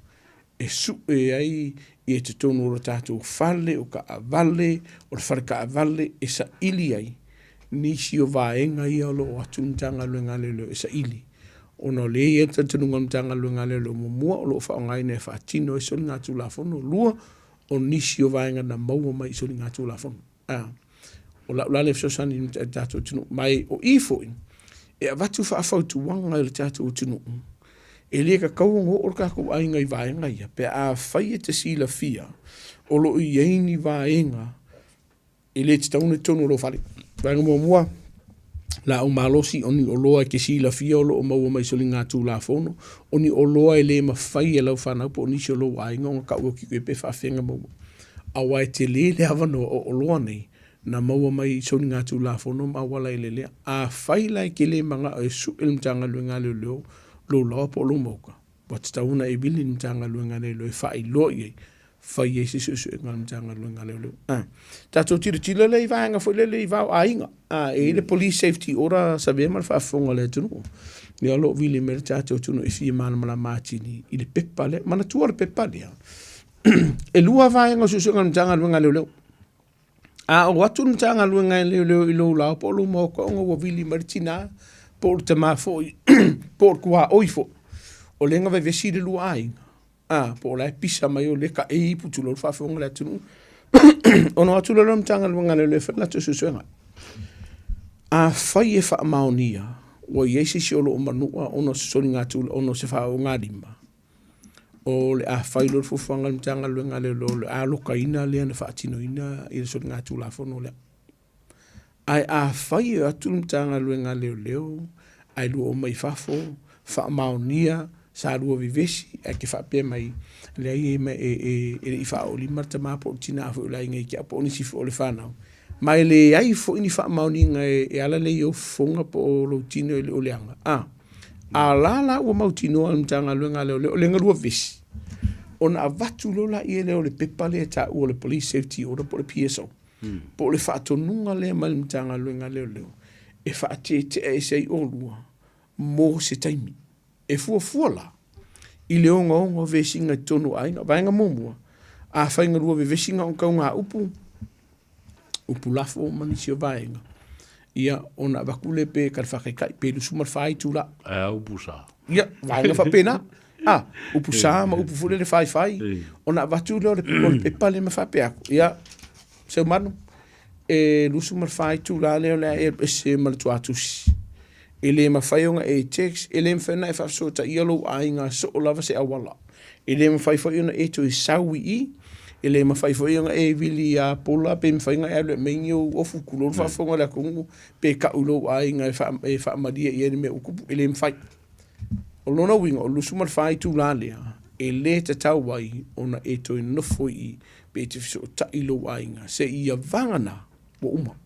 e sue ai i totonu o le tatou fale o taavale, o le fale taavale e saili ai nisi o vaega ia o lo o atu le Matagaluega a Leoleo e saili. Ona o lea e i ai le talitonuga o le Matagaluega a Leoleo, muamua o lo o faaaogaina e faatino ai soligatulafono, lua o nisi o vaega na maua mai i soligatulafono. A, o lau la lea fesoasoani i le tatou atunuu. Ma e, o i foi e avatu faafautuaga i le tatou atunuu, e le tatau ona oo le tatou aiga i vaega ia pe afai e te silafia o lo o i ai ni vaega e le tatau ona i totonu o lou fale. Vaega muamua, laau malosi, o ni oloa e te silafia o lo o maua mai soligatulafono, o ni oloa e le mafai e lau fanau po o nisi o lou aiga ona tau atu i ai pe faafefea ona maua. Aua e tele le avanoa o oloa nei na maua mai i soligatulafono ma auala e lelea. Afai la e te le manao e sue le Matagaluega a Leoleo lou laoa po o lou mauka, ua tatau ona e vili i le Matagaluega a Leoleo e faailoa i ai, fai ai se suesuega a le Matagaluega a Leoleo. A, tatou tilotilo lea i vaega foi lele i va o aiga. A, e i ai le Police Safety Order Savea ma le faafofoga a le atunuu. Ia o lo o vili mai le tatou atunuu e fia malamalama atili i le pepa lea. Manatua le pepa lea, e lua vaega o suesuega a le Matagaluega a Leoleo. A oo atu le Matagaluega a Leoleo i lou lao po o lou maota ona ua vili mai le tina po o le tama foi po o le tuaoi foi, o lea na vevesi le lua aiga, a, po o la e pisa mai o lea e taei ipu tulou le faafofoga a le atunuu. Ona o atu loa lea o le Matagaluega a Leoleo e fai le latou suesuega. Afai e faamaonia ua i ai se isi o lo o manua ona o se soligatulafono, ona o se faaaogalima, o le a fai loa le fuafuaga a le Matagaluega a Leoleo o le a alokaina lea na faatinoina i le soligatulafono lea. Ae afai e o atu le Matagaluega a Leoleo ae lua omai i fafo, faamaonia sa lua vevesi ae te faapea mai, leai e, e, e, e le i faaoolima le tama po o le tina foi o le aiga i te au po o nisi foi o le fanau. Ma e leai foi ni faamaoniga e, e ala lea i ou fofoga po o lou tino e le o leaga. A, a la la ua mautinoa e le Matagaluega a Leoleo o le galua vevesi, ona avatu loa laia lea o le pepa lea e taua o le Police Safety Order po o le PSO, po o le faatonuga lea mai le Matagaluega a Leoleo e faatetea ese ai oulua mo se taimi. E fuafua la i le ogaoga o vesiga i totonu o aiga. Vaega muamua, afai na lua vevesiga ona tauga upu, upu lafo ma nisi o vaega, ia ona avatu lea pe ka le faataitai pe 24 itula. Ae a upu sa. Ia, vaega faapena. Ah, upu sa ma upu foi lele faifai, ona avatu lea o le, o le pepa lea ma faapea atu, ia, Seumanu, e 24 itula lea o le a e alu ese ma le tuatusi. E le mafai ona e text, e le mafai ona e faafesootaia lou aiga soo lava se auala. E le mafai foi ona e toe sau i i, e le mafai foi ona e vili ia Pola pe mafai ona e alu e aumai ni ou ofu, tulou le faafofoga a le atunuu, pe tau i lou aiga e faamalie i ai le mea ua tupu, e le mafai. O lona uiga, o le 24 itula lea, e le tatau ai ona e toe nofo i i pe e te fesootai i lou aiga seia vagana ua uma.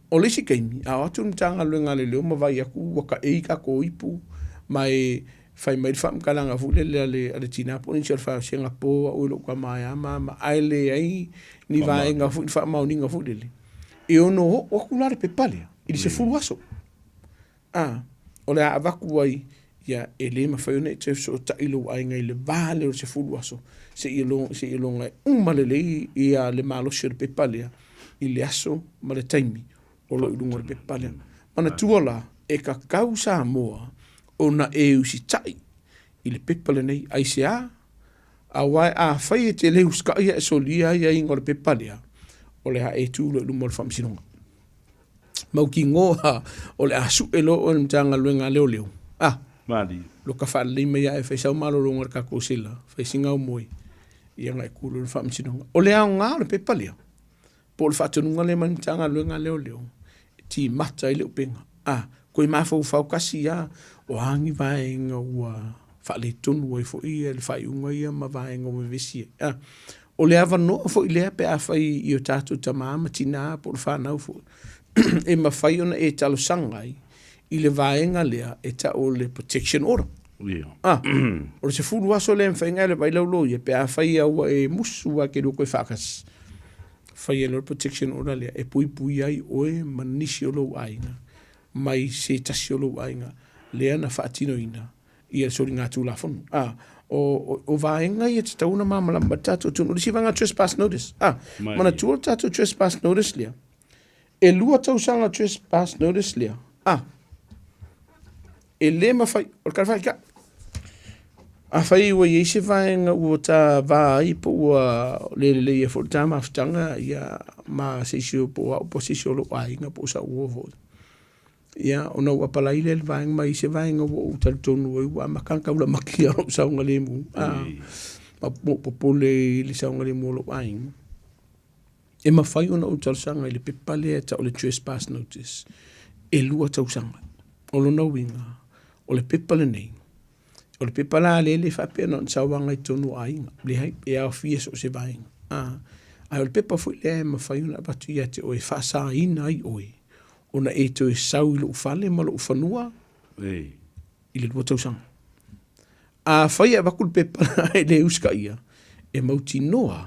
O le isi taimi, a o atu le Matagaluega a Leoleo ma vaai atu ua taei tatou ipu ma e fai mai le faamatalaga foi lele a le, a le tina po o nisi o le faasiaga po au e lou tama e a ma a ma, ae leai ni vaega foi, ni faamaoniga foi lele, e ono oo atu la le pepa lea i le 10 aso. A, o le a avatu ai, ia, e le mafai ona e toe fesootai i lou aiga i le va lea o le 10 aso, seia loga, seia loga e uma lelei ia le malosi o le pepa lea i le aso ma le taimi o lo o i luga o le pepa lea. Manatua la, e tatau Samoa ona e usitai i le pepa lenei. Aisea? Aua afai e te le usitai ae solia aiaiga o le pepa lea, o le a e tu loa i luma o le Faamasinoga. Mautinoa o le a sue loa oe e le Matagaluega a Leoleo. A! Malie. Loka faalelei mai ae fai sau malologa i le tatou sela, fai sina au moe, ia ona e tu loa i le Faamasinoga. O le aoga o le pepa lea, po o le faatonuga lea mai le Matagaluega a Leoleo, e timata ai le upega. A! Toe mafaufau kasi lava, o a ni vaega ua faaletonu ai foi le faaiuga ia ma vaega ua vevesi ai. A! O le avanoa foi lea pe afai i o tatou tama ma tina po o le fanau foi e mafai ona e talosaga ai. i le vaega lea e tau o le protection order. Ia. Ah, o le 10 aso lea e mafai ona e vaai lau loia pe afai a ua e musu lava e te lua toe faatasi, fai ai loa le protection order lea e puipui ai oe ma nisi o lou aiga mai se tasi o lou aiga lea na faatinoina ia le soligatulafono. Ah, o, o, o vaega ia e tatau ona malamalama ai le tatou atunuu. O le isi vaega trespass notice. Ah, manatua le tatou trespass notice lea. E lua tausaga trespass notice lea. Ah, e le mafai, o le tala faaitaa. Afai ua i ai se vaega ua ta va ai po ua le lelei ai foi le ta mafutaga ia ma se isi o po o au po o se isi o lou aiga po o sau uo foi. Ia, ona ou apalai lea i le vaega mai se vaega ua ou talitonu ai ua amata ona taulamakia lou saogalemu. Ah, ma ou popole i le saogalemu o lou aiga. E mafai ona ou talosaga i le pepa lea e tau o le trespass notice e lua tausaga. O lona uiga, o le pepa lenei, o le pepa la lea e le faapea na ona sauaga i totonu o aiga, leai, e aofia so o se vaega. A, ae o le pepa foi lea e mafai ona avatu ia te oe e faasaina ai oe ona e toe sau i lou fale ma lou fanua i le lua tausaga. Afai e avatu le pepa e le usitaia, e mautinoa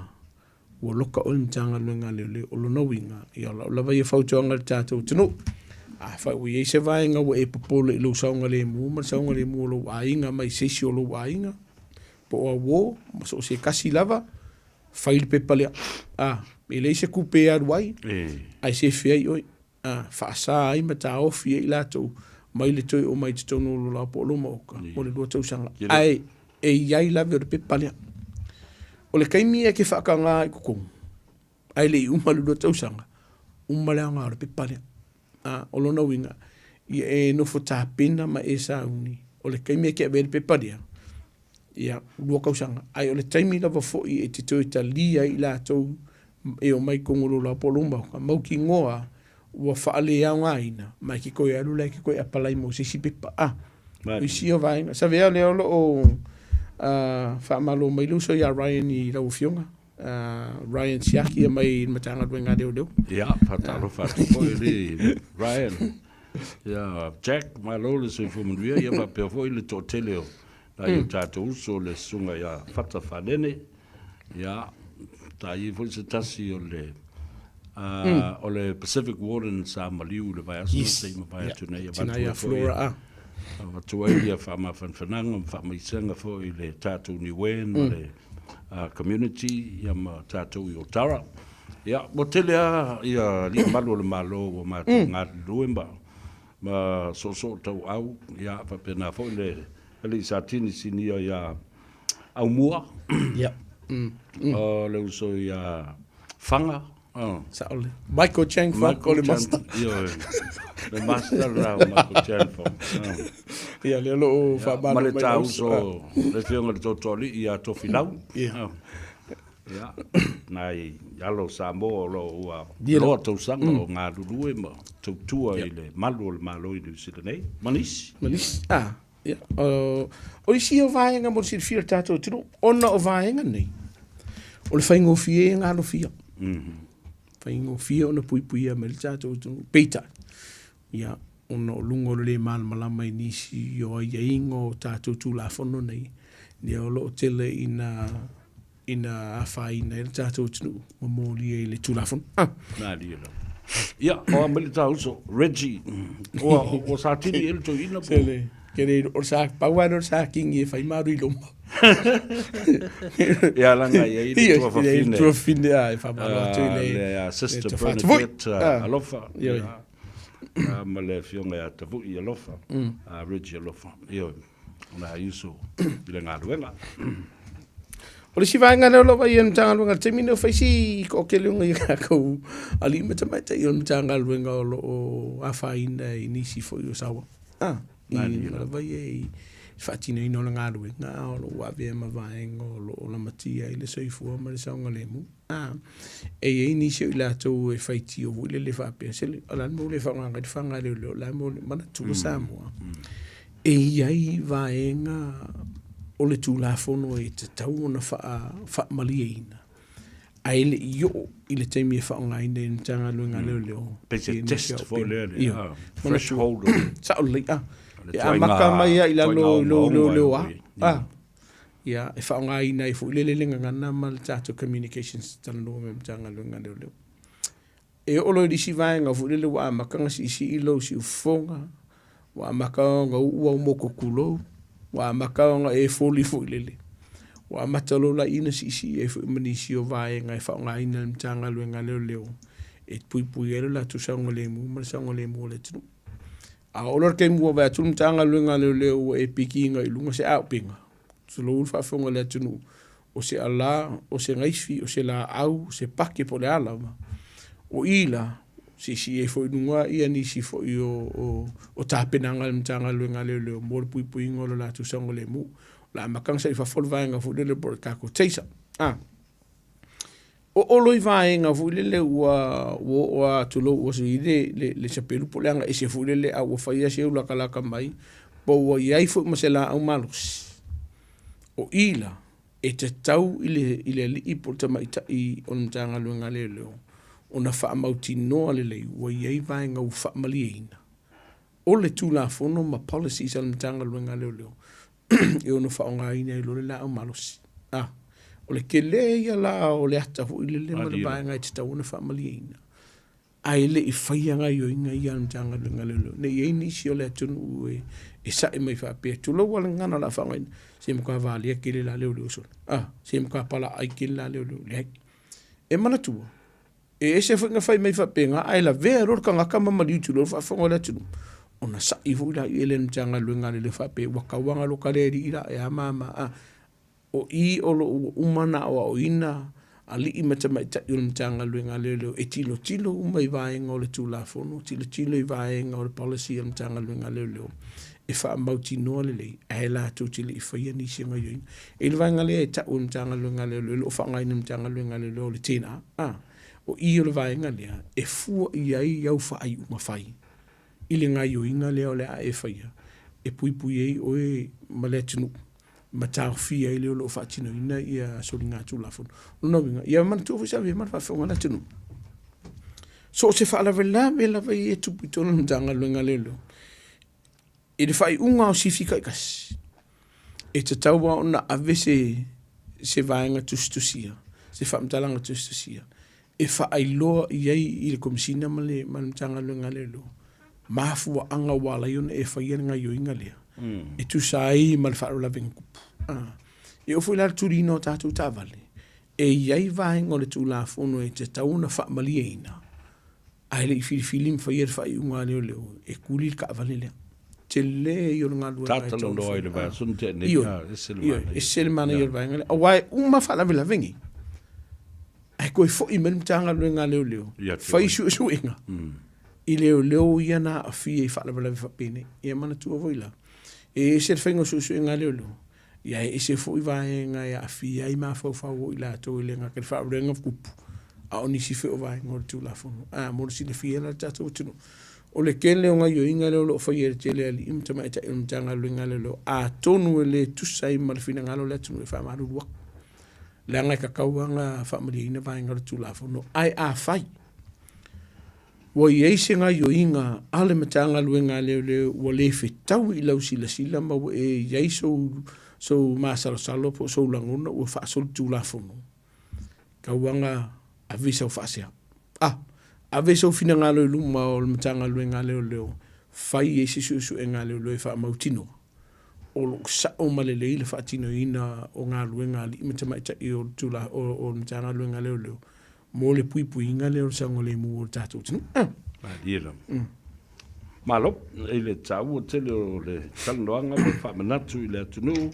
ua loka oe i le Matagaluega a Leoleo. O lona uiga, ia o lau lava ia fautuaga i le tatou atunuu, afai ua i ai se vaega ua e popole i lou saogalemu ma le saogalemu o lou aiga mai se isi o lou aiga, po o auo, ma so o se tasi lava, fai le pepa lea. A, e leai se tupe e alu ai, ae sefe ai oe. A, faasa ai ma taofi ai i latou mai le toe omai i totonu o lo laua po o lou maota mo le lua tausaga. Ae e i ai lave o le pepa lea. O le taimi e te faataga i totonu, ae le i uma le lua tausaga, uma le aoga o le pepa lea. A, o lona uiga, ia e nofo tapena ma e sauni, o le taimi e te avea le pepa lea, ia, lua tausaga. Ae o le taimi lava foi e te toe talia ai i latou e omai i totonu o lou laoa po o lou maota, mautinoa ua faaleaogaina, ma e te toe alu la e te toe apalai mo se isi pepa. A, o isi ia vaega. Savea lea o lo o faamalo mai le uso ia Ryan i lau Afioga, Ryan Siaki ia mai le Matagaluega a Leoleo. Ia, faatalofa atu foi i Ryan. Ia, Jack, malo le soifua manuia, ia faapea foi le toatele o nai o tatou uso le susuga ia Fata Fanene, ia, sa i ai foi se tasi o le o le Pacific Warden sa maliu i le vaiaso na se i mavae atu nei, avatu ai foi avatu ai ia faamafanafanaga ma faamaisega foi i le tatou Niuean ma le community ia ma tatou i Otara. Ia, ua tele lava ia alii malu o le Malo ua matou galulue ma ma soosoo tauau, ia faapena foi le alii Satini Sinia ia Aumua. Ia. O le uso ia Faga. Sao le. Michael Chang Fong o le master. Ioe. Le master la o Michael Chang Fong. Ia, lea o lo o faamalo mai. Ma le ta uso, le afioga i le Tootooalii ia Tofilau. Ia. Ia, nai alo o Samoa o lo o ua loa tausaga o galulue ma tautua i le malu o le Malo i Niu Sila nei, ma nisi. Ma nisi, ah, ia. O isi ia o vaega mo le silafia e le tatou atunuu, ona o vaega nei, o le faigofie ona alofia. Faigofie ona puipuia mai le tatou atunuu. Peitai, ia, ona o luga o le le malamalama i nisi o aiaiga o tatou Tulafono nei, ia o lo o tele ina ina afaina ai le tatou atunuu ma molia i le Tulafono. Ah. Malie lava. Ia, o a mai le ta uso, Reggie. Ua, ua satini e le toeaina po. Sele, ke le, o le sa, pau lava lea o le sa kingi e fai maru i loma. Ia langa i ai le tuafafine. Le tuafafine, a, e faamalo atu i le. Le Sister Bernadette Alofa. Ia. Ma le afioga ia Tavui Alofa, Reggie Alofa. Ioe. O nai uso i le galuega. O le isi vaega lea o lo o vaai e le Matagaluega i le taimi lenei, ua fai si toatele o nai tatou alii ma tamaitai o le Matagaluega o lo o afaina i nisi foi o saoa. I lava ia i le faatinoina o le galuega, a o lo o avea ma vaega o lo o lamatia ai le soifua ma le saogalemu. E i ai nisi o i latou e faitio foi lele faapea, sele, o le a le mea ua le faaaogaina ai le faga a leoleo, o le a le mea ua le... Manatua Samoa, e i ai vaega o le Tulafono e tatau ona faamalieina. Ae le i oo i le taimi e faaaogaina ai e le Matagaluega a Leoleo. Pei se test foi lea, le threshold. Sao lelei, a. E amata mai lava i lalo i lou leoleo a. Ia, e faaaogaina ai foi lele le gagana ma le tatou communications talanoa ma le Matagaluega a Leoleo. E oo loa i le isi vaega foi lele ua amata ona siisii lou siufofoga, ua amata ona uu au motu tulou, ua amata ona e foli foi lele, ua amata loa la i ona siisii ai foi ma nisi o vaega e faaaogaina e le Matagaluega a Leoleo e puipui ai lo latou saogalemu ma le saogalemu o le atunuu. A oo loa i le taimi ua vaai atu le Matagaluega a Leoleo ua e pikiina i luga se auupega, tulou le faafofoga a le atunuu, o se ala, o se gaifi, o se laau, o se pake po o le a lava, o i la, siisii ai foi i luga ia nisi foi o, o, o tapenaga a le Matagaluega a Leoleo mo le puipuiga o lo latou saogalemu. O le a amata ona saili fafo le vaega foi lele po o le tatou taser. Ah. Oo loa i vaega foi lele ua ua oo lava tulou ua sui le le le sapelu po o le aga ese foi lele a ua fai lava si au latalata mai po ua i ai foi ma se laau malosi. O i la, e tatau i le i le alii po o le tamaitai o le Matagaluega a Leoleo ona faamautinoa lelei ua i ai vaega ua faamalieina o le Tulafono ma policies a le Matagaluega a Leoleo e ono faaaogaina ai loa le laau malosi. A, o le tele ia la o le ata foi lele ma le vaega e tatau ona faamalieina, ae le i faia gaoioiga ia a le Matagaluega a Leoleo, ne i i ai nisi o le atunuu e sae mai faapea, tulou lava le gagana o le a faaaogaina, se matua valea tele la leoleo sole, a, se matua palaai tele la leoleo. Leai. E manatua, E ese foi na fai mai faapena, ae lavea loa le tagata ma maliu tulou le faafofoga o le atunuu, ona sa'i foi laia e le Matagaluega a le faapea ua tauaga lo ta le alii la e a ma ma a. O i o lo o ua uma ona aoaoina alii ma tamaitai o le Matagaluega a Leoleo e tilotilo uma i vaega o le Tulafono, tilotilo i vaega o le policy a le Matagaluega a Leoleo e faamautinoa lelei ae latou te le i faia nisi o gaoioiga. I le vaega lea e tau e le Matagaluega a Leoleo, o lo o faaaogaina e le Matagaluega a Leoleo o le TNA, a, o i o le vaega lea e fua i ai au faaiuga fai i le gaoioiga lea o le a e faia e puipui ai oe ma le atunuu ma taofia ai le o lo o faatinoina ia soligatulafono. O lona uiga, ia manatua foi sa avea ma le faafofoga a le atunuu. So o se faalavelave lava ia e tupu i totonu o le Matagaluega a Leoleo, I le faaiuga o sifi taitasi, e tatau lava ona ave se, se vaega tusitusia, se faamatalaga tusitusia e faailoa i ai i le Komesina ma le, ma le Matagaluega a Leoleo mafuaaga ua ala ai ona e faia le gaoioiga lea e tusa ai ma le faalavelave na tupu. Ah. E oo foi la i le tuliina o tatou taavale, e i ai vaega o le Tulafono e tatau ona faamalieina Ae le i filifili ma faia le faaiuga a leoleo e tuli le taavale lea. Tele ia o le galuega e tatau ona fai. I le vaiaso na tea nei, ese le manaia. Ese le manaia o le vaega lea. Aua e uma faalavelave nei, ae toe foi mai le Matagaluega a Leoleo, fai suesuega i leoleo ia na aafia i faalavelave faapenei. Ia manatua foi la, e ese le faiga o suesuega a leoleo, Ia e ese foi vaega e aafia ai mafaufau o i latou e le gata i le faaulega tupu, a o nisi foi o vaega o le Tulafono. A, mo le silafia la e le tatou atunuu, o le tele o gaoioiga lea o lo o faia e le tele alii ma tamaitai o le Matagaluega a Leoleo, atonu e le tusa ai ma le finagalo o le atunuu e faamalulu atu, leaga e tatau lava ona faamalieina vaega o le Tulafono. Ae afai Ua i ai se gaoioiga a le Matagaluega a Leoleo ua le fetaui i lau silasila ma ua e i ai sou, sou masalosalo po o sou lagona ua faasolitulafono, tauaga ave i sau faasea. A, ave sou finagalo i luma o le Matagaluega a Leoleo, fai ai se suesuega a Leoleo e faamautinoa o lo o sao ma lelei le faatinoina o galuega a alii ma tamaitai o le tula, o, o le Matagaluega a Leoleo mo le puipuiga lea o le saogalemu o le tatou atunuu. Malie lava. Malo i le taua tele o le talanoaga ma le faamanatu i le atunuu,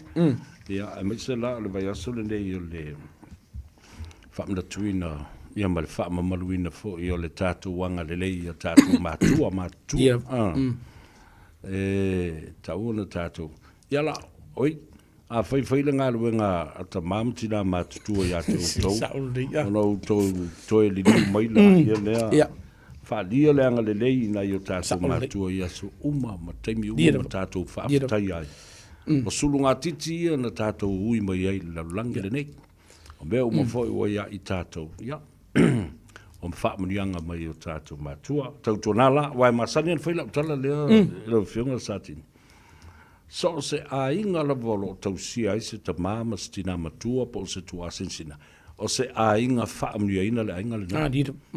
ia, aemaise la o le vaiaso lenei o le faamanatuina ia ma le faamamaluina foi o le tatou agalelei i a tatou matua matutua. E taua ona tatou, ia la, oi, A fai fai le galuega a tama ma tina matutua ia te outou, ona outou toe liliu mai laia lea, faaalia le agalelei i nai o tatou matua i aso uma ma taimi uma ma tatou faafetaia ai. O sulugatiti ia na tatou ui mai ai i le lalolagi lenei. O mea uma foi ua ia i tātou, ia, o faamanuiaga mai o tātou matua. Tautuana la, aua e masani ona fai lau tala lea i lau Afioga Satini. So o se aiga lava o lo o tausia ai se tama ma se tinā matua po o se tuasinasina, o se aiga faamanuiaina le aiga lena.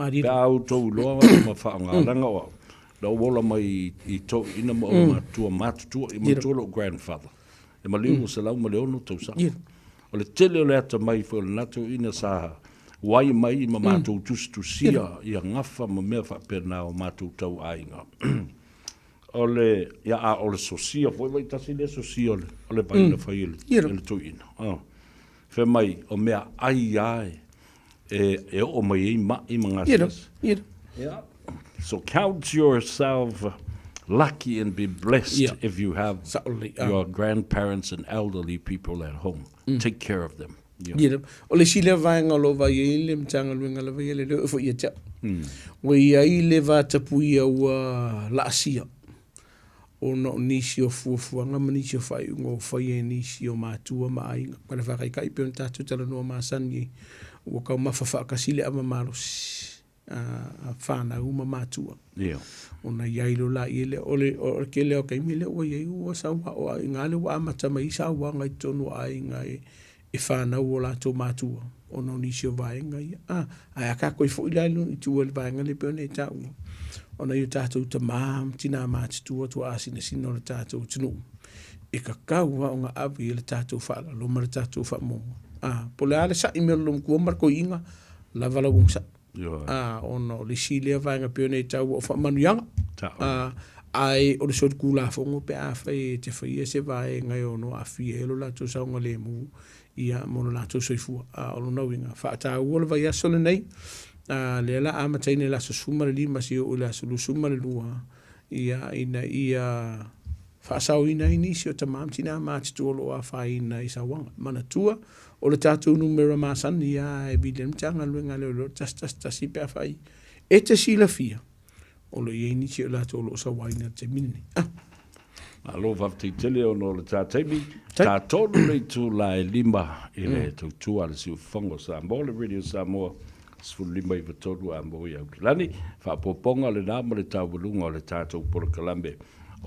Pe a outou iloa ma faaaoga, leaga o au, na ou ola mai i toeaiina ma olomatua matutua, i manatua lou grandfather, e maliu 106 tausaga. O le tele o le atamai foi o lena toeaina sa uai mai ma matou tusitusia ia gafa ma mea faapena o matou tauaiga. O le, ia a o le sosia foi vai tasi lea sosia o le, o le vai na fai e le, e le toeaina. Oh. Fai mai, o mea ai lava e, e, e oo mai ai ma'i ma gasegase. Yeah. So count yourself lucky and be blessed yeah. if you have your grandparents and elderly people at home. Take care of them. Yeah. Yeah. O le isi lea vaega o lo o vaai ai le Matagaluega lava ia le leo e foi ia te au. Ua i ai le vatapuia ua laasia ona o nisi o fuafuaga ma nisi o faaiuga ua faia e nisi o matua ma aiga. Ma le faakaikai pei ona tatou talanoa masani ai, ua taumafa faatasi le ava malosi a fanau ma matua. Yeah. Ona i ai loa laia lea, o le, o le tele o taimi lea ua i ai ua sau o aiga lea ua amata mai ai sauaga i totonu o aiga e, e fanau o latou matua ona o nisi o vaega ia. A, ae a tatou i foi la i tua i le vaega lea e pei ona e taua, ona i o tatou tamā ma tinā matutua tuaasinasina o le tatou atunuu, e tatau lava ona ave i ai le tatou faaaloalo ma le tatou faamuamua. A, po o le a le sa'i mai o le loomatua ma le toeaina, lava lau onosai. A, ona o le isi lea vaega pei ona e taua o faamanuiaga. A, ae o le solitulafono pe afai e te faia se vaega e ono aafia ai lo latou saogalemu ia mo lo latou soifua. A, o lona uiga, faataua le vaiaso lenei, a, lea la amataina i le aso 15 seia oo i le aso 22, ia, ina ia faasaoina ai nisi o tama ma tinā matutua o lo o afaina i sauaga. Manatua, o le tatou numera masani lava e vili ai le Matagaluega a Leoleo, 111 pe afai e te silafia o lo o i ai nisi o latou o lo o sauaina i le taimi lenei. Ah. Malo faafetai tele ona o le ta taimi. Ta tolu le itula e lima i le tautua a le Siufofoga o Samoa, le Radio Samoa 15 93 a mo i Aukilani. Faaopoopoga lena ma le taualuga o le tatou polokalame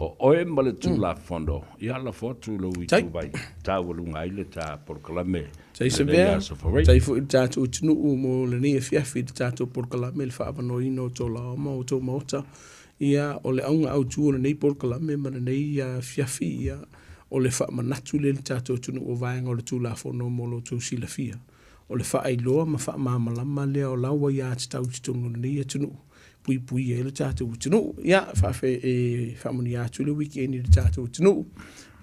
o oe ma le Tulafono. Ia lafo atu i lou ituvai taualuga ai le ta polokalame Tai i lenei Savea, aso Farei. tai foi i le tatou atunuu mo lenei afiafi i le tatou polokalame i le faaavanoaina o tou laoa ma outou maota. Ia, o le auga autu o lenei polokalame ma lenei afiafi, ia, o le faamanatu lea i le tatou atunuu o vaega o le Tulafono mo lo outou silafia. O le faailoa ma faamalamalama lea o la ua aiatatau i totonu o lenei atunuu, puipuia ai lo tatou atunuu. Ia, faafe, e faamanuia atu le weekend i le tatou atunuu.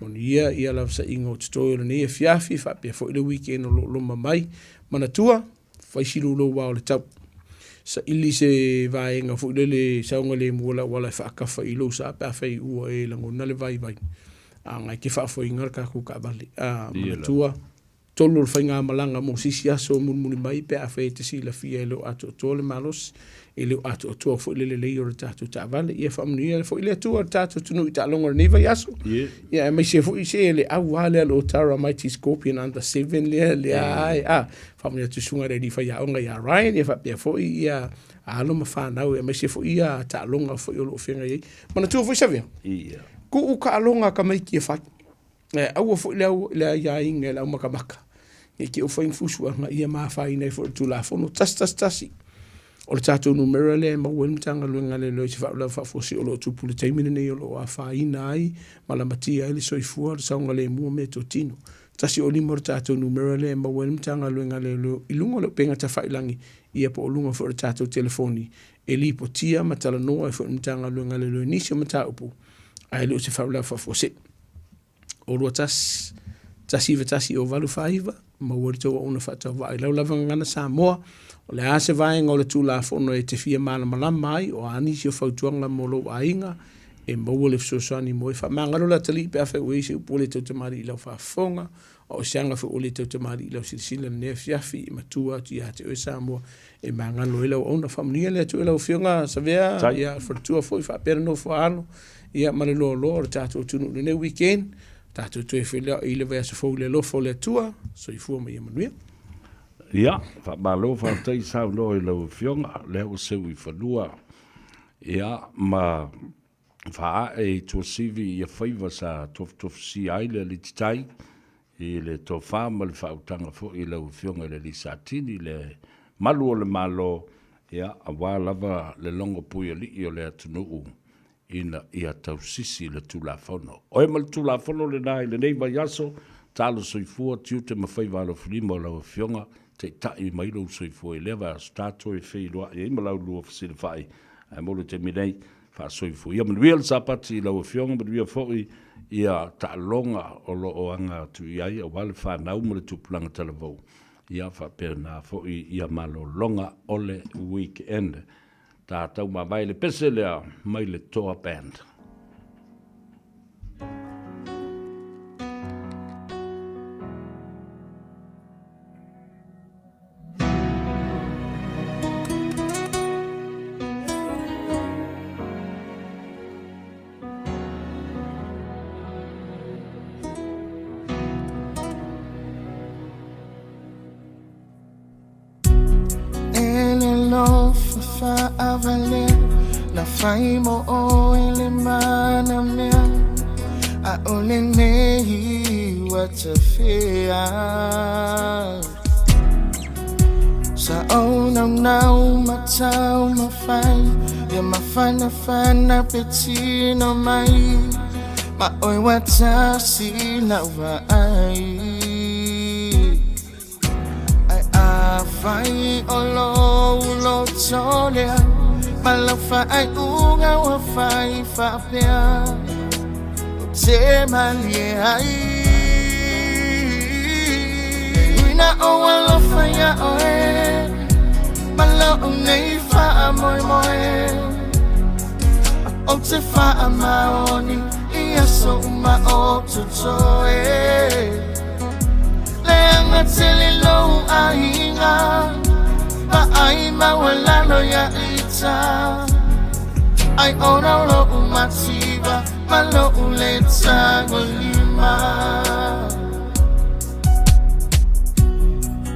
Manuia ia lavasaiga o totoe o lenei afiafi, faapea foi le weekend o lo o loma mai. Manatua, fai si lou ao o le tau. Saili se vaega foi lele saogalemu o le auala e faakafa i lou sa pe afai ua e lagona le vaivai. A ngai ke faafoeina le tatou taavale. A, manatua, Tolu o le faigamalaga mo se isi aso mulimuli mai pe afai e te silafia e le o atoatoa le malosi, e le o atoatoa foi le lelei o le tatou taavale. Ia faamanuia foi le Atua i le tatou atunuu i taaloga o lenei vaiaso. Ia aemaise foi se le au lava lea o Tara Mighty Scorpion Under 7 lea, lea ai, a, faamanuia atu i susuga i le alii faiaoga ia Ryan, ia faapea foi ia alo ma fanau, aemaise foi ia taaloga foi o lo o feagai ai. Manatua foi Savea, tuu taaloga a tamaiti e fai. Ae aua foi le au le aiaiga e le aumakamaka, ne i te i ua fai ni fusuaga ia ma afaina ai foi le Tulafono 111. O le tatou numera lea e maua ai le Matagaluega a Leoleo i se faalavelave faafuasei o lo o tupu i le taimi lenei o lo o afaina ai ma lamatia ai le soifua, le saogalemu ma meatotino. 105 o le tatou numera lea e maua ai le Matagaluega a Leoleo i luga o le upega tafailagi ia po o luga foi o le tatou telefoni e lipotia ma talanoa ai foi le Matagaluega a Leoleo i nisi o mataupu ae le o se faalavelave faafuasei. O 21 19 0 8 4 9, maua le tou auauna faatauvaa i lau lava gagana Samoa. O le a se vaega o le Tulafono e te fia malamalama ai, o a nisi o fautuaga mo lou aiga, e maua le fesoasoani mo e. Faamagalo le atalii pe afai ua i ai se upu ua le tautamalii i lau faafofoga, a o se aga foi ua le tautamalii i lau silasila i lenei afiafi, e matua atu ia te oe Samoa e magalo ai lau auauna. Faamanuia le Atua i lau Afioga Savea, ia le faletua foi faapea le nofo a alo, ia ma le loaloa o le tatou atunuu i lenei weekend. Tatou toe feiloai i le vaiaso fou i le alofa o le Atua. Soifua ma ia manuia. Ia, faamalo faafetai saunoa i lau Afioga, lea ua seu i fanua, ia, ma faaee i Tuasivi ia faiva sa tofutofusia ai le alititai i le tofa ma le faautaga foi i lau Afioga i le Alii Satini, le Malu o le Malo, ia, aua lava le logo puialii o le atunuu ina ia tausisi le Tulafono. Oe ma le Tulafono lena i lenei vaiaso, talo soifua, tiute ma faiva alofilima o lau Afioga, taitai mai lou soifua i lea vaiaso tatou e feiloai ai ma la ulua fesilafai. Ae mo le taimi nei, faasoifua ia. Manuia le Sapati i lau Afioga, manuia foi ia taaloga o lo o aga atu i ai aua le fanau ma le tupulaga talavou, ia faapena foi ia malologa o le weekend. Tatou mavae le pese lea mai le Toa Band. E le lofa faavalea Na fai mo oe le mana mea ʻAʻole nei ua tafea Sa ou naunau ma taumafai Ia mafanafana pe tino mai Ma ʻoe ua tasi lau vaai Ai afai o lou loto lea Ma lau faaiuga ua fai faapea Ou te malie ai E ui na ou alofa iā ʻoe Ma loʻu nei faamoemoe Ou te faamaoni i aso uma o totoe Leaga tele lou aiga Vaai maualalo ia ita Ai ona o loʻu mativa Ma loʻu le tagolima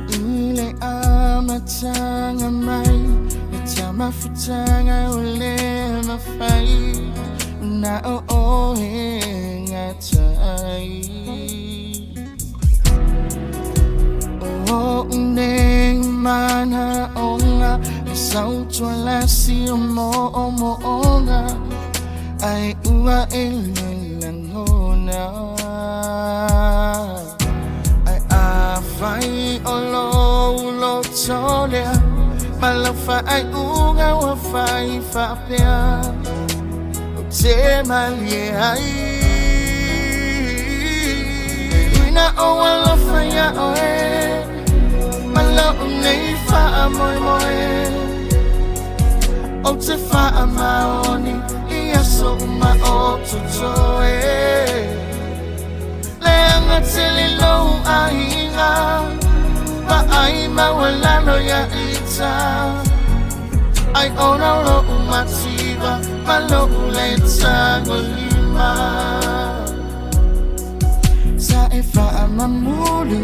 I le amataga mai Le taumafataga ua le mafai Na o ʻoe e gata ai O oʻu nei manaʻoga E sautualasi o moʻomoʻoga Ai ua e le lagona Ai afai o lou loto lea Ma lau faaiuga ua fai faapea Ou te malie ai E ui na ou alofa iā ʻoe Ma loʻu nei faamoemoe Ou te faamaoni i aso uma o totoe Leaga tele lou aiga Vaai maualalo ia ita Ai ona o loʻu mativa Ma loʻu le tagolima Sa e faamamulu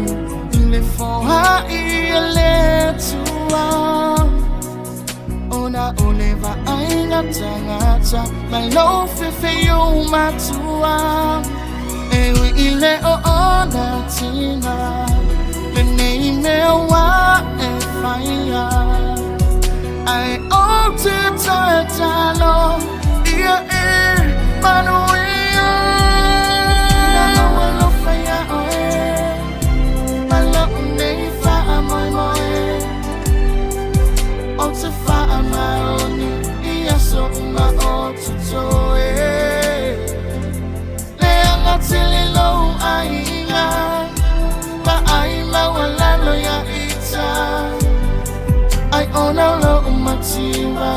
I le foai a le Atua Ona o le vaaiga tagata Ma lou fefeiu matua E ui i le o ona tina Lenei mea ua e faia Ai ou te tatalo Ia e manuia Na ou alofa iā ʻoe Ma loʻu nei faamoemoe Ou te faamaoni i aso uma o totoe Leaga tele lou aiga Vaai maualalo ia ita Ai ona o lou mativa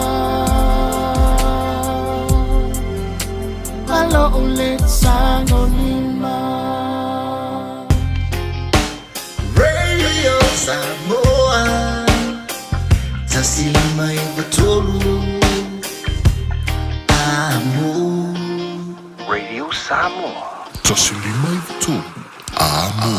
Ma lou le tagolima Radio Samoa 159 Amo. Radio Samoa. 159 Amo.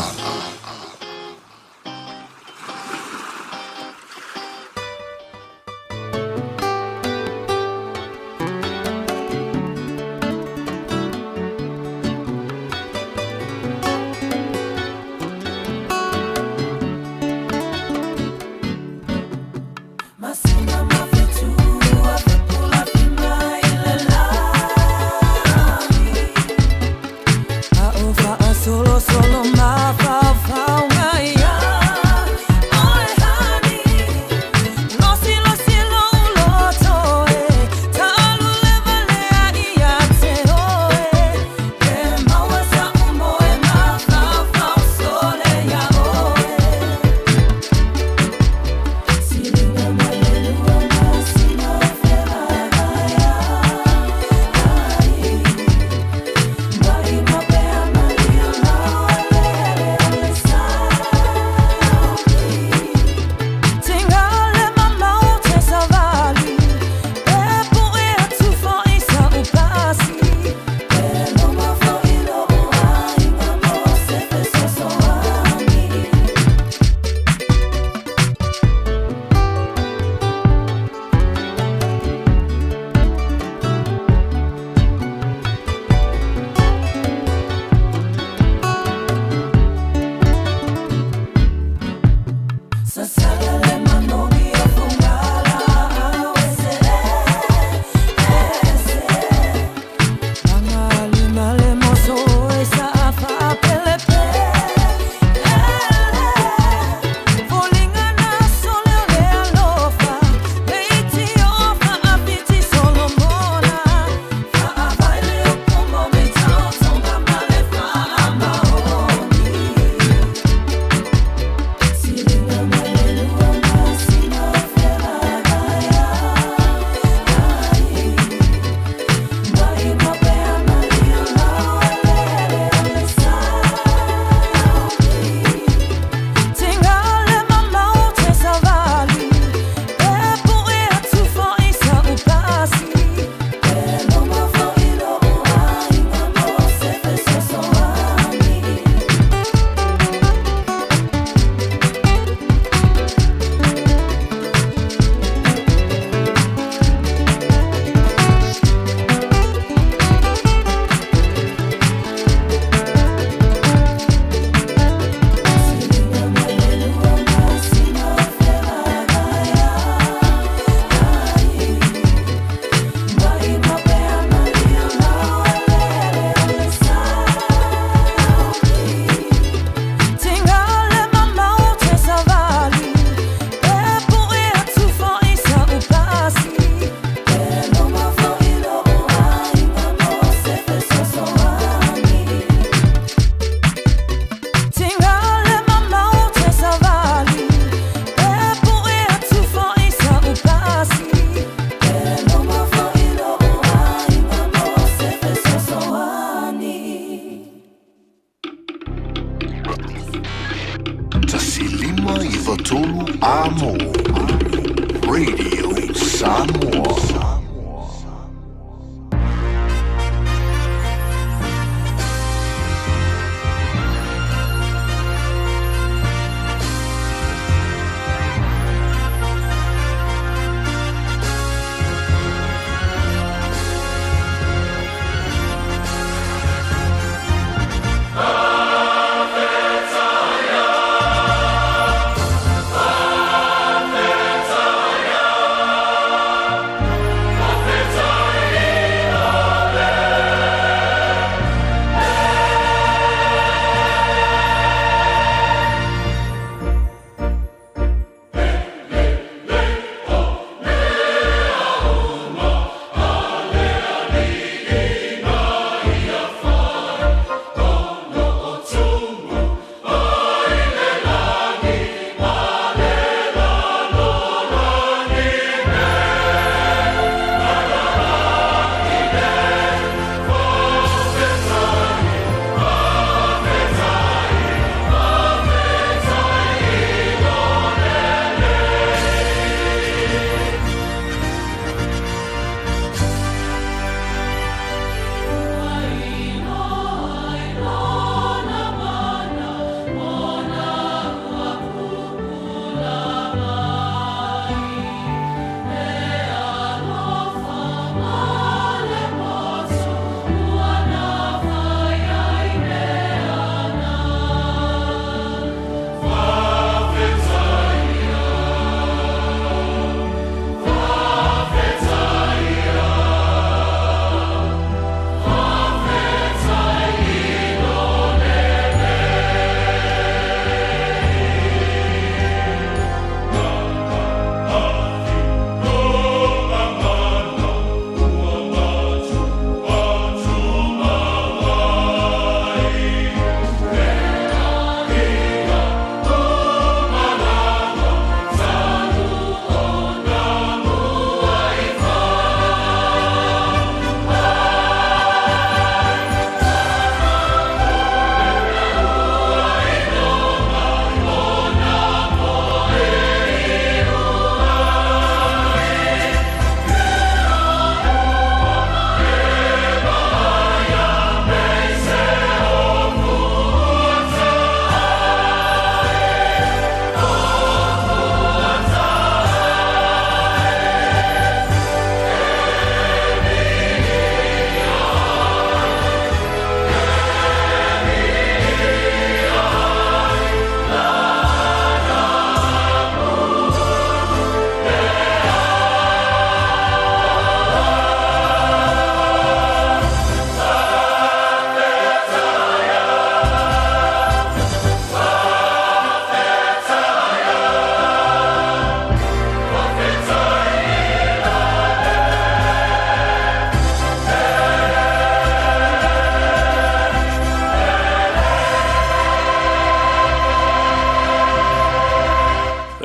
tolu Amo Radio Samoa.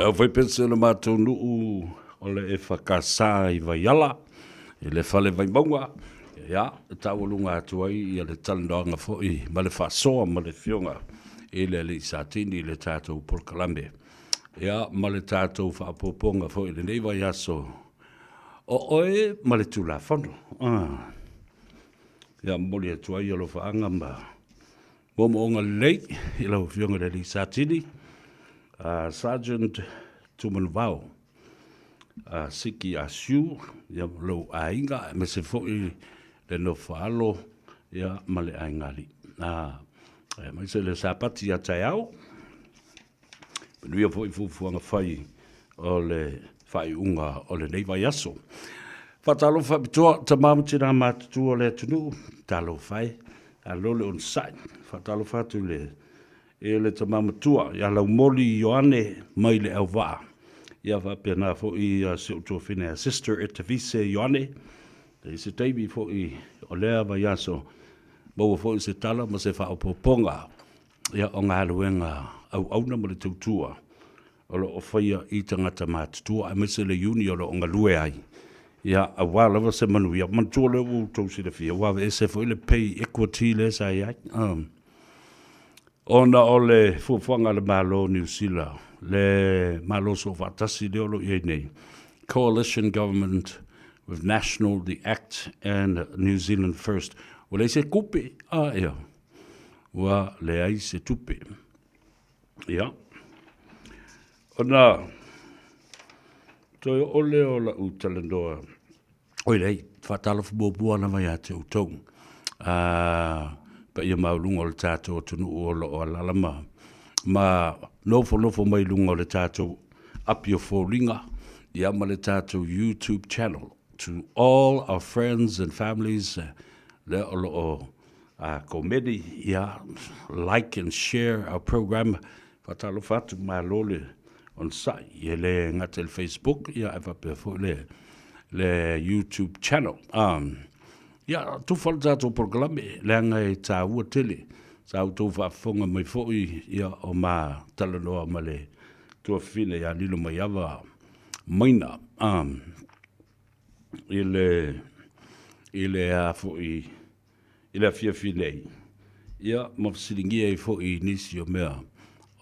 Le aufaipense o le matou nuu o le EFKS i Vaiala, i le fale Vaimauga, ia, e taualuga atu ai ia le talanoaga foi ma le faasoa ma le Afioga i le Alii Satini i le tatou polokalame. Ia, ma le tatou faaopoopoga foi i lenei vaiaso, o oe ma le Tulafono. Ah. Ia, momoli atu ai alofaaga ma moomooga lelei i lau Afioga i le Alii Satini, Sergeant Tumanuvao, Siki Asiu, ia ma lou aiga, aemaise foi le nofo-alo, ia, ma le aiga alii. Aemaise le Sapati ia taeao, manuia foi fuafuaga fai o le faaiuga o lenei vaiaso. Faatalofa faapitoa tama ma tina matutua o le atunuu, talofa e, alo le onosai. Faatalofa atu i le i le tama matua ia Laumoli Ioane mai le Auvaa. Ia faapena foi si ou tuafine a Sister Etavise Ioane. I se taimi foi o lea vaiaso, maua foi se tala ma se faaopoopoga ia, o galuega auauna ma le tautua o lo o faia i tagata matutua, aemaise le iuni o lo o galue ai, ia, aua lava se manuia. Manatua lea ua outou silafia, ua aveese foi le pay equity lea sa i ai. Ona o le fuafuaga a le Malo o Niu Sila, le Malo Soofaatasi lea o lo o i ai nei, Coalition Government with National, the Act and New Zealand First, ua leai se tupe, a ia, ua leai se tupe. Ia, ona toe oo lea o lau talanoa Oi lei, faatalofa muamua lava ia te outou. Paia maualuga o le tatou atunuu o lo o alaala ma, ma nofonofo mai luga o le tatou api o foliga, ia ma le tatou YouTube channel. To all our friends and families lea o lo o komeni, ia, like and share our program. Faatalofa atu, malo le onosai. E le gata i le Facebook, ia, ae faapea foi le, le YouTube channel. Um, ia, tufa le tatou polokalame, leaga e tāua tele. Sa outou faafofoga mai foi, ia, o ma talanoa ma le tuafafine ia Lilomaiava Maina. Um, i le, i le a foi, i le afiafi nei, ia, ma fesiligia ai foi i nisi o mea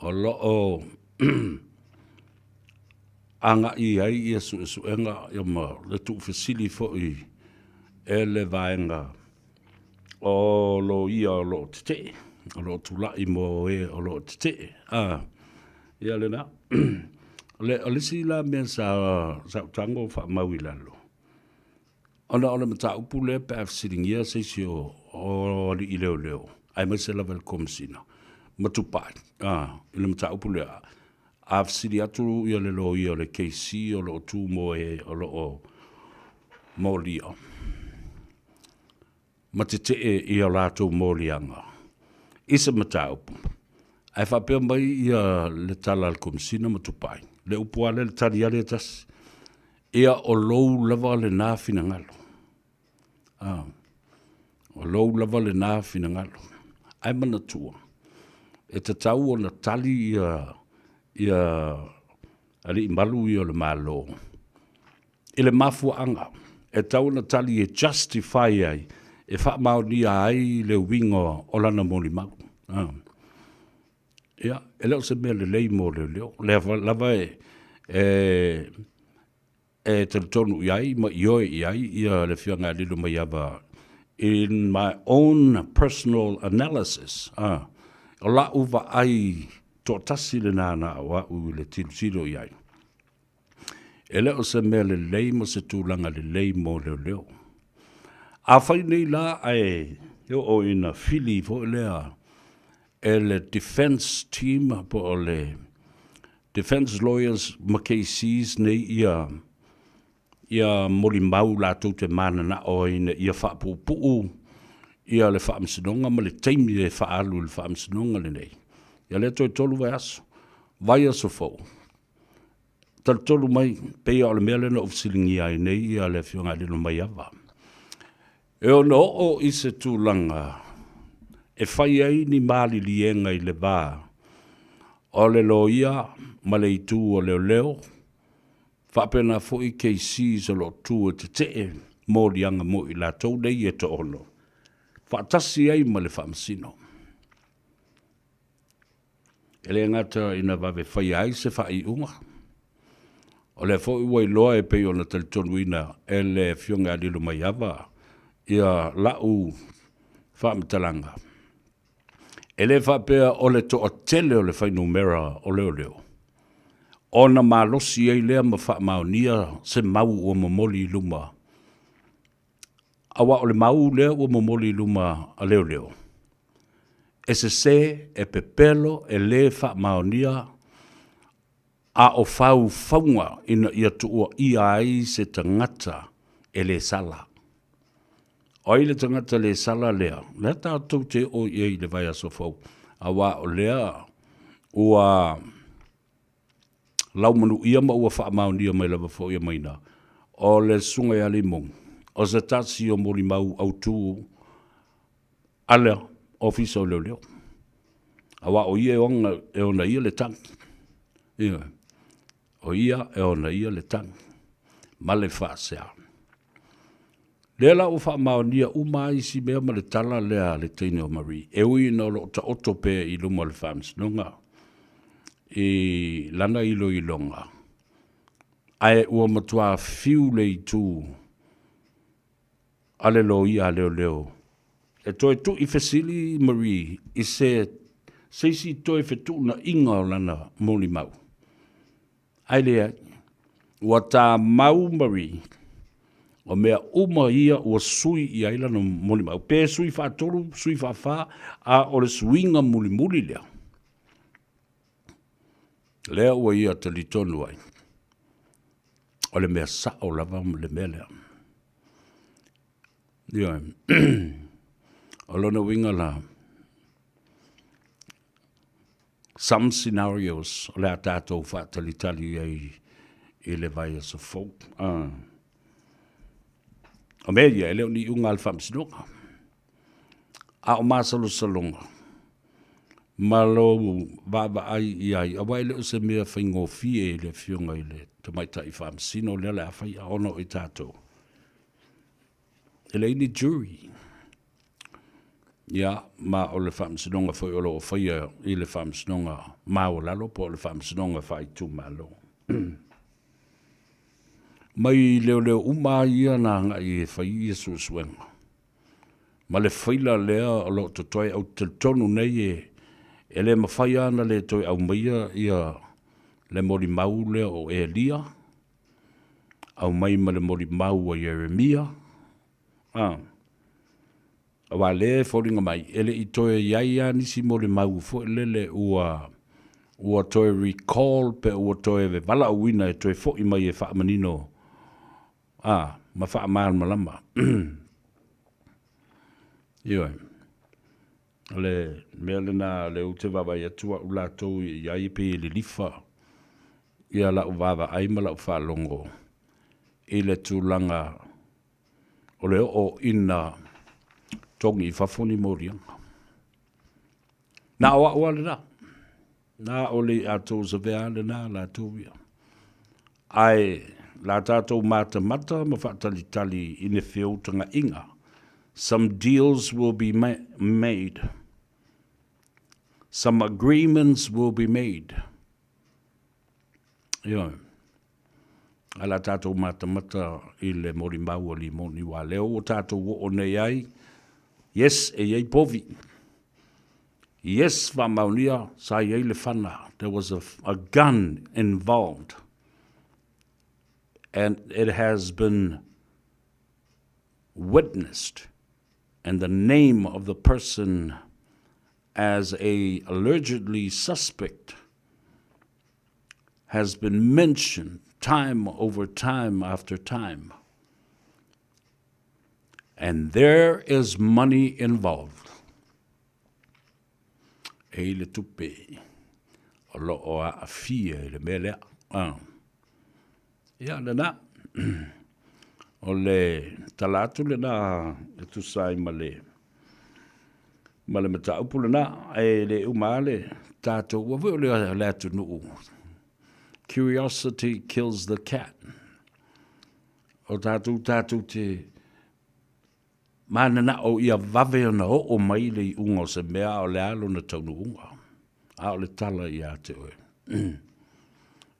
o lo o agai ai ia suesuega ia ma le tuufesili foi e le vaega o loia o lo o tetee, o lo o tulai mo e o lo o tetee. A, ia lena. O le, o le isi la mea sa, sa ou tago faamau i lalo, Ona o le mataupu lea pe a fesiligia se isi o, o alii leoleo, aemaise lava i le Komesina ma Tupai, a, i le mataupu lea, a fesili atu ia le loia o le KC o lo o tu mo e o lo o molia, ma tetee i a latou moliaga i se mataupu, ae faapea mai ia le tala a le Komesina ma Tupai, le upu lava lea, le tali lava lea e tasi, ia o lou lava lena finagalo. Ah, o lou lava lena finagalo. Ae manatua, e tatau ona tali ia, ia alii malu ia o le Malo i le mafuaaga e tatau ona tali e justify ai, e faamaonia ai le uiga o lana molimau. Ah. Ia, e le o se mea lelei mo leoleo. O lea lava e, e, e talitonu i ai ma ioe i ai ia le Afioga ia Lilomaiava in my own personal analysis, ah, o la'u vaai toatasi lena na o a'u i le tilotilo i ai. E le o se mea lelei ma se tulaga lelei mo leoleo. Afai nei la ae oo ina fili foi lea e le defense team po o le defense lawyers ma KCs nei ia ia molimau latou te mananao ai ina ia faapuupuu ia le faamasinoga ma le taimi e faaalu i le faamasinoga lenei. Ia lea toe 3 vaiaso, vaiaso fou. Talitonu mai, pei o le mea lea na ou fesiligia ai nei ia le Afioga ia Lilomaiava. E ono oo i se tulaga e fai ai ni maliliega i le va o le loia ma le itu o leoleo, faapena foi KCs o lo o tu e tetee moliaga mo i latou nei e toaono, faatasi ai ma le Faamasino. E le gata ina vave faia ai se faaiuga, o lea foi ua iloa e pei ona talitonuina e le Afioga ia Lilomaiava ia la'u faamatalaga, e le faapea o le toatele o le fuainumera o leoleo ona malosi ai lea ma faamaonia se mau ua momoli i luma, aua o le mau lea ua momoli i luma a leoleo, e sese, e pepelo, e lē faamaonia, a o faufauga ina ia tuuaia ai se tagata e lē sala. O ai le tagata lē sala lea? Lea tatou te oo i ai i le vaiaso fou, aua o lea ua laumanuia ma ua faamaonia mai lava foi e Maina, o le Susuga ia Limong, o se tasi o molimau autu a le Ofisa o Leoleo, aua o ia e ona, e ona ia le tagi. Ioe. O ia e ona ia le tagi ma le faasea. Lea la ua faamaonia uma ai isi mea ma le tala lea a le teine o Marie, e ui ina o lo o taoto pea i luma o le Faamasinoga i lana iloiloga, ae ua matua fiu le itu a le loia a leoleo e toe tu'i fesili Marie i se se isi toe fetuunaiga o lana molimau. Ae leai, ua tamau Marie, o mea uma ia ua sui i ai lana molimau, pe sui faatolu, sui faafā, a o le suiga mulimuli lea, lea ua ia talitonu ai, o le mea sa'o lava le mea lea. Ioe. O lona uiga la, some scenarios o le a tatou faatalitali ai i le vaiaso fou. O mea ia, e le o ni iuga a le Faamasinoga, a o masalosaloga ma lou vaavaai i ai, aua e le o se mea faigofie i le Afioga i le Tamaitai Faamasino lea o le a faia ona o i tatou e leai ni jury. Ia, ma o le faamasinoga foi o lo o faia i le faamasinoga maualalo po o le faamasinoga faaitumalo. Mai leoleo uma lava ia na agai e fai ia suesuega. Ma le faila lea o lo o totoe, ou te talitonu nei e, e le mafai lava ona le toe aumaia ia le molimau lea o Elia, aumai ma le molimau a Ieremia, a, aua o lea e foliga mai e le i toe i ai lava nisi molimau foi lele ua ua toe recall pe ua toe valaauina e toe foi mai e faamanino a ma faamalamalama. Ioe. O le mea lena o lea ou te vaavaai atu au latou i ai e pei e lilifa ia lau vaavaai ma lau faalogo i le tulaga o le oo ina togi i fafo ni moliaga. Na o au lava lena. Na o le atou savea lava lena latou ia. Ae la tatou matamata ma faatalitali i ni feutagaiga, some deals will be made, some agreements will be made. Ioe. Ae la tatou matamata i le molimau a Limoni, aua lea ua tatou oo nei ai, yes, e i ai povi. Yes, faamaonia, sa i ai le fana, there was a, a gun involved. And it has been witnessed and the name of the person as a allegedly suspect has been mentioned time over time after time. And there is money involved. E i le tupe o lo o aafia i le mea lea. Ah. Ia, lena. O le tala atu lena e tusa ai ma le ma le mataupu lena, e le uma lava le tatou, ua foi o le, le atunuu. Curiosity kills the cat. O tatou tatou te mananao ia vave ona oo mai le iuga o se mea, a o le a lona taunuuga, a o le tala ia te oe.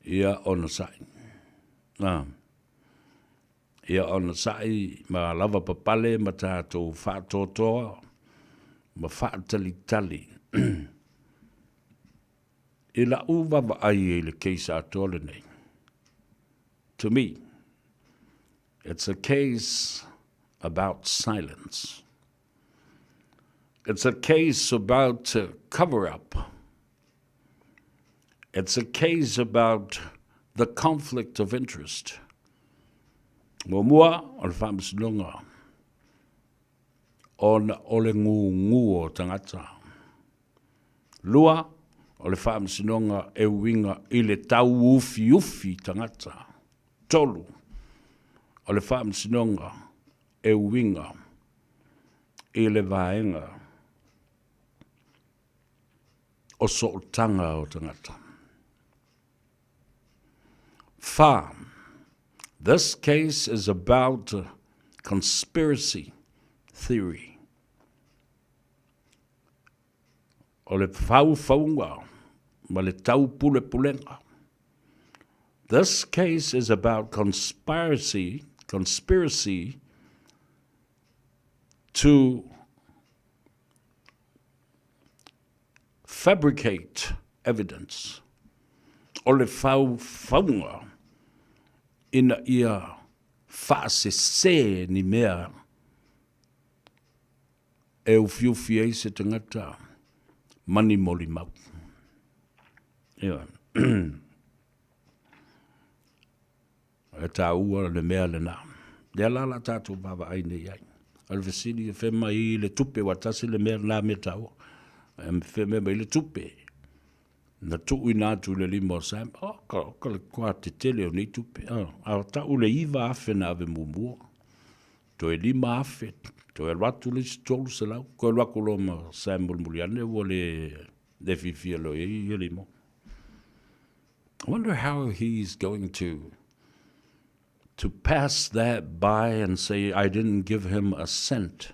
Ia onosai. Ah. Ia onosai ma lava papale ma tatou faatoatoa ma faatalitali i la'u vaavaai i le case atoa lenei. To me, it's a case about silence. It's a case about cover up. It's a case about the conflict of interest. Muamua, o le faamasinoga, ona o le gūgū o tagata. Lua, o le faamasinoga e uiga i le tauufiufi tagata. Tolu, o le faamasinoga e uiga i le vaega o sootaga o tagata. Fa, this case is about Conspiracy theory. O le faufauga ma le taupulepulega. This case is about conspiracy, conspiracy to fabricate evidence. O le faufauga ina ia faasese ni mea e ufiufi ai se tagata ma ni molimau. Ioe. E tāua le mea lenā. Lea la la tātou vaavaai nei ai. O le fesili e fea mai i le tupe, ua tasi le mea lenā mea tāua. E fea mea mai le tupe. Na tuuina atu i le lima o Sam, oh, ka, ka le kua tetele o nei tupe. Oh, a tau le 9,000 na ave muamua. Toe 5,000, toe alu atu le isi 300, toe alu atu loa ma Sam mulimuli ane ua le, le fiafia loa i ai ia lima. I wonder how he's going to to pass that by and say I didn't give him a cent.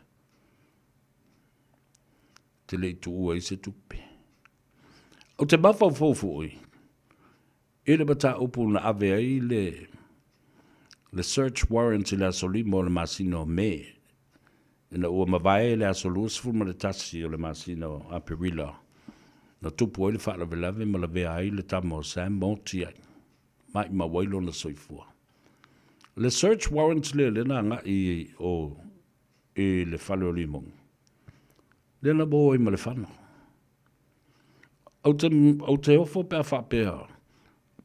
Te le i tuua ai se tupe. O te mafaufau foi, i le mataupu na ave ai le le search warrant i le aso 5 o le masina o Me, ina ua mavae le aso 21 o le masina o Aperila, na tupu ai le faalavelave ma lavea ai le tama o Sam Moti ai, maimau ai lona soifua. Le search warrant lea lea na agai o i le fale o Limoni, lea na maua ai ma le fano. Ou te, ou te ofo pe a faapea,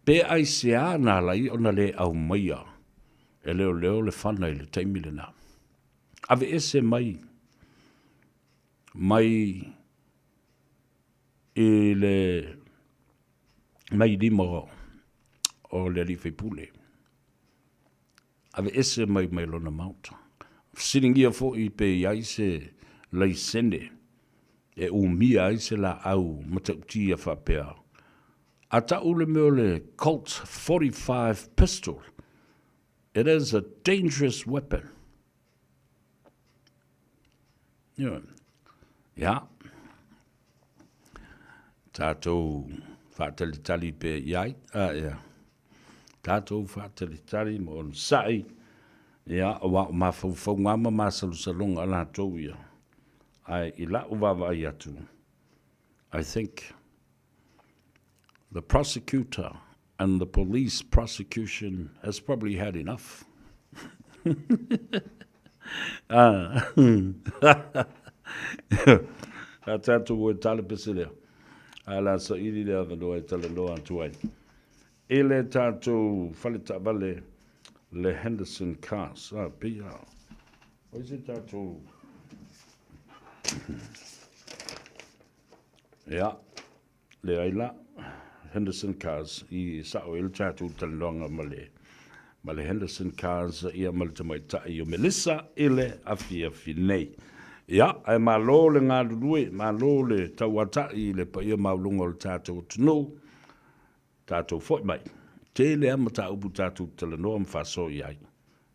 pe aisea na ala ai ona le aumaia e leoleo le fana i le taimi lena. Aveese mai, mai i le, mai lima o le alii faipule. Aveese mai mai lona maota. Fesiligia foi pe i ai se laisene e umia ai se laau matautia faapea. A tau le mea o le Colt 45 pistol, it is a dangerous weapon. Ioe. Ia. Tatou faatalitali pea i ai. A, ia. Tatou faatalitali ma onosai, ia, aua o mafaufauga ma masalosaloga a latou ia. Ae i la'u vaavaai atu, I think the prosecutor and the police prosecution has probably had enough. A tatou e tala pese lea. A la saili le avanoa e talanoa atu ai. I le tatou fale taavale le Henderson Cars. A, pei a. Oi se tatou... Ia, leai la, Henderson Cars, i sao ai le tatou talanoaga ma le, ma le Henderson Cars, ia ma le tamaitai o Melissa i le afiafi nei. Ia, ae malo le galulue, malo le tauata'i i le paia maualuga o le tatou atunuu, tatou foi mai. Tele lava mataupu tatou te talanoa ma faasoa i ai.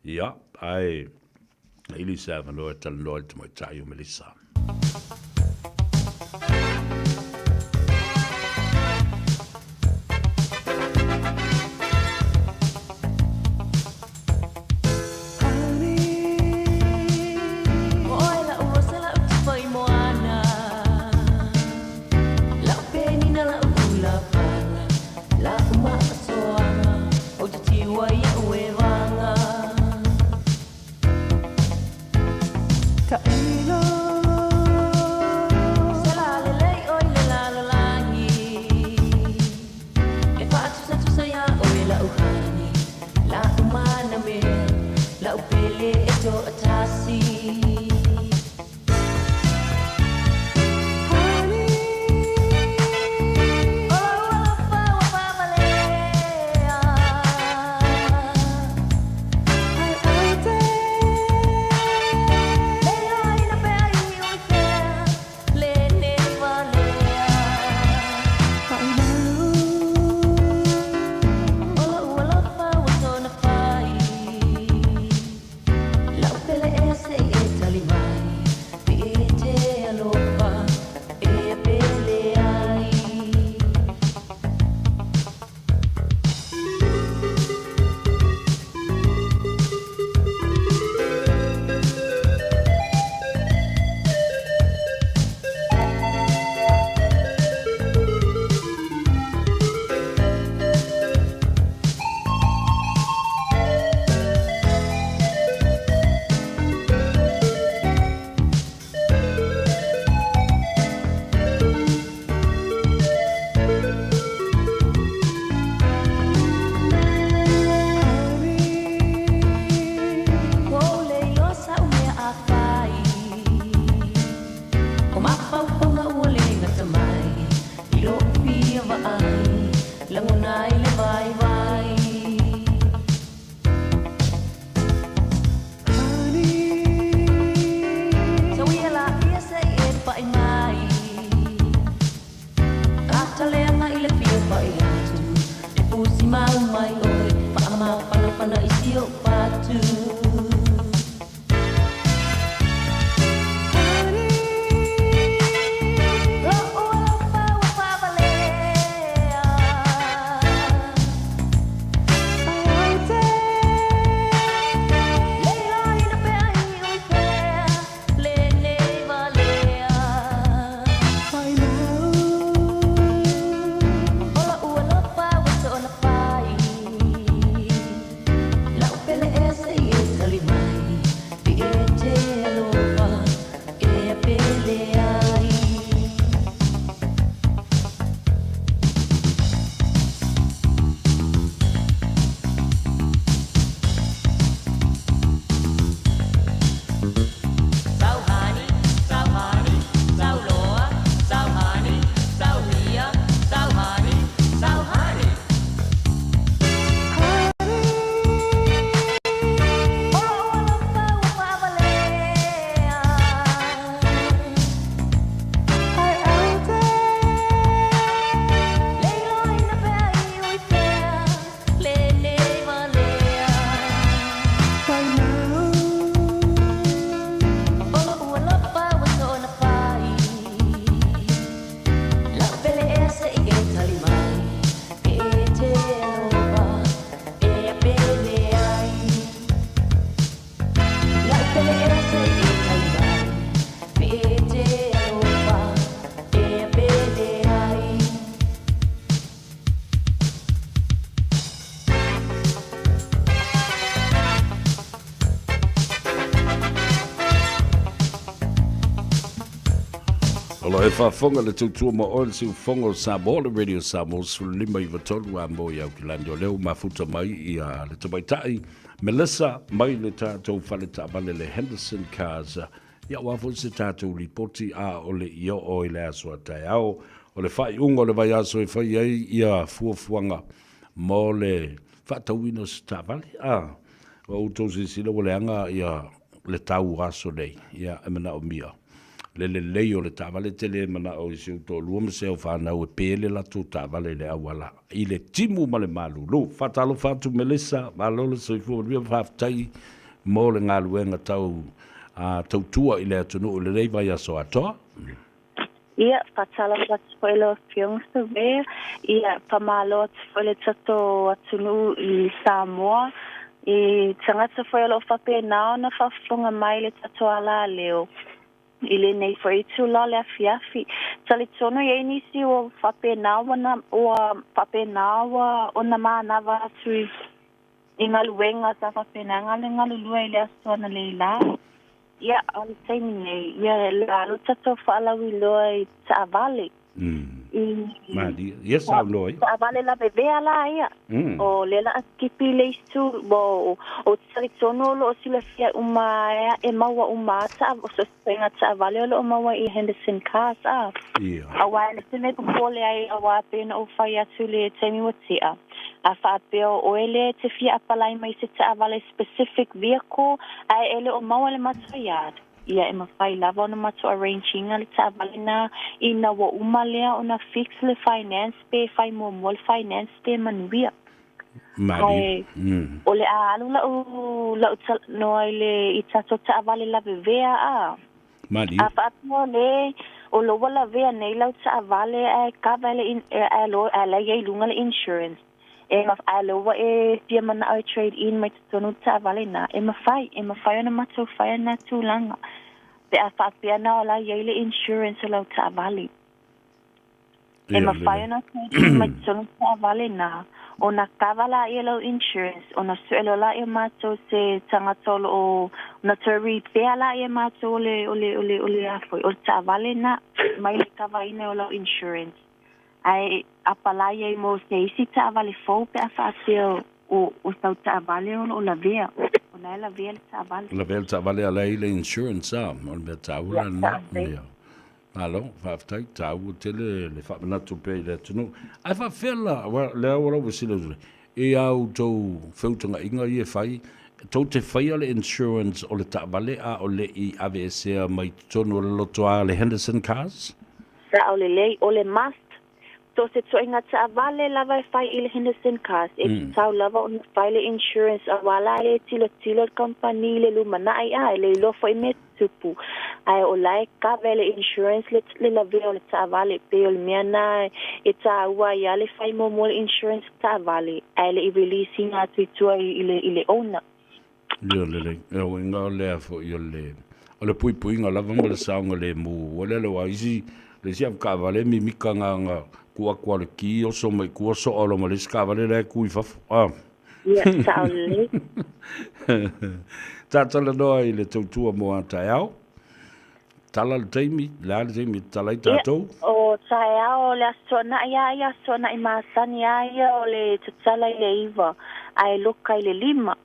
Ia, ae ili se avanoa e talanoa i le tamaitai o Melissa. O lo e faafofoga le tautua ma oe le siufofoga o Samoa, le Radio Samoa 15 93 a mo i Aukilani. O lea ua mafuta mai ia le tamaitai Melissa mai le tatou fale taavale le Henderson Cars. Ia aua foi se tatou lipoti a o le i oo i le aso a taeao. O le faaiuga o le vaiaso e fai ai ia fuafuaga mo le faatauina o se taavale. A, ua outou silasila ua leaga ia le tau o aso nei, ia e manaomia le lelei o le taavale. E tele manao i si ou toalua ma si au fanau e pe le latou taavale i le auala i le timu ma le malulu. Faatalofa atu Melissa, malo le soifua manuia, faafetai mo le galuega tau tautua i le atunuu i lenei vaiaso atoa. Ia, faatalofa atu foi i lau Afioga Savea. Ia, faamalo atu foi i le tatou atunuu i Samoa, i tagata foi o lo o faapena ona faafofoga mai i le tatou alaleo i lenei foi itula o le afiafi. Talitonu e i ai nisi ua faapena ona, ua faapena ua ona manava atu i, i galuega sa faapena ona galulue i le aso analeila. Ia, o le taimi nei, ia, le alu tatou faalauiloa i taavale. I Malie. Ia saunoa ia. Taavale lavevea la ia. O lea la a skipi le isi o o te talitonu o lo o silafia uma e maua uma a taa, o so o se ituaiga taavale o lo o maua i Henderson Cars a. Ia. Aua e le se mea e popole ai aua pei ona ou fai atu i le taimi ua tea. A faapea o oe lea e te fia apalai mai i se taavale specific vehicle ae e le o maua i le matou yard, ia e mafai lava ona matou arrange ina le taavale na ina ua uma lea ona fix le finance pe fai muamua le finance pe manuia. Malie. Ae o le a alu la'u la'u talanoa i le i tatou taavale lavevea a. Malie. A faapea o le o lo ua lavea nei lau taavale ae kava le in, ae lo ae la i ai luga le insurance e ma ae lo ua e fia mana'o e trade in mai totonu le taavale na e mafai e mafai ona matou faia na tulaga pe a faapea na o la i ai le insurance o lau taavale. E mafai ona trade in mai totonu le taavale na, ona kava laia lau insurance, ona sue loa laia e matou se tagata o lo o, ona toe repair laia e matou o le, o le, o le, o le a foi, o le taavale na, mai le kavaina o lau insurance. Ae apalai ai mo se isi taavale fou pe a faapea o, o sau taavale o lo o lavea, ona e lavea le taavale. Lavea le taavale a la e i le insurance a, o le mea taua lena. Ia. Malo, faafetai, taua tele le faamanatu pea i le atunuu. Ae faafefea la, aua o lea ua lau fesili atu nei, i a outou feutagaiga ia e fai, tou te faia le insurance o le taavale a o le i aveesea mai totonu o le lotoa a le Henderson Cars? Sao lelei, o le must So se ituaiga taavale lava e fai i le Henderson Cars, e tatau lava ona fai le insurance aua la e le tilotilo le kamupani i le lumanai a e le iloa foi mea tutupu. Ae o la e cover e le insurance le le lavea o le taavale. Pei o le mea na e taua ai a le fai muamua le insurance taavale ae le i release ina atu i tua i le i le owner. Ia lelei. E uiga o lea foi o le o le puipuiga lava ma le saogalemu. Ua lele aua isi le isi avetaavale e mimika na ona tuu atu lava o le ki oso mai tua soa loa ma le isi taavale la e tu i fafo. A. Ia, sao lelei. Ta talanoa i le tautua mo a taeao. Tala le taimi, le a le taimi e tatala ai tatou? Ia, o taeao o le Aso Toonai a ia, Aso Toonai masani a ia o le tatala i le 9 ae loka i le 5.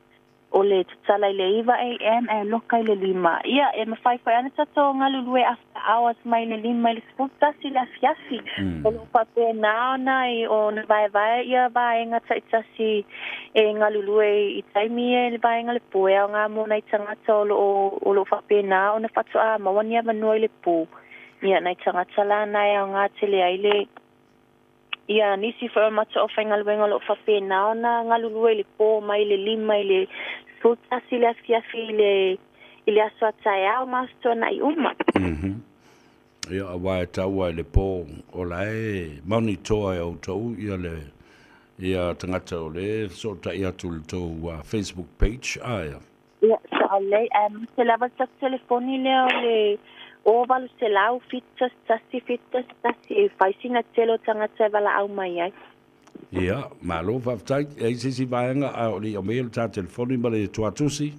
O le tatala i le 9 AM ae loka i le 5. Ia, e mafai foi ana tatou galulue after hours mai le 5 i le 11 i le afiafi. O lo o faapena ona ona vaevae ia vaega taitasi e galulue i taimi ia i le vaega le po e aoga mo nai tagata o lo o o lo o faapena ona faatoa maua ni avanoa i le po. Ia, nai tagata la na e aoga tele ai le Ia, nisi foi o matou aufaigaluega o lo o faapena ona galulue i le po mai le 5 i le 11 i le afiafi i le i le aso a taeao ma aso tuanai uma. Mhm. Ia, aua e taua i le po o la e monitor e outou ia le ia tagata o le fesootai atu i le tou Facebook page, a ea? Ia, sao lelei. Ae mate lava le tatou telefoni lea o le 0800 711 711 e fai sina tele o tagata e valaau mai ai. Ia, malo faafetai. E i ai se isi vaega a o le i aumaia le ta telefoni ma le tuatusi?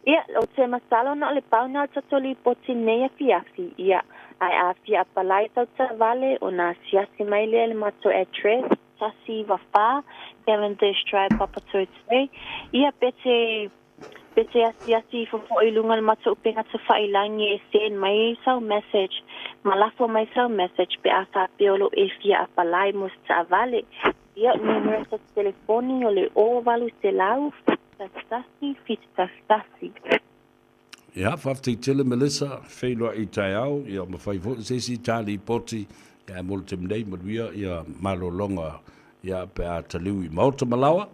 Ia, ou te masalo na o le pau na o le tatou lipoti i lenei afiafi, ia, ae a fia apalai sau taavale, ona asiasi mai lea i le matou address, 194 Cavendish Drive, Papatoetoe. Ia, pe te, pe te asiasi ifo foi i luga o le matou upega tafailangi e send mai sau message, ma lafo mai sau message pe a faapea o lo o e fia apalai mo se taavale. Ia, o le numera o tatou telefoni o le 0800 11 71. Ia, faafetai tele Melissa, feiloai taeao, ia mafai foi se isi ta lipoti, ia ae mo le taimi nei, manuia ia malologa, ia pe a taliu i maota ma laoa,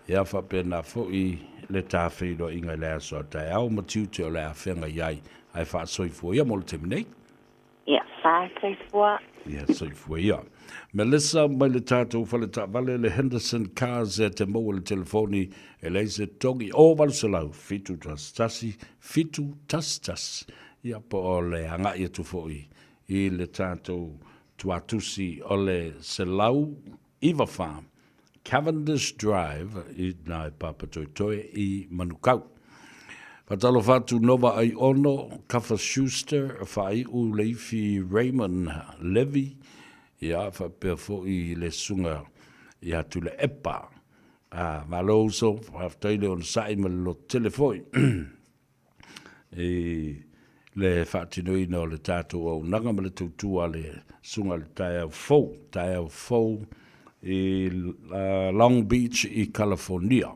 ia faapena foi le ta feiloaiga i le aso a taeao ma tiute o le a feagai ai, ae faasoifua ia mo le taimi nei. Ia, faasoifua. Ia, soifua ia. Melissa, mai le tatou fale taavale le Henderson Cars e te maua le telefoni e leai se togi o 800 711 711. Ia, po o le agai atu foi i le tatou tuatusi o le 194 Cavendish Drive i na e Papatoetoe i Manukau. Faatalofa atu Nova Aiono, Kafa Schuster, Faaiu Leifi Raymond Levy, ia faapea foi le susuga ia Tuilaepa. Ah, malo uso, faafetai le onosai ma le lototele foi. I le faatinoina o le tatou auaunaga ma le tautua a le Susuga i le Taeao Fou, Taeao Fou i Long Beach i California.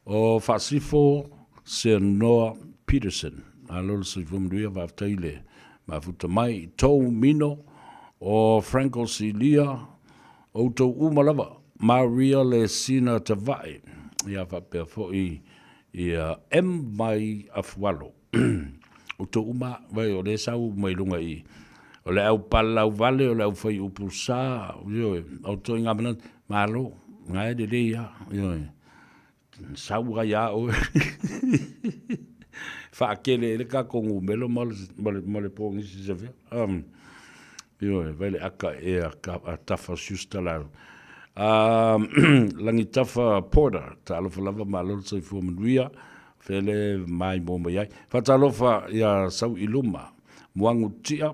O Faasifo Seanoa Peterson, malo le soifua manuia, faafetai le mafuta mai, Tou Mino, o Franco Silia, outou uma lava, Maria Le Sina Tavae, ia faapea foi Ia M mai Afualo. O tou uma vai o lea sau mai luga i o le au palau vale o le au fai upu sa ioe o toi ngā manatu malo ngā e lelei a ioe sau ai a oe whaakele e le kako ngumelo ma le, ma le, ma le pōngisi se fea ioe vai le aka e a, a tafa siusta la Langitafa Porter, talofa lava malo le soifua manuia, fele mai mo mai ai. Faatalofa ia sau i luma, Muagu Tia,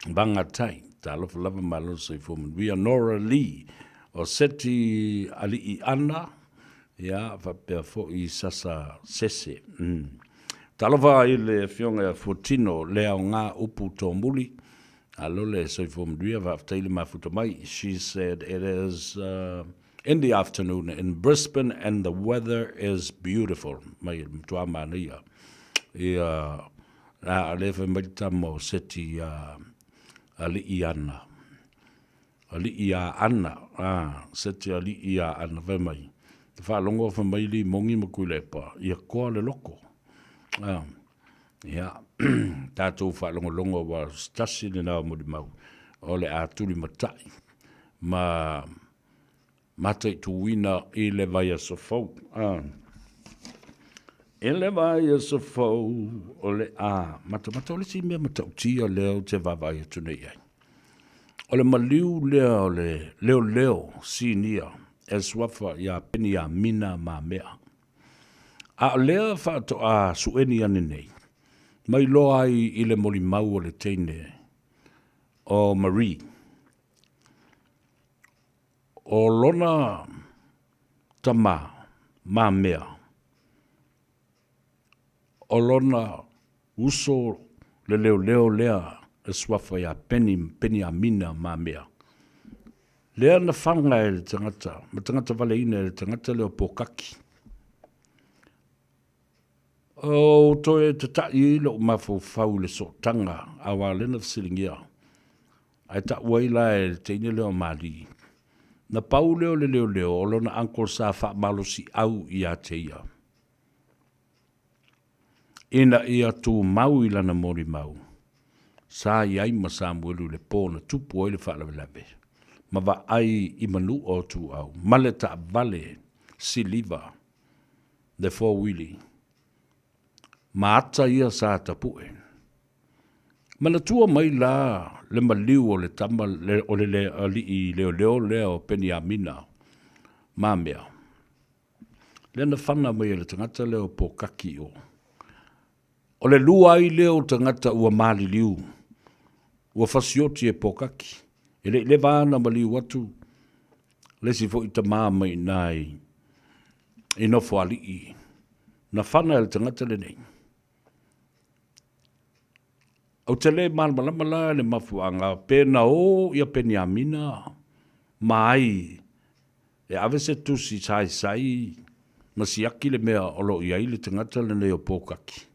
Vangatai, talofa lava malo le soifua manuia. Nora Lee, o Seti Alii Ana, ia faapea foi Sasa Sese. Talofa i le afioga ia Fuatino Leaoga Upu Tomuli, Alo le soifua manuia, faafetai le mafuta mai. She said it is in the afternoon in Brisbane and the weather is beautiful. Mai matua manaia. Ia, a le fai mai le tama o Seti ia Alii Ana. Alii a Ana, a, Seti Alii a Ana, fai mai. Te whaalongo fai mai li mongi ma kuilepa, ia koa le loko. A, Ia, tatou faalogologo aua o se tasi lena o molimau o le a tulimatai ma mataituina i le vaiaso fou. I le vaiaso fou o le a matamata. O le isi mea matautia lea ou te vaavaai atu nei i ai, o le maliu lea o le leoleo sinia e suafa ia Peniamina Mamea. A o lea faatoa sueni ane nei, mai loa ai i le molimau o le teine o Marie, o lona tama mamea, o lona uso le leoleo lea e suafa ia Peni, Peniamina Mamea. Lea na faga e le tagata, ma tagata valeina e le tagata lea o Pōkaki. O toe tataʻi ai loʻu mafaufau i le sootaga auā lea na fesiligia, ae taʻu ai la e le teine lea o Mali. Na pau lea o le leoleo o lona uncle sa faamalosiʻau ia te ia. Ina ia tumau i lana molimau, sa i ai ma Samuelu i le pō na tupu ai le faalavelave, ma vaai i manua o Tuuau ma le taavale siliva, le four-wheelie, ma ata ia sa tapue. Manatua mai la le maliu o le tama o le alii leoleo lea o Peniamina ma mea. Lea na fana mai e le tagata lea o Pōkaki o. O le lua ai lea o tagata ua maliliu, ua fasioti e Pōkaki. E le i leva ana maliu atu le isi foi tama mai i ina i Nofoalii, na fana e le tagata lenei. Ou te le malamalama la i le mafuaaga pe na o ia Peniamina ma ai e ave se tusi saisai ma siaki le mea o lo o i ai le tagata lenei o Pōkaki.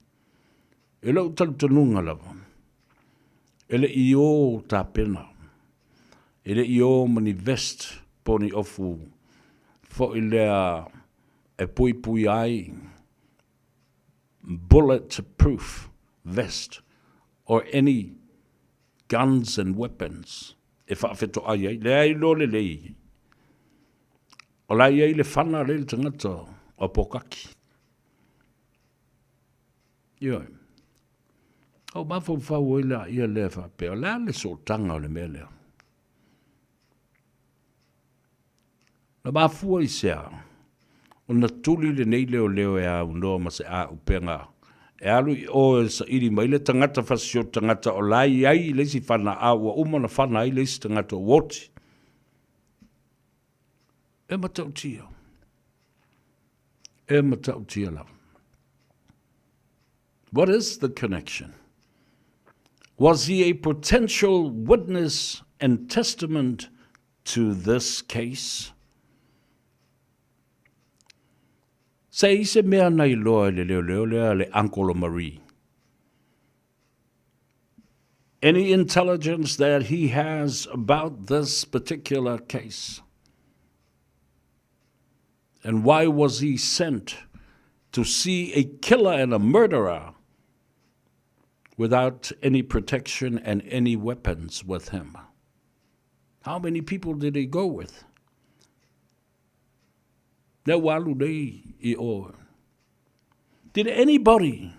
I lou talitonuga lava, e le i o tapena, e le i o ma ni vest po o ni ofu foi lea e puipuia ai bullet proof vest or any guns and weapons e faafetoai ai. Leai loa lelei, o la e i ai le fana lea i le tagata o Pōkaki. Ioe. Ou mafaufau ai laia lea faapea, o le a le sootaga o le mea lea? Na mafua i se a? Ona tuli lenei leoleo e aunoa ma se auupega e alu i o e saili mai le tagata fasioti tagata o la e i ai le isi fana a ua uma ona fana ai le isi tagata ua oti. E matautia. E matautia lava. What is the connection? Was he a potential witness and testament to this case? Se i se mea na iloa i le leoleo lea le Uncle Marie. Any intelligence that he has about this particular case? And why was he sent to see a killer and a murderer without any protection and any weapons with him? How many people did he go with? Lea ua alu nei i o. Did anybody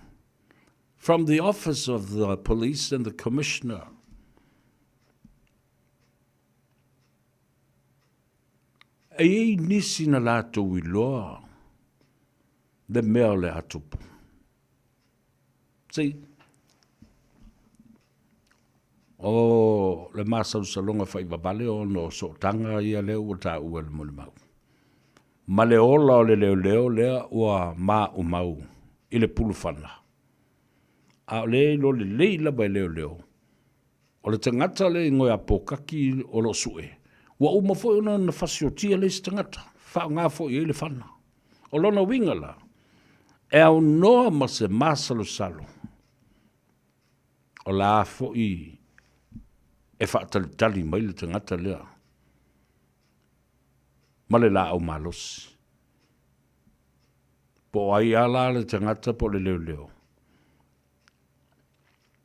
from the office of the police and the commissioner E i ai nisi na latou iloa le mea o le a tupu. See? O le masalosaloga faivavale ona o sootaga ia lea ua taua e le molimau. Ma le ola o le leoleo lea ua maumau i le pulufana. A o lea e iloa lelei lava e leoleo O le tagata le igoa ia Pōkaki o lo o sue, ua uma foi ona na fasiotia le isi tagata, faaaoga foi i ai le fana. O lona uiga la, e aunoa ma se masalosalo, o la foi e faatalitali mai le tagata lea ma le laau malosi. Po o ai a la le tagata po o le leoleo,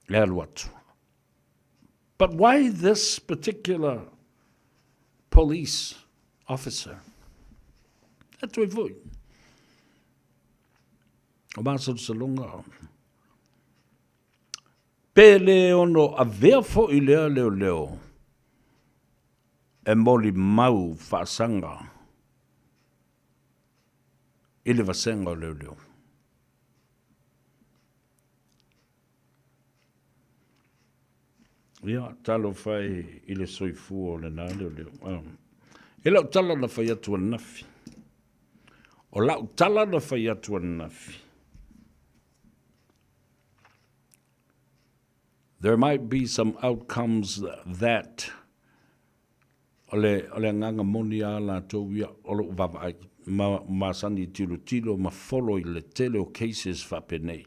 e alu atu. But why this particular police officer? E toe foi. O masalosaloga. Pe le ono avea foi lea leoleo e molimau faasaga i le vasega o leoleo. Ia, talofa e i le soifua o lena leoleo. E lau tala na fai atu ananafi. O lau tala na fai atu ananafi. There might be some outcomes that O le, o le agaga moni a latou ia, o lou vaavaai, ma masani i tilotilo ma follow i le tele o cases faapenei.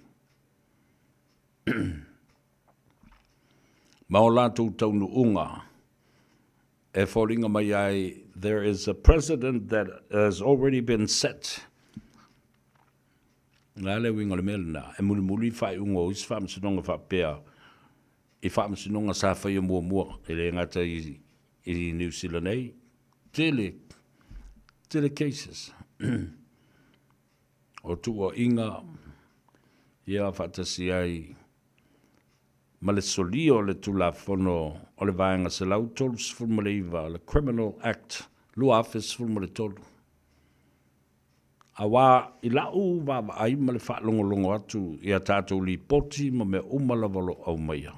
Ma o latou taunuuga e foliga mai ai there is a precedent that has already been set. O le a le uiga o le mea lena? E mulimuli faaiuga o isi faamasinoga faapea i faamasinoga sa faia muamua, e le gata i, i Niu Sila nei, tele, tele cases o tuuaiga ia faatasi ai ma le solia o le Tulafono o le Vaega 139 o le Criminal Act 2013. Auā i la'u vaavaai ma le faalogologo atu i a tatou lipoti ma mea uma lava o lo o aumaia,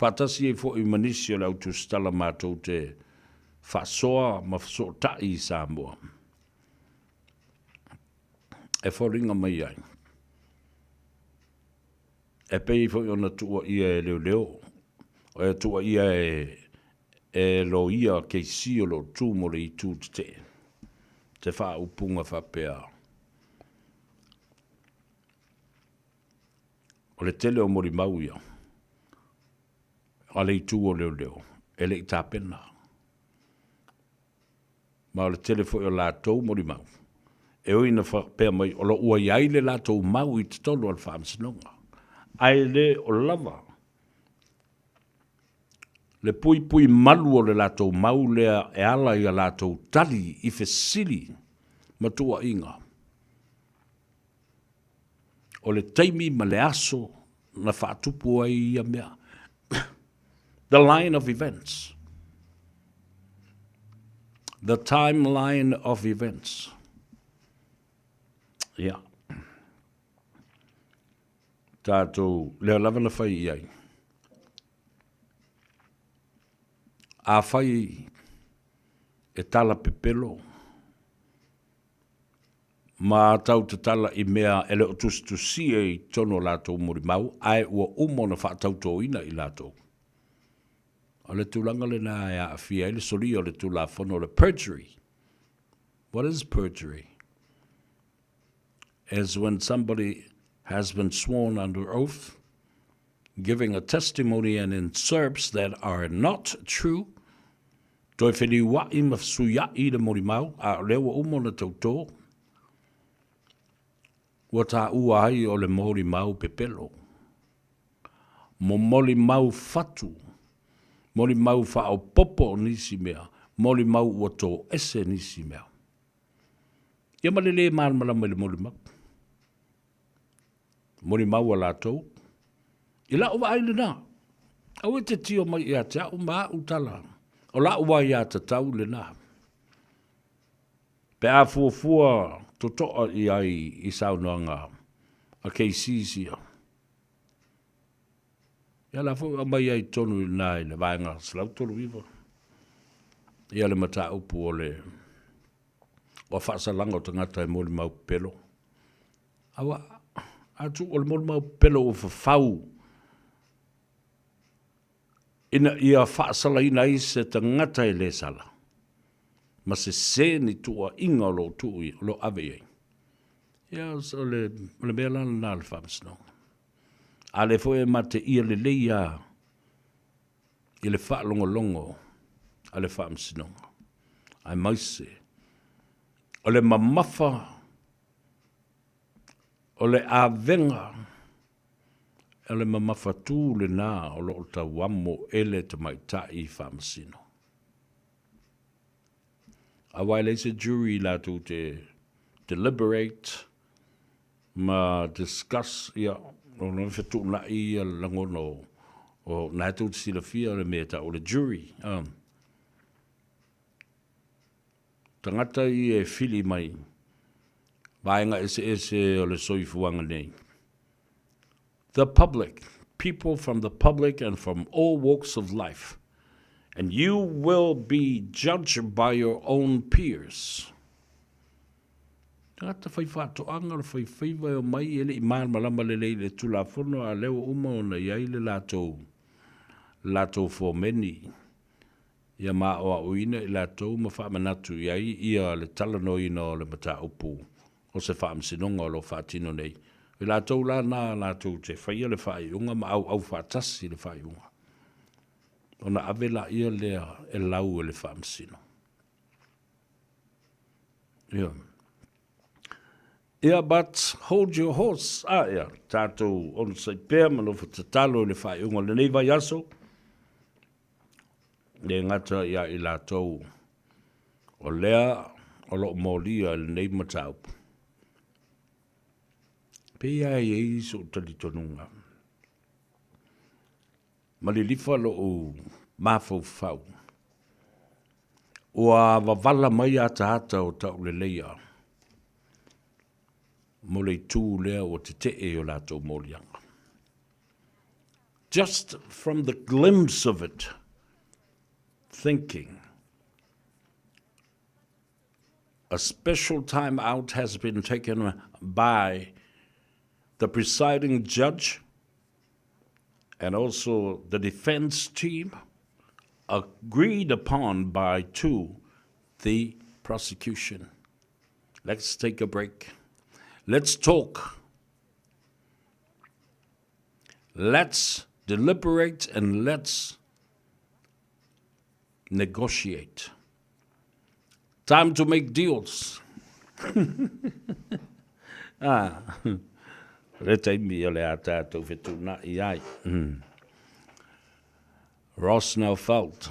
faatasi ai foi ma nisi o le au tusitala matou te faasoa ma fesootai i Samoa, e foliga mai ai, e pei foi ona tuuaia e leoleo, e tuuaia e e loia keisi o lo o tu mo le itu tetee, se faaupuga faapea, O le tele o molimau ia a le itu o leoleo e le i tapena, ma o le tele foi o latou molimau e ui ina faapea mai o lo o ua i ai le latou mau i totonu o le Faamasinoga, ae le o lava le puipui malu o le latou mau lea e ala i a latou tali i fesili ma tuuaiga. O le taimi ma le aso na faatupu ai ia mea. The line of events. The timeline of events. Ia. Tatou, lea lava na fai i ai. Afai e tala pepelo ma tau tatala i mea e le o tusitusia i totonu o latou molimau ae ua uma ona faatautoina i latou. O le tulaga lena e aafia ai le solia o le Tulafono o le perjury. What is perjury? Is when somebody has been sworn under oath, giving a testimony and inserts that are not true, toe feliuaʻi ma fesuiaʻi i le molimau, a o lea ua uma ona tautō, ua taua ai o le molimau pepelo. Molimau fatu, molimau faaopoopo o nisi mea, molimau ua toese nisi mea. Ia ma le lē malamalama i le molimau. Molimau a latou, i la'u vaai lenā, aua e te tio mai ia te a'u ma a'u tala, o la'u aiatatau lenā. Pe a fuafua toto'a i ai i saunoaga a KCs ia, ia la foi ua aumai ai i totonu i ina i le vaega 139 ia le mataupu o le o faasalaga o tagata e molimau pepelo. Aua, a tuu o le molimau pepelo ua fafau ina ia faasalaina ai se tagata e le sala ma sese ni tuuaiga o lo o tuu o lo o ave i ai. Ia, o le, o le mea la lena a le Faamasinoga. A lea foi e mateia lelei lava i le faalogologo a le Faamasinoga, aemaise o le mamafa o le avega o le mamafatū lena o lo o tauamo e le tamaitai faamasino. Aua e leai se jury latou te deliberate ma discuss, ia, ona e fetuunai ia lagona o, o na e tou te silafia le mea e tau o le jury. Tagata ia e fili mai vaega eseese o le soifuaga nei. The public, people from the public and from all walks of life, and you will be judged by your own peers. Tagata whai whaatoanga, le whai whaiva e o mai, e le i malamalama lelei i le Tulafono, a lea ua uma ona i ai le latou, latou fomeni, ia maoaoina i latou ma faamanatu i ai ia le talanoaina o le mataupu o se faamasinoga o lo o faatino nei. O i latou la na latou te faia le faaiuga ma auau faatasi le faaiuga, ona ave laia lea e lau e le faamasino. Ia. Ia, but hold your horse. Ah, ia, tatou onosai pea ma nofo tatalo i le faaiuga o lenei vaiaso. Le gata ia i latou o lea o lo o molia i lenei mataupu. Pei lava e i ai sou talitonuga, ma lilifa lou mafaufau, ua wavala mai ataata o tauleleia. mo le itū lea ua tetee i o latou moliaga. Just from the glimpse of it, thinking, a special time out has been taken by the presiding judge and also the defense team agreed upon by to the prosecution. Let's take a break. Let's talk. Let's deliberate and let's negotiate. Time to make deals. ah, le taimi o le a tātou whetūna'i ai. Mm. Ross now felt,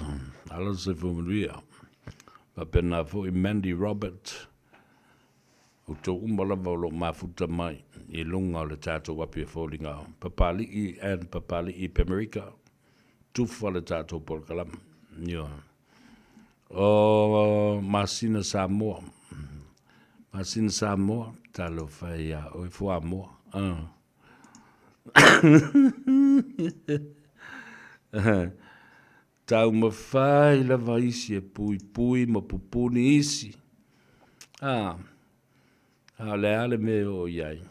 ala se fumanuia. Wapena foi Mandy Robert, o tō uma lava o lo mafuta mai i lunga o le tātou api e fōlinga Papali'i and Papali'i Pemerika. Tufa le tātou polokalama. Ioe. O Masina Samoa. Masina Samoa, talofa iā oe Fuamoa. Taumafai lava isi e puipui ma pupuni isi. A, a o le a le mea e oo i ai.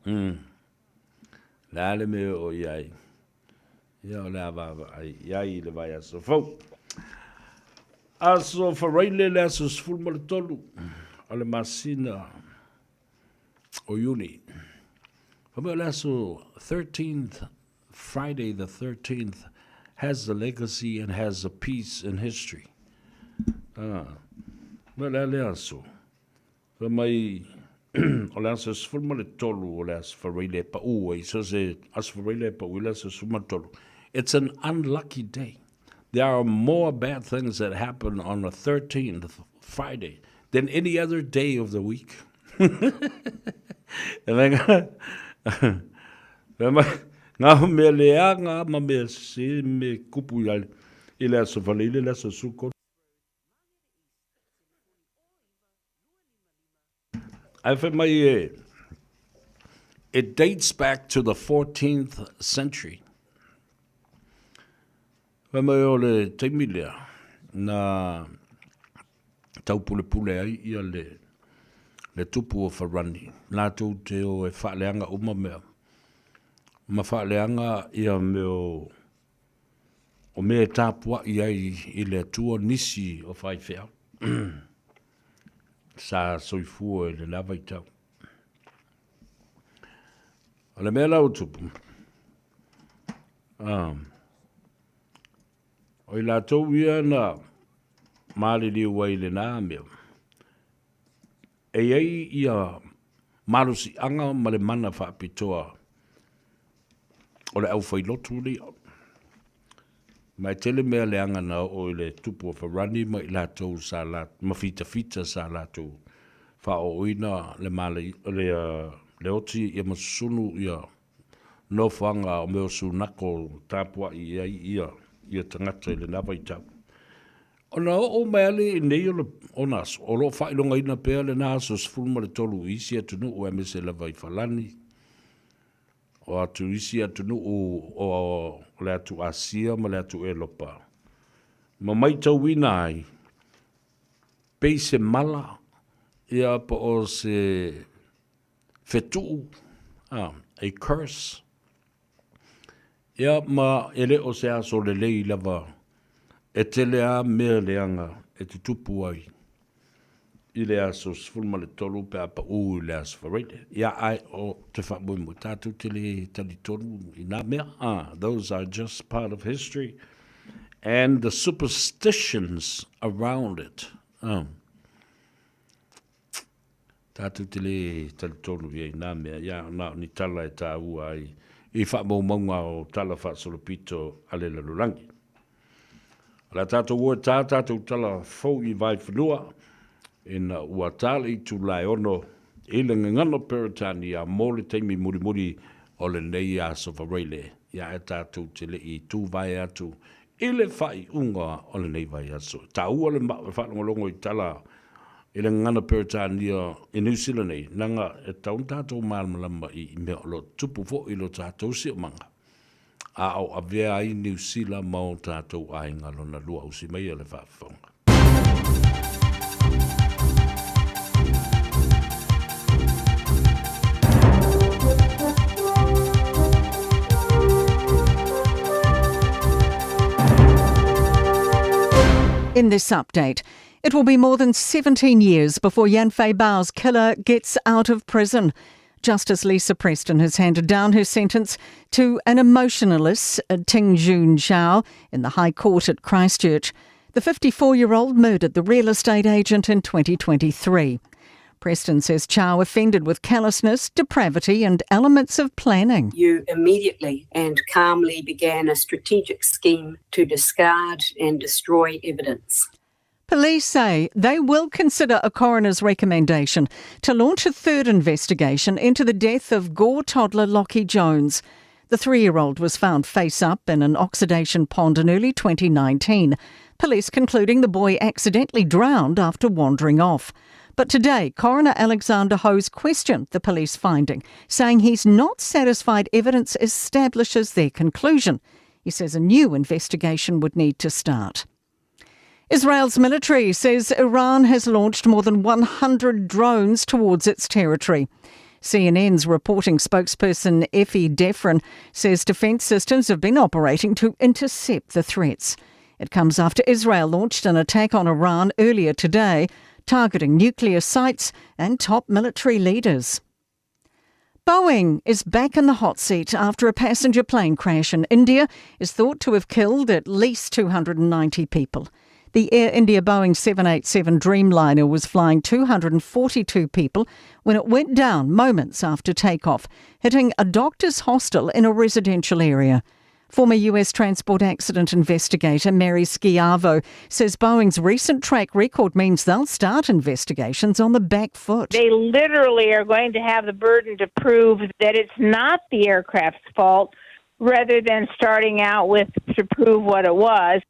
Mm. Le a le mea e oo i ai. Ia o le a vaavaai i ai i le vaiaso fou. Aso Faraile le aso 13 o le masina o Iuni. Fa mai o le aso 13th, Friday the 13th has a legacy and has a piece in history. Ah, mai o le a le aso. Fai mai, o le aso 13 o le Aso Faraile e paʻu ai, so se Aso Faraile e paʻu i le aso 13. It's an unlucky day. There are more bad things that happen on the 13th Friday than any other day of the week. E mai fai mai, ngā mea leaga ma mea sese me kupu i le Aso Faraile le aso 13. Ae fai mai e, It dates back to the 14th century. Fai mai o le taimi lea, na taupulepule ai ia le, le tupu o Farani. Latou te o e faaleaga uma mea. Ma faaleaga ia mea o, o mea e tapuai ai i le Atua nisi o faifeau. Sa soifua i le la vaitau. O le mea la ua tupu, o i latou ia na maliliu ai i lena mea, e i ai ia malosiaga ma le mana faapitoa o le aufailotu lia. Ma e tele mea leaga na oo i le tupu o Farani ma i latou sa la, ma fitafita sa latou faaooina le mala, le, le oti ia ma susunu ia nofoaga o mea o sunako tapuai i ai ia, ia tagata i lena vaitau. Ona oo mai lea i nei o le, ona aso, o lo o faailogaina pea lena aso 13 i isi atunuu aemaise lava i Falani, o atu isi atunuu o le atu Asia ma le atu Elopa, ma maitauina ai pei se mala ia po o se fetuu, a curse, ia ma e le o se aso lelei lava e tele a mea leaga e tutupu ai i le aso 13 pe a paʻu i le aso Faraile. Ia ae o te faamoemoe tātou te le talitonu i nā mea. Ah, those are just part of history and the superstitions around it. Ah. Tātou te le talitonu ia i nā mea, ia na o ni tala e tāua ai i faamaumauga o tala faasolopito a le lalolagi. O le a tātou o e tā tātou tala fou i Vaefanua, ina ua tā le itula e ono i le gagana Peretania mō le taimi mulimuli o lenei aso Faraile, ia e tātou te le i tūvae atu i le faaiuga o lenei vaiaso. E tāua le faalogologo i tala i le gagana Peretania i Niu Sila nei, leaga e tatau ona tatou malamalama i mea o lo o tutupu foi i lo tatou siomaga, a o avea ai Niu Sila ma o tatou aiga lona lua. Usi maia le faafofoga. In this update, it will be more than 17 years before Yan Fei Bao's killer gets out of prison. Justice Lisa Preston has handed down her sentence to an emotionalist, Ting Jun Zhao, in the High Court at Christchurch. The 54 year old murdered the real estate agent in 2023. Preston says Chow offended with callousness, depravity, and elements of planning. You immediately and calmly began a strategic scheme to discard and destroy evidence. Police say they will consider a coroner's recommendation to launch a third investigation into the death of Gore toddler Lockie Jones. The three year old was found face up in an oxidation pond in early 2019. Police concluding the boy accidentally drowned after wandering off. But today, Coroner Alexander Hose questioned the police finding, saying he's not satisfied evidence establishes their conclusion. He says a new investigation would need to start. Israel's military says Iran has launched more than 100 drones towards its territory. CNN's reporting spokesperson Effie Defrin says defense systems have been operating to intercept the threats. It comes after Israel launched an attack on Iran earlier today, targeting nuclear sites and top military leaders. Boeing is back in the hot seat after a passenger plane crash in India is thought to have killed at least 290 people. The Air India Boeing 787 Dreamliner was flying 242 people when it went down moments after takeoff, hitting a doctor's hostel in a residential area. Former US transport accident investigator Mary Schiavo says Boeing's recent track record means they'll start investigations on the back foot. They literally are going to have the burden to prove that it's not the aircraft's fault rather than starting out with to prove what it was.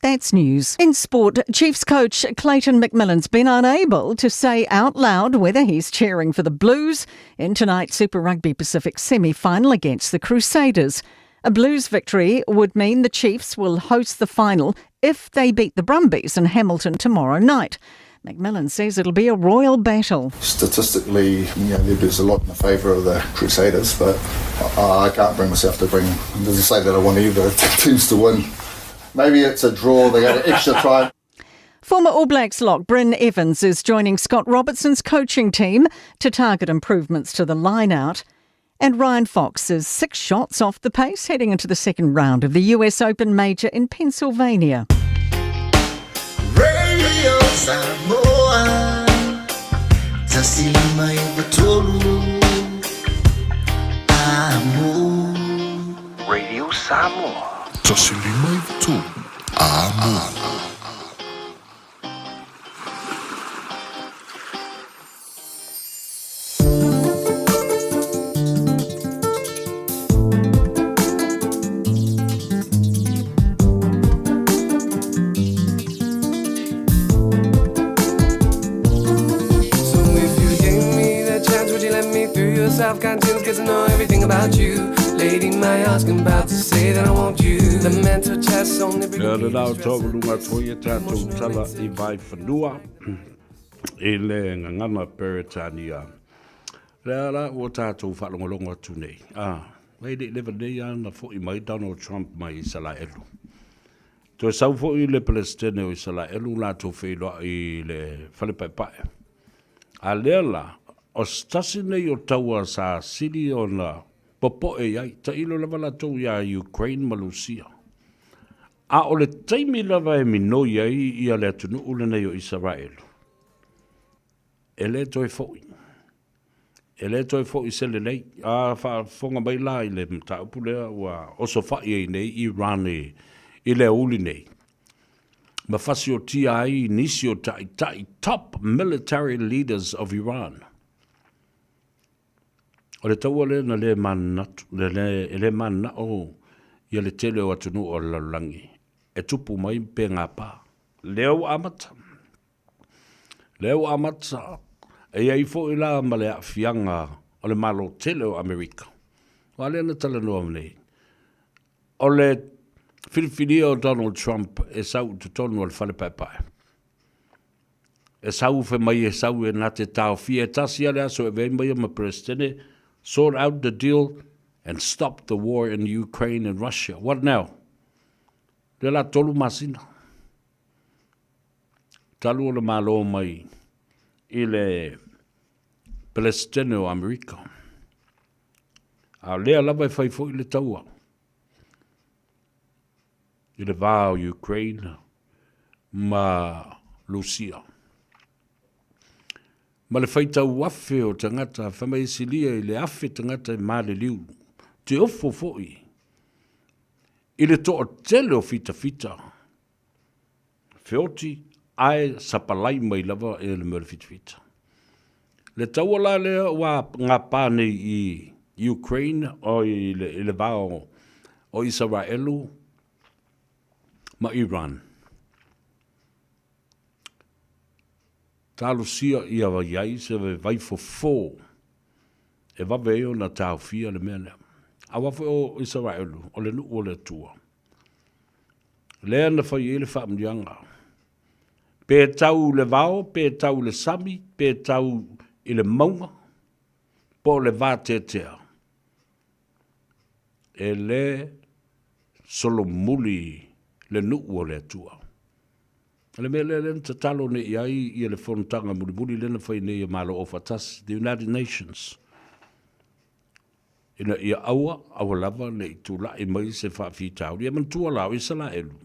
That's news. In sport, Chiefs coach Clayton McMillan's been unable to say out loud whether he's cheering for the Blues in tonight's Super Rugby Pacific semi final against the Crusaders. A Blues victory would mean the Chiefs will host the final if they beat the Brumbies in Hamilton tomorrow night. McMillan says it'll be a royal battle. Statistically, you know, there's a lot in the favour of the Crusaders, but I can't bring myself to bring to say that I want either teams to win. Maybe it's a draw, they got an extra try. Former All Blacks lock Bryn Evans is joining Scott Robertson's coaching team to target improvements to the line out. And Ryan Fox is six shots off the pace heading into the second round of the US Open Major in Pennsylvania. Radio Samoa Radio Samoa 153 Amo. So if you gave me the chance, would you let me through your self-conscience? Cause I know everything about you. Lady, my asking about to say that I want you. The mental chess only Ia le lao taualuga atoa ia tatou tala i Vaifanua i le gagana Peretania. Lea la ua tatou faalogologo atu nei, a, e le i leva nei lava na fo'i mai Donald Trump mai Isalaelu. Toe sau foi le Peresetene o Isalaelu latou feiloai i le fale paepae. A lea la, o se tasi nei o taua sa sili ona popo'e i ai, tailo lava latou iā Ukraine ma Lusia. A o le taimi lava e minoi ai ia le atunuu lenei o Isaraelu, e le toe fo'i. E le toe fo'i se lelei. A faafofoga mai la i le mataupu lea ua osofa'i ai nei Iran i le aoauli nei, ma fasiotia ai nisi o ta'ita'i top military leaders of Iran. O le taua lea na le manatu, e le manana'o ia le tele o atunuu o le lalolagi e tupu mai pe gapa. Lea ua amata. Lea ua amata, e i ai foi la ma le aafiaga o le Malo tele o Amerika. Aua lea na talanoa nei, o le filifilia o Donald Trump e sau i totonu o le fale paepae. E sau fai mai e sau e na te taofia e tasi a le aso e avea ai ma ia ma Peresetene, sort out the deal and stop the war in Ukraine and Russia. What now? Lea la tolu masina. Talu o le Malo mai i le Peresetene o Amerika. A o lea lava e fai foi le taua i le va o Ukraine ma Lusia. Ma le faitau afe o tagata, fai mai e silia i le afe tagata e maliliu, te ofo foi i le toatele o fitafita feoti ae sapalai mai lava e le mea o le fitafita. Le taua la lea ua gapa nei i Ukraine o i le, i le va o, o Isaraelu ma Iran. Talosia ia i ai se vai fofo e vave ai ona taofia le mea lea. Aua foi o Isaraelu, o le nuu o le Atua. Lea na fai ai le faamanuiaga. Pe tau i le vao, pe tau i le sami, pe tau i le mauga, po o le vateatea. E le solomuli le nuu o le Atua. O le mea lea lea na tatalo nei i ai ia le fonotaga mulimuli lea na fai nei e Malo Aufaatasi, the United Nations, ina ia aua, aua lava ne i tulai mai se faafitauli. E manatua la o Isalaelu,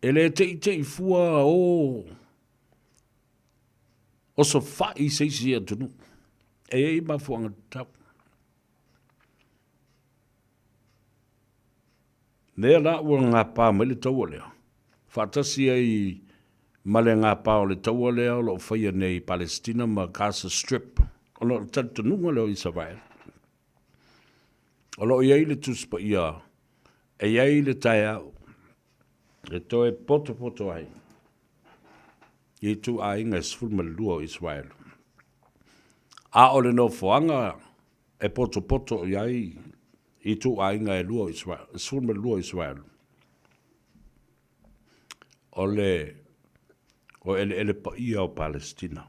e le teitei fua o osofai se isi atunuu. E i ai mafuaaga tatau. Lea la ua gapa mai le taua lea, faatasi ai ma le gapa o le taua lea o lo o faia nei i Palesitina ma Gaza Strip, ona o le talitonuga lea o Isaraelu, o lo o i ai le Tusi Paia e i ai le taeao e toe potopoto ai i ituaiga e 12 o Isaraelu. A o le nofoaga e potopoto i ai ituaiga e lua o Israel, 12 o Israel, o le o eleele paia o Palestina.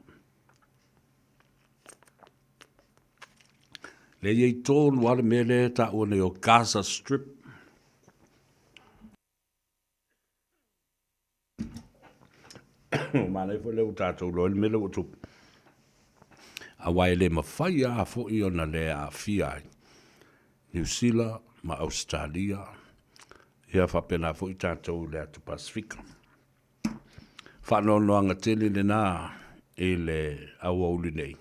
Lea i ai tonu lava le mea lea e taua nei o Gaza Strip. Manaia foi lea ua tatou iloa ai le mea lea ua tupu. Aua e le mafai lava foi ona le aafia ai Niu Sila ma Ausetalia, ia faapena foi tatou i le atu Pasefika. Faanoanoaga tele lena i le aoauli nei,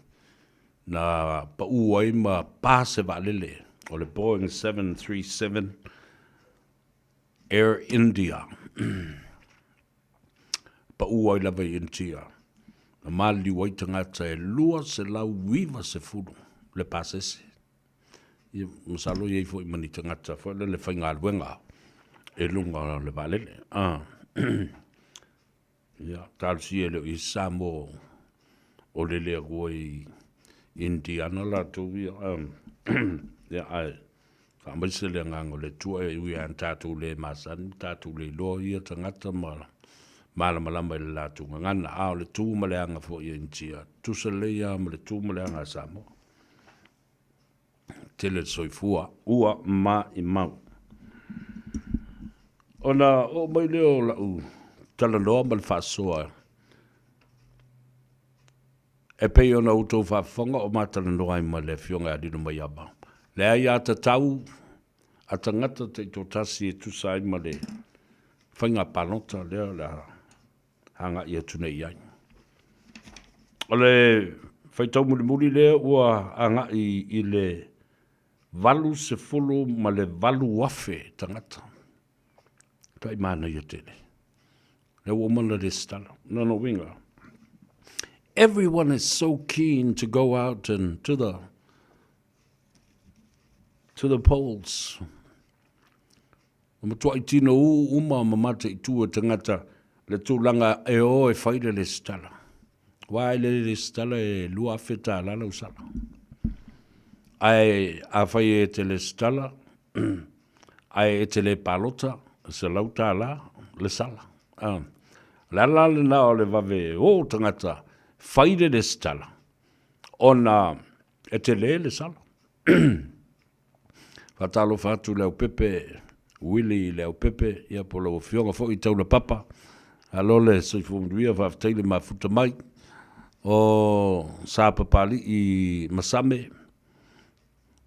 na pau ai ma pa se vaalele o le Boeing 737 Air India, pau ai lava i Initia, na maliliu ai tagata e 290 le pasese. Ia, masalo e i ai foi ma ni tagata foi lele faigaluega i luga o le vaalele. Ah. Ia, talosia e le o i ai se Samoa o lele atua i Indiana latou ia. Ia, ae faamaise le agaga o le Atua e ui lava ina tatou le masani ma tatou le iloa ia tagata ma malamalama i le latou gagana, a o le tu ma le aga foi a Initia, tusa lelei lava ma le tu ma le aga a Samoa. Tele le soifua ua maimau. Ona oo mai lea o lau talanoa ma le faasoa e pei ona outou faafofoga o ma talanoa ai ma le Afioga ia Lino Maiava. Le aiatatau a tagata taitoatasi e tusa ai ma le faiga palota lea o le a agai atu nei i ai. O le faitau mulimuli lea ua agai i le 88,000 tagata. Tai manaia tele. Lea ua uma ona resitala. Lona uiga, everyone is so keen to go out and to the to the polls. Ua matuai tino ū uma ma mataitu e tagata le tulaga e o e fai le lesitala. Aua e le lesitala e $2,000 lau sala. Ae afai e te lesitala ae e te le palota, e $100 le sala. O le ala lena o le vave o tagata fai le lesitala ona e tele le sala. Faatalofa atu Leaupepe, Willie Leaupepe, ia po o lau Afioga foi Taulapapa. Malo le soifua manuia, faafetai le mafuta mai. O Sa Papalii Masame,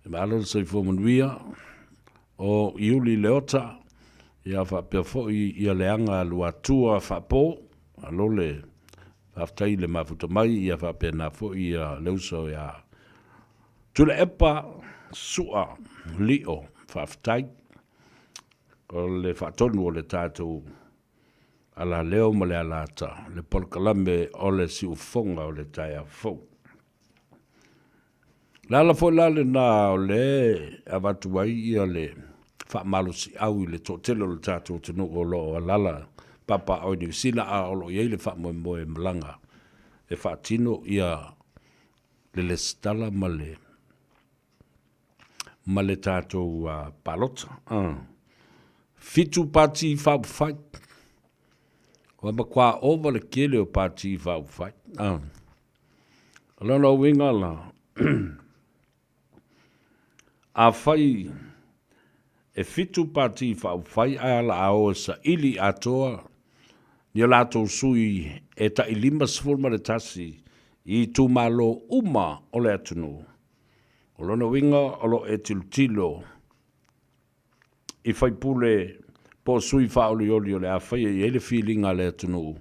malo le soifua manuia. O Iuli Leota, ia faapea foi ia Leaga Luatua Faapo, malo le faafetai le mafuta mai, ia faapena foi ia le uso ia Tuilaepa Sua Lio, faafetai o le faatonu o le tatou alaleo ma le alata, le polokalame o le siufofoga o le taeao fou. O le ala foi la lena o le avatu ai ia le faamalosiau i le toatele o le tatou atunuu o lo o alala papaaao i Niu Sila a o lo o i ai le faamoemoe e malaga e faatino ia le lesitala ma le ma le tatou palota. Fitu pati faaupufai. Ua matua ova le tele o pati faaupufai. O lona uiga la, afai e fitu pati faaupufai ae o le a o e saili atoa ni o latou sui e tai 51 i itumalo uma o le atunuu, o lona uiga o lo o e tilotilo i faipule po o sui faaolioli o le a faia i ai le filiga a le atunuu,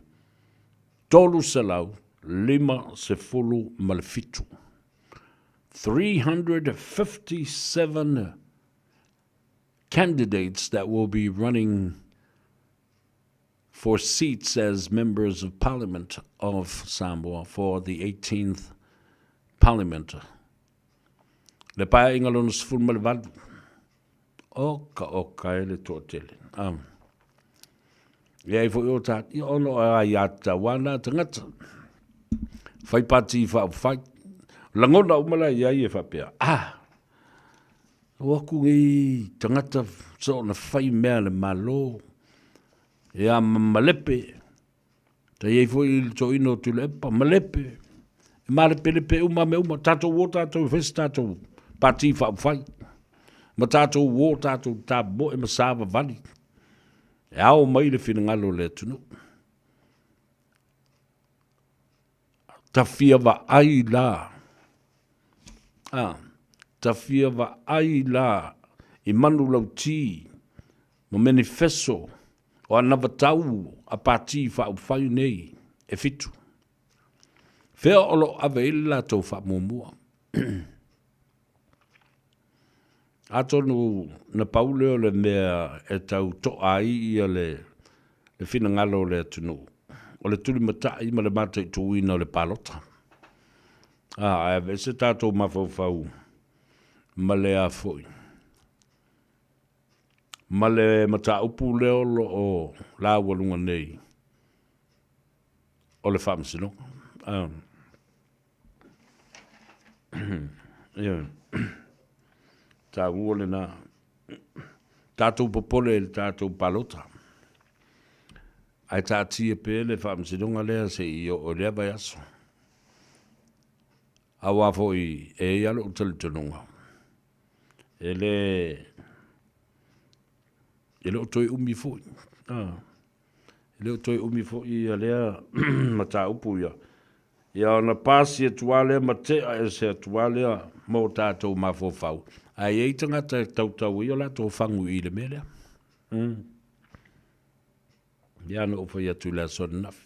357. 357 candidates that will be running for seats as members of Parliament of Samoa for the 18th Parliament. Le paeaiga lona 18. Oka oka e le toatele. Um. E ai foi o tā, ia ono a ia tatau ana tagata. Whai pati i whaufai. Langona uma la ia e whapea. Ah, o aku ngi tagata so na whai mea le malo. Ia malepe. Ta iai foi i le toeaina o Tuilaepa, malepe, e malepelepe uma mea uma, tatou o tatou e fai se tatou pati faaupufai, ma tatou o tatou tamoe ma savavali, e ao mai le finagalo o le atunuu. Ta fia vaai la, a, ta fia vaai la i manulauti ma menifeso o anavatau a Pati Faaupufai nei e fitu. Fea o lo o ave ai le latou faamuamua? Atonu na pau lea o le mea e tau to'a ai ia le finagalo o le atunuu, o le tulimatai ma le mataituina o le palota. A, ae aveese tatou mafaufau ma le a foi, ma le mataupu lea o lo o laualuga nei o le Faamasinoga. Ioe. Taua lena. Tatou popole i le tatou palota. Ae taatia pea le Faamasinoga lea se i oo i lea vaiaso. Aua foi e i ai lava lou talitonuga, E le, e le o toe umi foi. Ah. E le o toe umi foi ia lea mataupu ia. Ia ona pasi atu lava lea ma tea ese atu lava lea ma o tatou mafaufau. Ae i ai tagata e tautau ai o latou fagu i le mea lea. Mm. Ia na ou fai atu i le aso ananafi.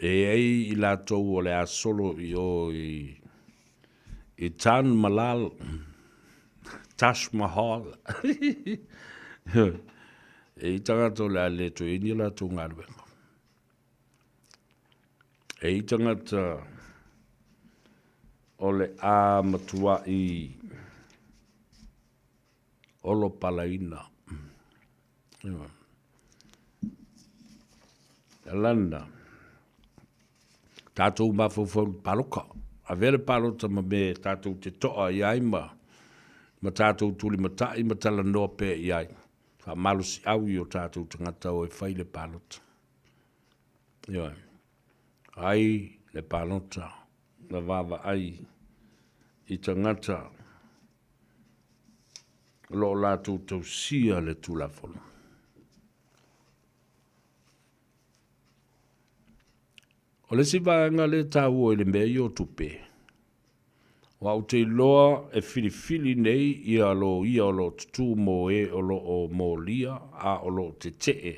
E i ai i latou o le a solo i o i, i Tan Malal, Taj Mahal. E i tagata o le a le toe i ni latou galuega. E i tagata o le a matuai olopalaina. Alana, tatou mafaufau i le paloka. Avea le palota ma mea tatou te toa i ai ma ma tatou tulimatai ma talanoa pea i ai. Faamalosiau i o tatou tagata o e fai le palota. Ioe. Ai le palota na vaavaai i tagata o lo o latou tausia le Tulafono. O le isi vaega lea e taua i le mea ia o tupe, aua ou te iloa e filifili nei ia loia o lo o tutū mo e o lo o molia a o lo o tetee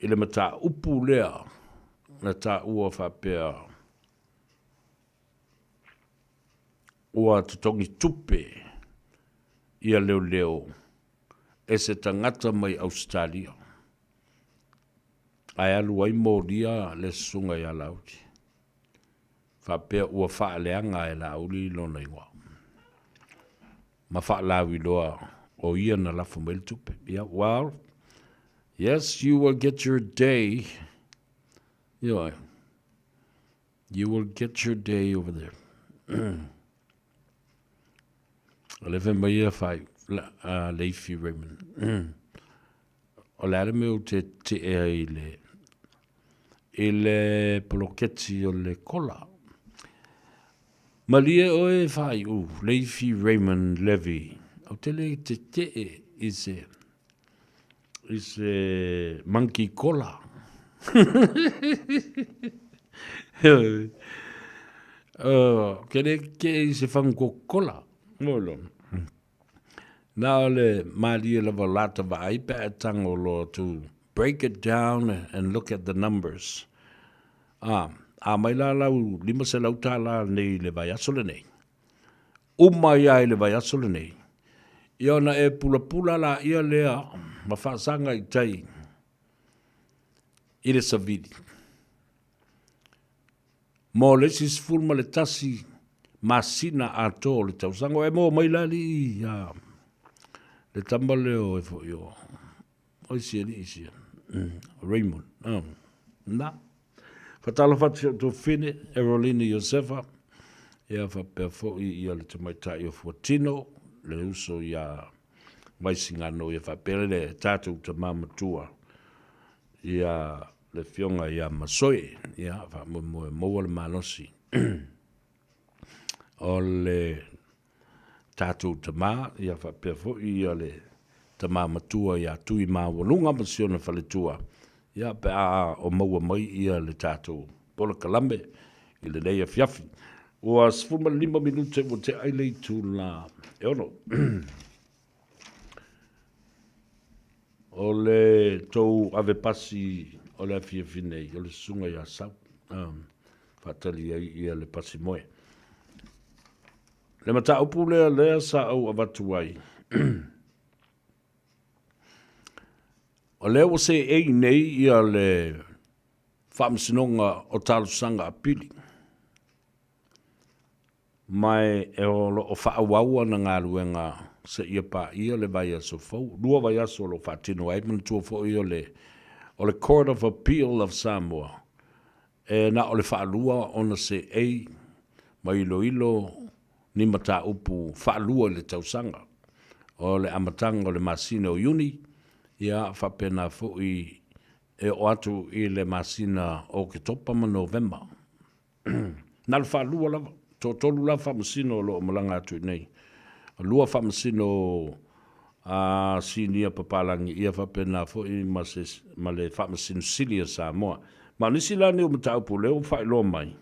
i le mataupu lea na taua faapea ua totogi tupe ia leoleo e se tagata mai Ausetalia ae alu ai molia le susuga ia Laauli faapea ua faaleaga e Laauli lona igoa ma faalauiloa o ia na lafo mai le tupe. Yeah, well, yes, you will get your day. Ioe. You will get your day over there. O le fai mai ia fai, Leifi Raymond. O le a le mea ou te tetee ai i le, i le poloketi o le kola. Malie oe e faaiu, Leifi Raymond Levy, ou te le tetee i se, i se monkey kola. Ou te le tetee i se fagu kola. Na o le malie lava o lata vaai pe a e tago loa to break it down and look at the numbers. A, a mai la lau $500 nei i le vaiaso lenei, uma ai lava i le vaiaso lenei, ia ona e pulapula laia lea ma faasaga i tai i le savili. Mo le isi 11 masina atoa o le tausaga. O e maua mai la alii ia le tama lea o e foi o oi si alii sia Raymond. Oh. Na. Fatalofa atu si ou tuafafine, Erolina Iosefa, ia faapea foi ia le tamaitai o Fuatino, le uso ia Vaisigano, ia faapea le tatou tama matua ia le Afioga ia Masoe, ia, faamoemoe maua le malosi o le tatou tama, ia faapea foi ia le tama matua ia Tuimaualuga ma si ona faletua, ia pe a o maua mai ia le tatou polokalame i lenei afiafi. Ua 15 minute ua tea ai le itula e 6. O le tou ave pasi o le afiafi nei, o le susuga ia Sau, faatali ai ia le pasi moe. Le mataupu lea lea sa ou avatu ai, o lea ua seei nei ia le Faamasinoga o Talosaga Apili. Ma e o lo o faaauau ana galuega seia paia le vaiaso fou. Lua vaiaso o lo o faatino ai, manatua foi o le o le Court of Appeal of Samoa, e na o le faalua ona seei ma iloilo ni mataupu faalua i le tausaga. O le amataga o le masina o Iuni, ia faapena foi e oo atu i le masina o Oketopa ma Novema. Na o le faalua lava, toatolu la faamasino o lo o malaga atu i inei. Lua faamasino a sinia papalagi ia faapena foi ma se ma le faamasino sili a Samoa. Ma o nisi la nei o mataupu lea ua faailoa mai,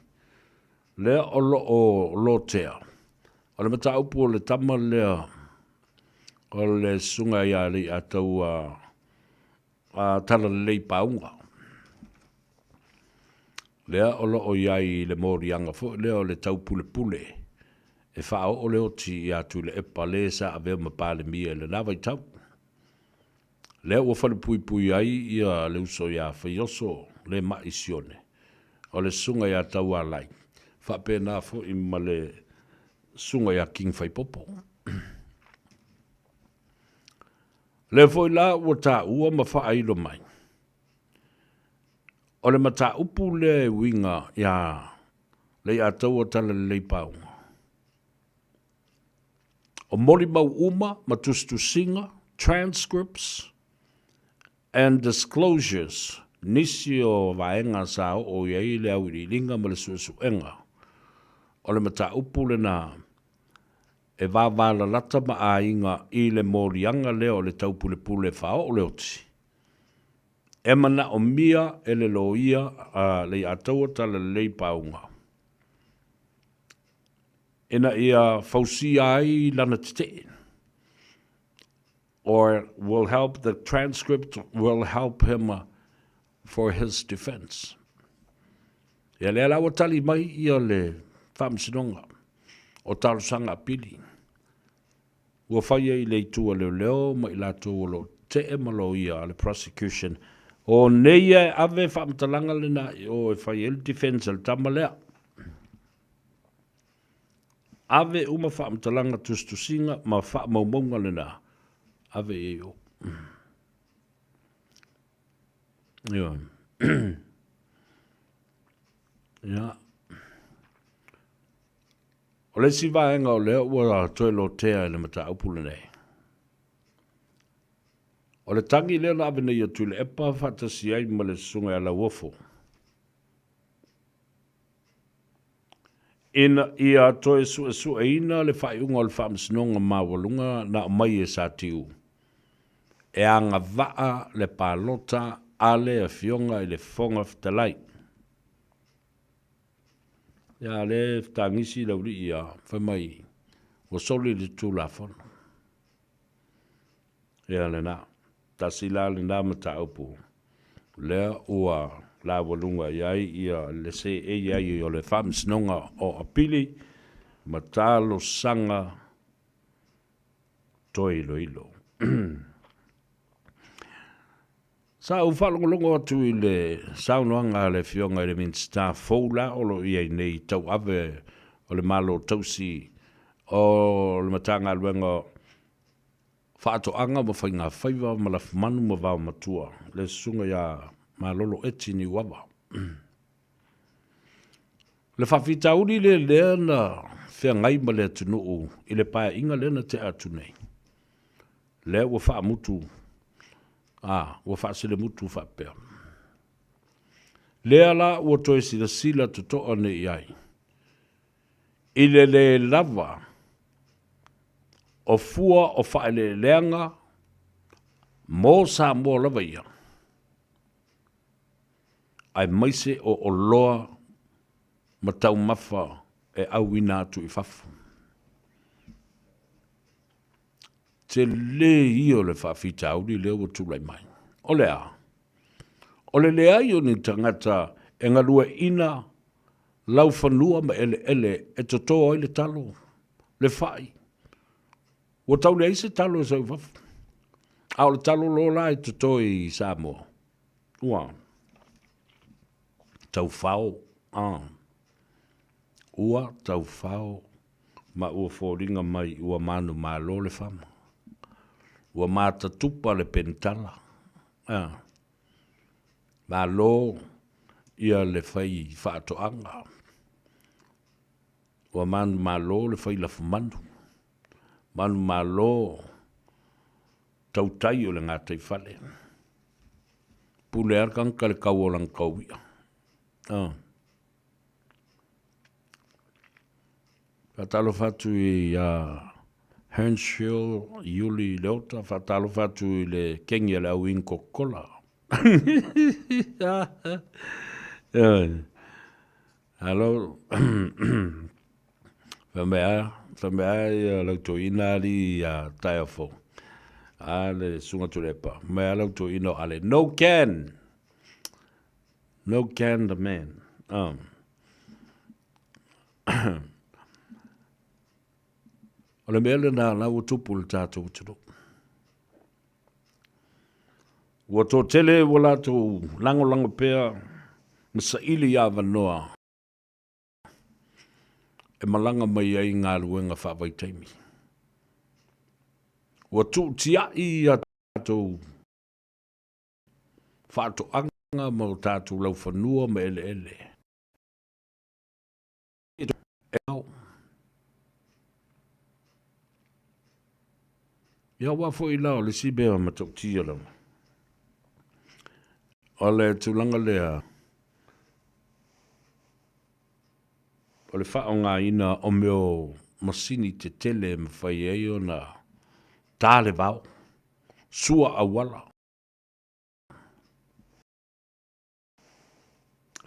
lea o lo o lotea, o le mataupu o le tama lea o le susuga ia Leiataua a Talalelei Pauga, lea o lo o i ai i le moliaga foi lea o le taupulepule e faaoo le oti ia Tuilaepa le sa avea ma Palemia i lena vaitau. Lea ua falepuipui ai ia le uso ia Faioso le ma'i Sione, o le susuga ia Taualai, faapena foi ma le susuga ia King Faipopo. Lea foi la ua taua ma faailo mai. O le mataupu lea e uiga iā Leiataua Talalelei Pauga. O molimau uma ma tusitusiga, transcripts and disclosures, nisi o vaega sa oo i ai le auiliiliga ma le suesuega o le mataupu lena e vavalalata ma aiga i le moliaga lea o le taupulepule faaoo le oti e manaomia e le loia a Leiataua Talalelei Pauga ina ia fausia ai lana tetee or will help the transcript will help him for his defence. Ia lea la ua tali mai ia le Faamasinoga o Talosaga Apili. Ua fai ai le itu a leoleo ma i latou o lo o tetee ma loia a le prosecution. O nei e ave faamatalaga lena i o e fai ai le defence a le tama lea. Ave uma faamatalaga tusitusiga ma faamaumauga lena, ave i ai o. Ioe. Ia. O le isi vaega o lea ua toe lotea i le mataupu lenei, o le tagi lea na ave nei e Tuilaepa faatasi ai ma le Susuga ia Lauofo, Ina ia toe suesueina le faaiuga o le Faamasinoga Maualuga na aumai e Satiu e agavaa le palota a le Afioga i le Fofoga Fetalai. Ia lea e fetagisi le aualii ia, fai mai ua soli le Tulafono. Ia lena. Tasi la lena mataupu lea ua laualuga i ai ia le seei ai o le Faamasinoga o Apili ma talosaga toe iloilo. Sa ou faalogologo atu i le saunoaga a le Afioga i le Minisita fou la o lo o i ai nei tauave o le Malo Tausi o le Matagaluega Faatoaga ma Faigafaiva ma Lafumanu ma Vaomatua, le Susuga ia Malolo Eti Niuava. Le faafitauli lea lea na feagai ma le atunuu i le paeaiga lea na tea atu nei, lea ua faamutu, a, ua faaselemutu faapea. Lea la ua toe silasila totoa nei i ai, i le lē lava o fua o faaeleeleaga mo Samoa lava ia, aemaise o oloa ma taumafa e auina atu i fafo. Tele ia o le faafitauli lea ua tulai mai. O le a? O le leai o ni tagata e galueaiina laufanua ma eleele e toto ai le talo, le fai. Ua tau leai se talo e sau i fafo. A o le talo loa la e toto i Samoa, ua taufao, a, ua taufao ma ua foliga mai ua manumalo le fama, ua matatupa le penitala, a. Malo ia le fai faatoaga, ua manumalo le fai lafumanu, manumalo tautai o le gataifale. Pule lava le tagata i le kau o lana taui'a. Faatalofa atu ia Hernshill Iuli Leota, faatalofa atu i le kengi a le auina Coca-Cola. Alo, fai mai a, fai mai a ia lau toeaina alii ia Taeafo, a le Susuga Tuilaepa, fai mai a lau toeaina o Ale, no can, no can the man. O le mea lena la ua tupu i le tatou atunuu. Ua toatele ua latou lagolago pea ma saili avanoa e malaga mai ai i galuega faavaitaimi. Ua tuutiai a tatou faatoaga. ma o tatou laufanua ma eleele. Ia aua foi la o le isi mea matautia lava, o le tulaga lea o le faaaogaina o mea o masini tetele e mafai ai ona ta le vao, sua auala.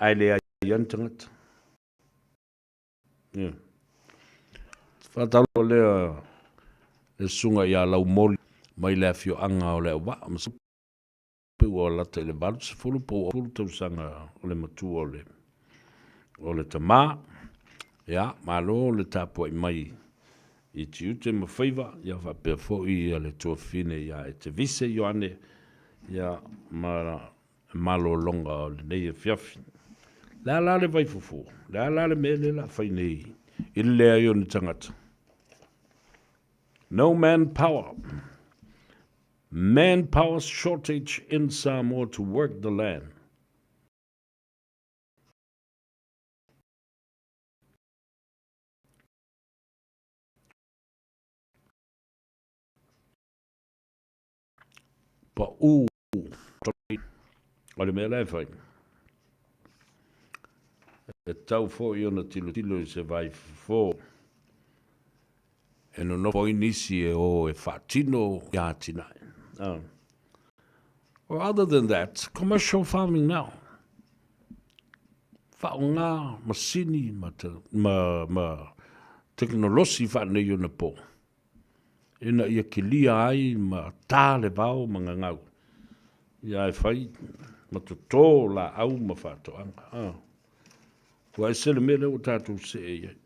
Ae leai lava ni tagata. Ia. Faatalofa lea le susuga ia Laumoli mai le afioaga o Leauvaa ma pe ua lata i le 80 po ua 10 tausaga o le matua o le o le tama. Ia, malo le tapuai mai i tiute ma faiva, ia faapea foi ia le tuafafine ia Etevise Ioane, ia ma malologa o lenei afiafi. Le a la le vaifofo? Le a la le mea lea la fai nei i le leai o ni tagata? No man power. Manpower shortage in Samoa to work the land. Paʻū o le mea la e fai, e tatau foi ona tilotilo i se vaifofo e nonofo ai nisi e o e faatino ia atinae. Or other than that, commercial farming now. Faaaoga masini ma, ma, ma tekonolosi faaneionapo ina ia kilia ai ma tā le vao ma gagau ia e fai ma totō laau ma faatoaga. Ah. Ua ese le mea lea ua tatou see i ai.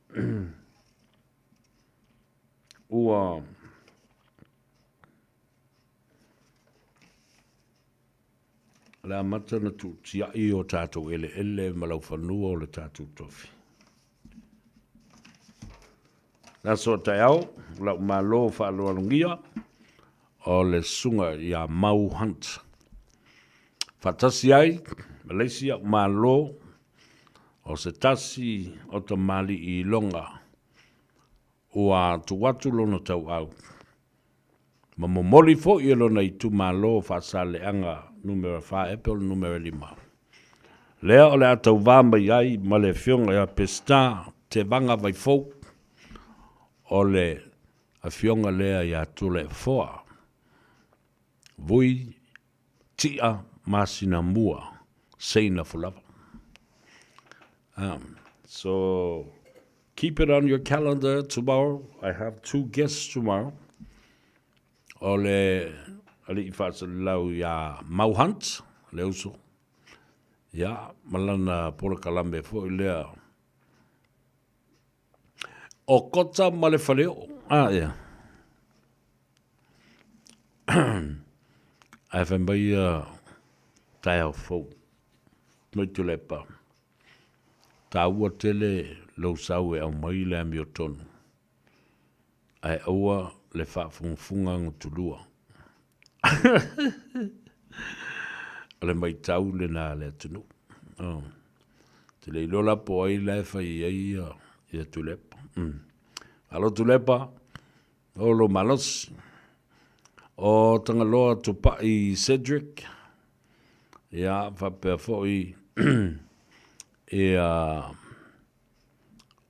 Ua le amata ona tuutiai o tatou eleele ma laufanua o le tatou tofi. Le aso o taeao, lau malo faaaloalogia o le susuga ia Mau Hunt. Faatasi ai ma le isi au malo o se tasi o tamalii iloga ua tuu atu lona tauau ma momoli foi e lona itumalo Faasaleleaga Numera 4 ea pe o le Numera 5. Lea o le a tauvā mai ai ma le Afioga ia Pesita Tevaga Vaifou, o le Afioga lea ia Tulaifoa Vui Tia Masinamua Seina Fulava. So keep it on your calendar tomorrow. I have two guests tomorrow. O le alii faasalelau ia Mau Hunt, le uso. Ia, ma lana polokalame foi lea. O Kota ma le Faleoo. Ah, ia. Ae fai mai ia taeao fou. Mai Tulepa. Taua tele lou sau e aumai le amiotonu, ae aua le faafugafuga gutulua. O le maitau lena a le atunuu. Oh. Te le iloa la po o ai la e fai i ai ia, ia Tulepa. Alo Tulepa, o lo malosi. O Tagaloa Tupai Cedric, ia faapea foi ia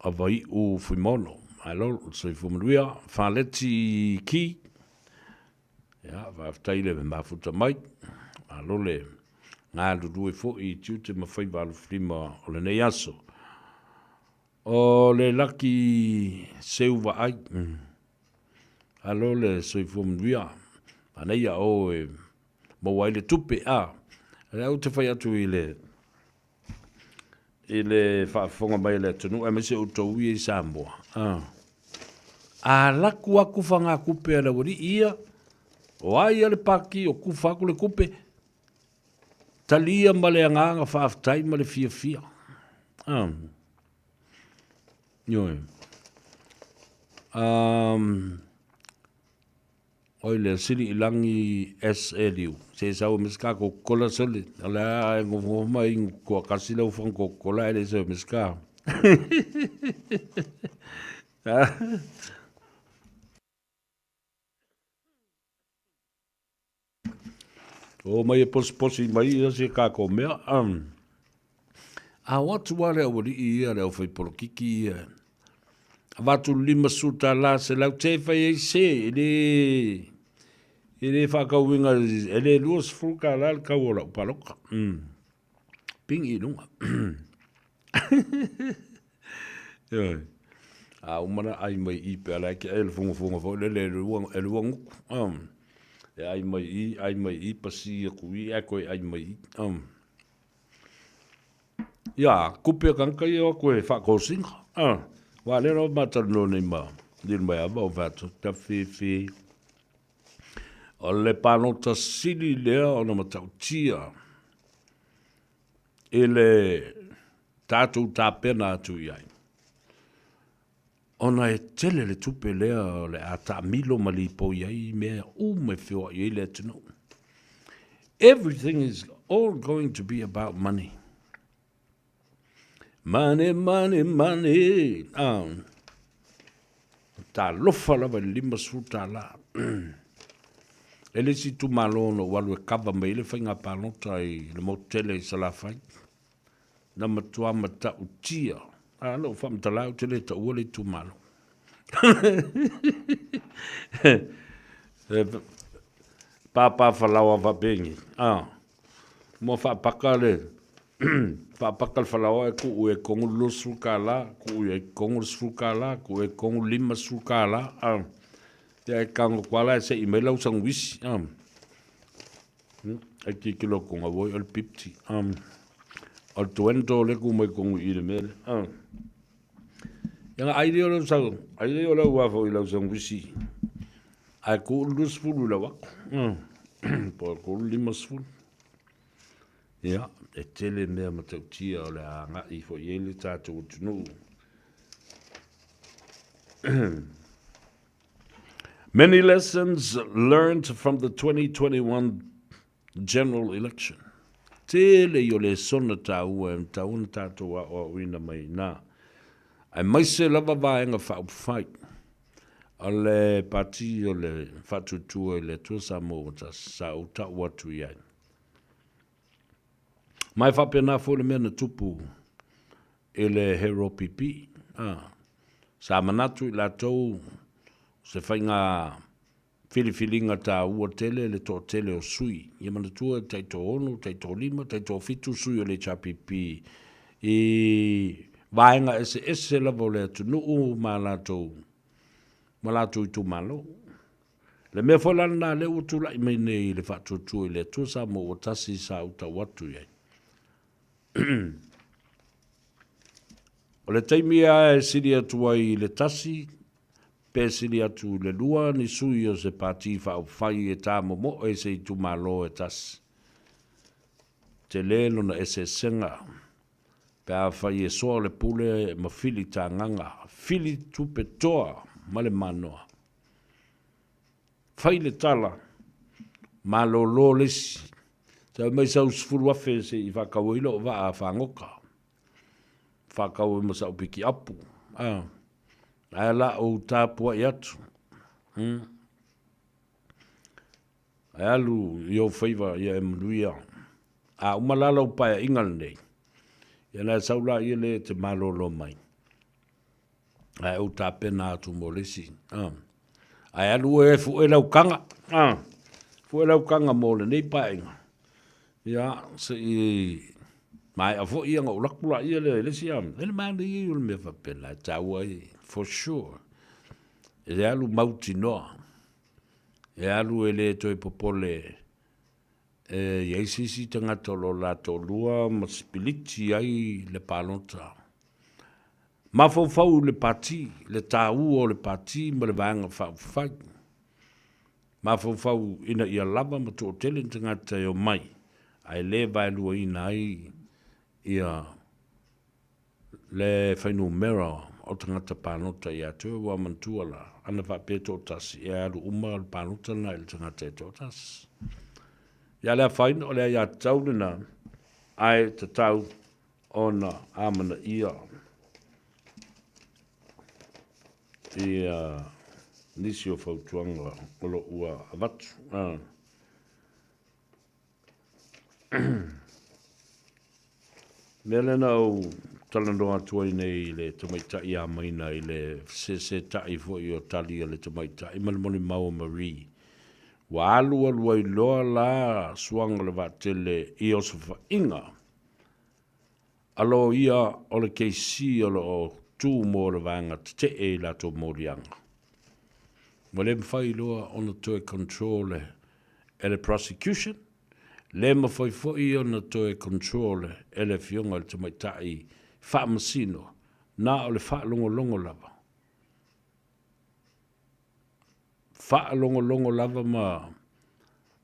Avaiu Fuimono. Malo, soifua manuia. Faleti Ki, ia faafetai le mafuta mai. Malo le galulue foi i tiute ma faiva alofilima o lenei aso. O le laki seu vaai. Alo le soifua manuia. Manaia o e maua ai le tupe a. Lea ou te fai atu i le i le faafofoga mai a le atunuu aemaise outou ia i Samoa. A, a laku aku fagakupe a le aualii ia, o ai ia le paki o kufa aku le kupe, talia ma le agaga faafetai ma le fiafia. A. Ioe. Um, Oi le sili i lagi SLU. Se sau e miska Coca-Cola sole. O le a e ngofo mai kua kasi lau fang Coca-Cola e le sau e miska. O mai e posiposi mai ia se kākou mea. Um, a o atu a le aualii ia le au faipolokiki ia. Avatu 50 tālā se lau te whai ei se, e le, e le whakauinga, e le 20 tālā le kau o lau paloka. Pingi i lunga. Ioe. A uma na ai mai i pe ala ke ai le funga funga fo le le lua e lua nguku. E ai mai i, ai mai i pasi aku i e koe ai mai i. Ia, kupe kan kai o koe whakosinga. Wa le ro mata no nei ma. Dil mai ava o whatu ta fifi. O le palota sili lea o na matautia i le tātou tapena atu i ai. Ona e tele le tupe lea o le a taamilo ma lipoi ai mea uma e feoai ai le atunuu. Everything is all going to be about money. Money, money, money. Ah. Talofa lava i le $50. E le isi itumalo na ou alu e kava mai ai le faiga palota i le motu tele i Salafai. Na matua matautia. A na ou faamatala ou te le taua le itumalo. E pāpā falaoa faapengi. Ah. Mua faapaka le faapaka le falaoa e kuu e kongu le $20, kuu e kongu le $10, kuu e kongu le $50. Ah. Ia e kango kuala e sei mai lau sanguisi. Ah. E ki kilo konga voi o le pipti. Ah. O le tuento le ku mai kongu i le mele. Ah. Ia nga ai leo lau sang, ai leo lau wafo i lau sanguisi. Ae kuu le 20 i lau aku. Po o kuu le 50. Ia, e tele mea matautia o le a agai foi i ai le tatou atunuu. Many lessons learned from the 2021 general election. Tele i o lesona tāua e matau ona tātou aoaoina mai nā. Aemaise lava vaega faaupufai o le pati o le Faatuatua i le Atua Samoa ua tasi, sa ou tau atu i ai. Ma e faapena foi le mea na tupu i le Hero PP. A, sa manatu i latou se faiga filifiliga taua tele le toatele o sui. Ia manatua e taitoaono, taitoalima, taitoafitu sui o le HRPP i vaega eseese lava o le atunuu ma latou ma latou itumalo. Le mea foi la lena lea ua tulai mai nei i le faatuatua i le Atua Samoa ua tasi sa ou tau atu i ai. O le taimi lava e sili atu ai i le tasi, pe sili atu i le lua ni sui o se Pati Faaupufai e tāmomoe i se itumalo e tasi. Tele lona eseesega pe afai e soa le pule ma fili tāgaga, fili tupe toa ma le manoa. Fai le tala, malōlō le isi. Sau mai sau 10,000 se i whakau ai loo waa whangoka. Whakau ai ma sau piki apu. Ah. Ae la ou tapuai atu. Ae alu i ou faiva ia e manuia. A uma la lau paeaiga lenei, ia na e sau la ia le te malōlō mai. Ae ou tapena atu mo le isi. Ah. Ae alu e fue lau kanga. Ah. Fue lau kanga mo lenei paeaiga. Ia, se i maea foi ia ona ou laku laia lea i le isi a, e le manaia ia o le mea faapena e taua ai, for sure. E alu mautinoa, e alu e le toe popole e i ai se isi tagata o lo o la toalua ma sipiliti ai le palota. Mafaufau i le pati, le taua o le pati ma le Vaega Faaupufai. Mafaufau ina ia lava ma toatele ni tagata e omai, ae le vaeluaina ai ia le fuainumera o tagata palota ia te oe, ua manatua la, ana faapea e toatasi, e alu uma le palota lena i le tagata e toatasi. Ia le afaina o le aiatatau lena, ae tatau ona amanaia ia nisi o fautuaga o lo o ua avatu. Mea lea na ou talanoa atu ai nei i le tamaitai ia Maina i le fesesetai foi o tali a le tamaitai ma le molimau a Marie. Ua alu alu ai loa la suaga o le vaatele i osofaiga a loia o le KC o lo o tu mo le vaega tetee i latou moliaga. Ua le mafai loa ona toe control e le prosecution, le mafai foi ona toe control e le Afioga i le Tamaitai Faamasino, na o le faalogologo lava. Faalogologo lava ma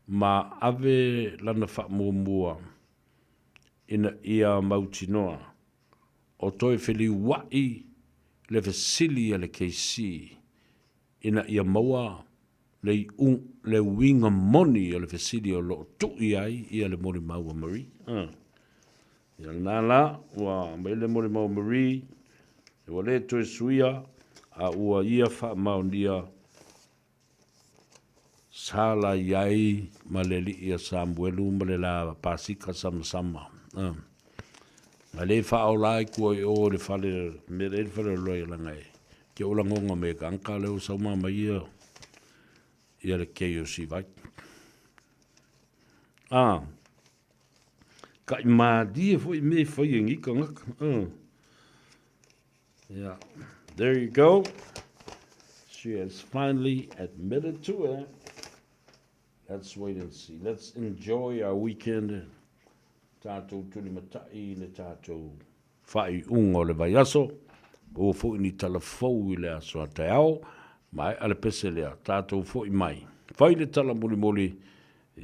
ma ave lana faamuamua ina ia mautinoa o toe feliua'i le fesili a le KC ina ia maua le le uiga moni o le fesili o lo o tu'i ai ia le molimau a Marie. Ia lena la, ua aumai le molimau a Marie, ua le toe suia, a ua ia faamaonia sa la i ai ma le alii a Samuelu ma le la Pasika samasama. A le faaola ai kua i o i le fale, mea le fale o loia langa e ke o langonga me ka anka le o sauma mai ia ia le kei o sivai. Ah, ka i mālie foi me fai e ngika ngaka. Yeah, there you go. She has finally admitted to it. Let's wait and see. Let's enjoy our weekend. Tātou tulimatai i le tātou faaiuga o le vaiaso. Ua foi ni tala fou i le aso a taeao. Maea le pese lea. Tātou foi mai. Fai le tala mulimuli.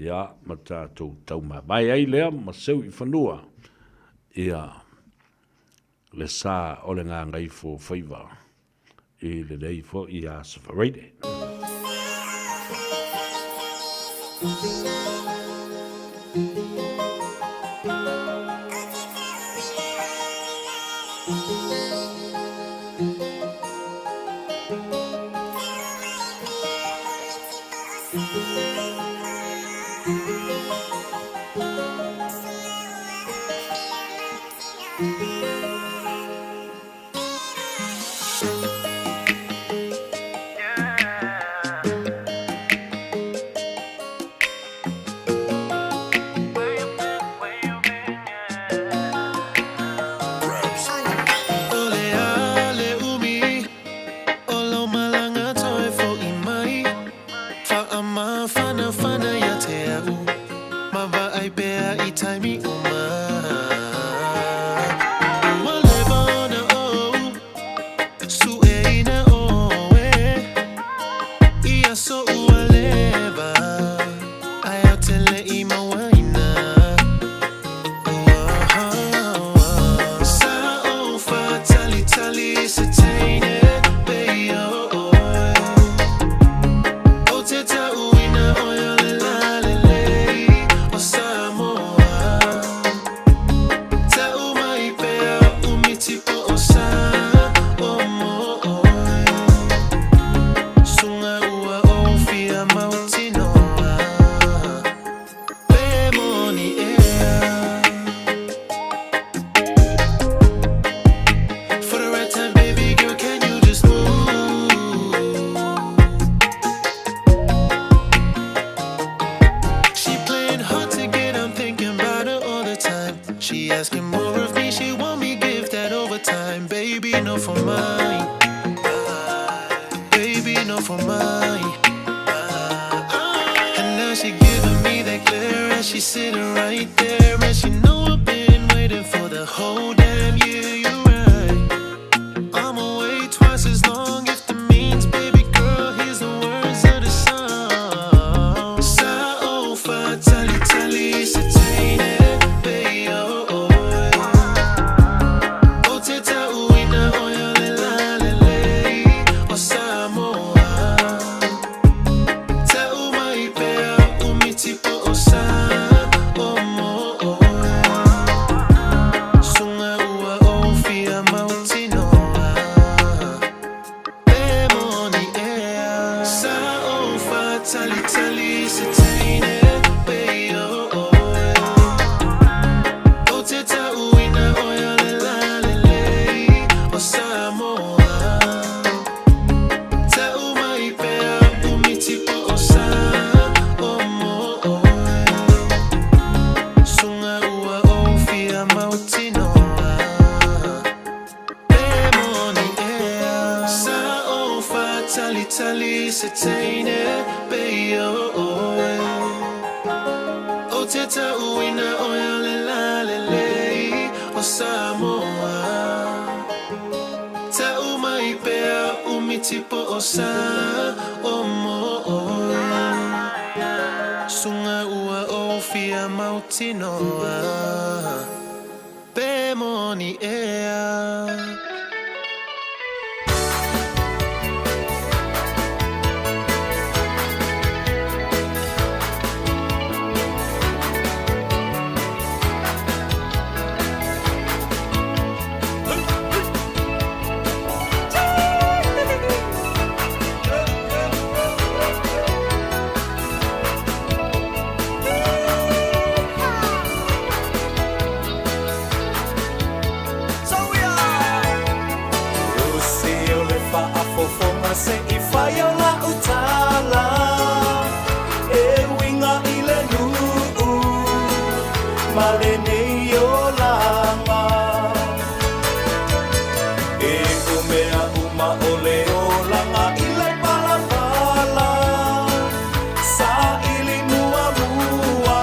Ia, ma tātou taumavae ai lea ma seu i fanua. Ia, le sa o le gagaifo faiva i lenei foi aso Faraile. Talitali se teine pe o oe. O te tauina oe o le lalelei o Samoa. Tau mai pea umiti po o sa o mo oe. Sunga ua o fia mautinoa. Pe moni ea. Usi o le faafofoga se i fai o lau tala e uiga i le nuu ma lenei olaga. E o mea uma o le olaga i le palapala saili muamua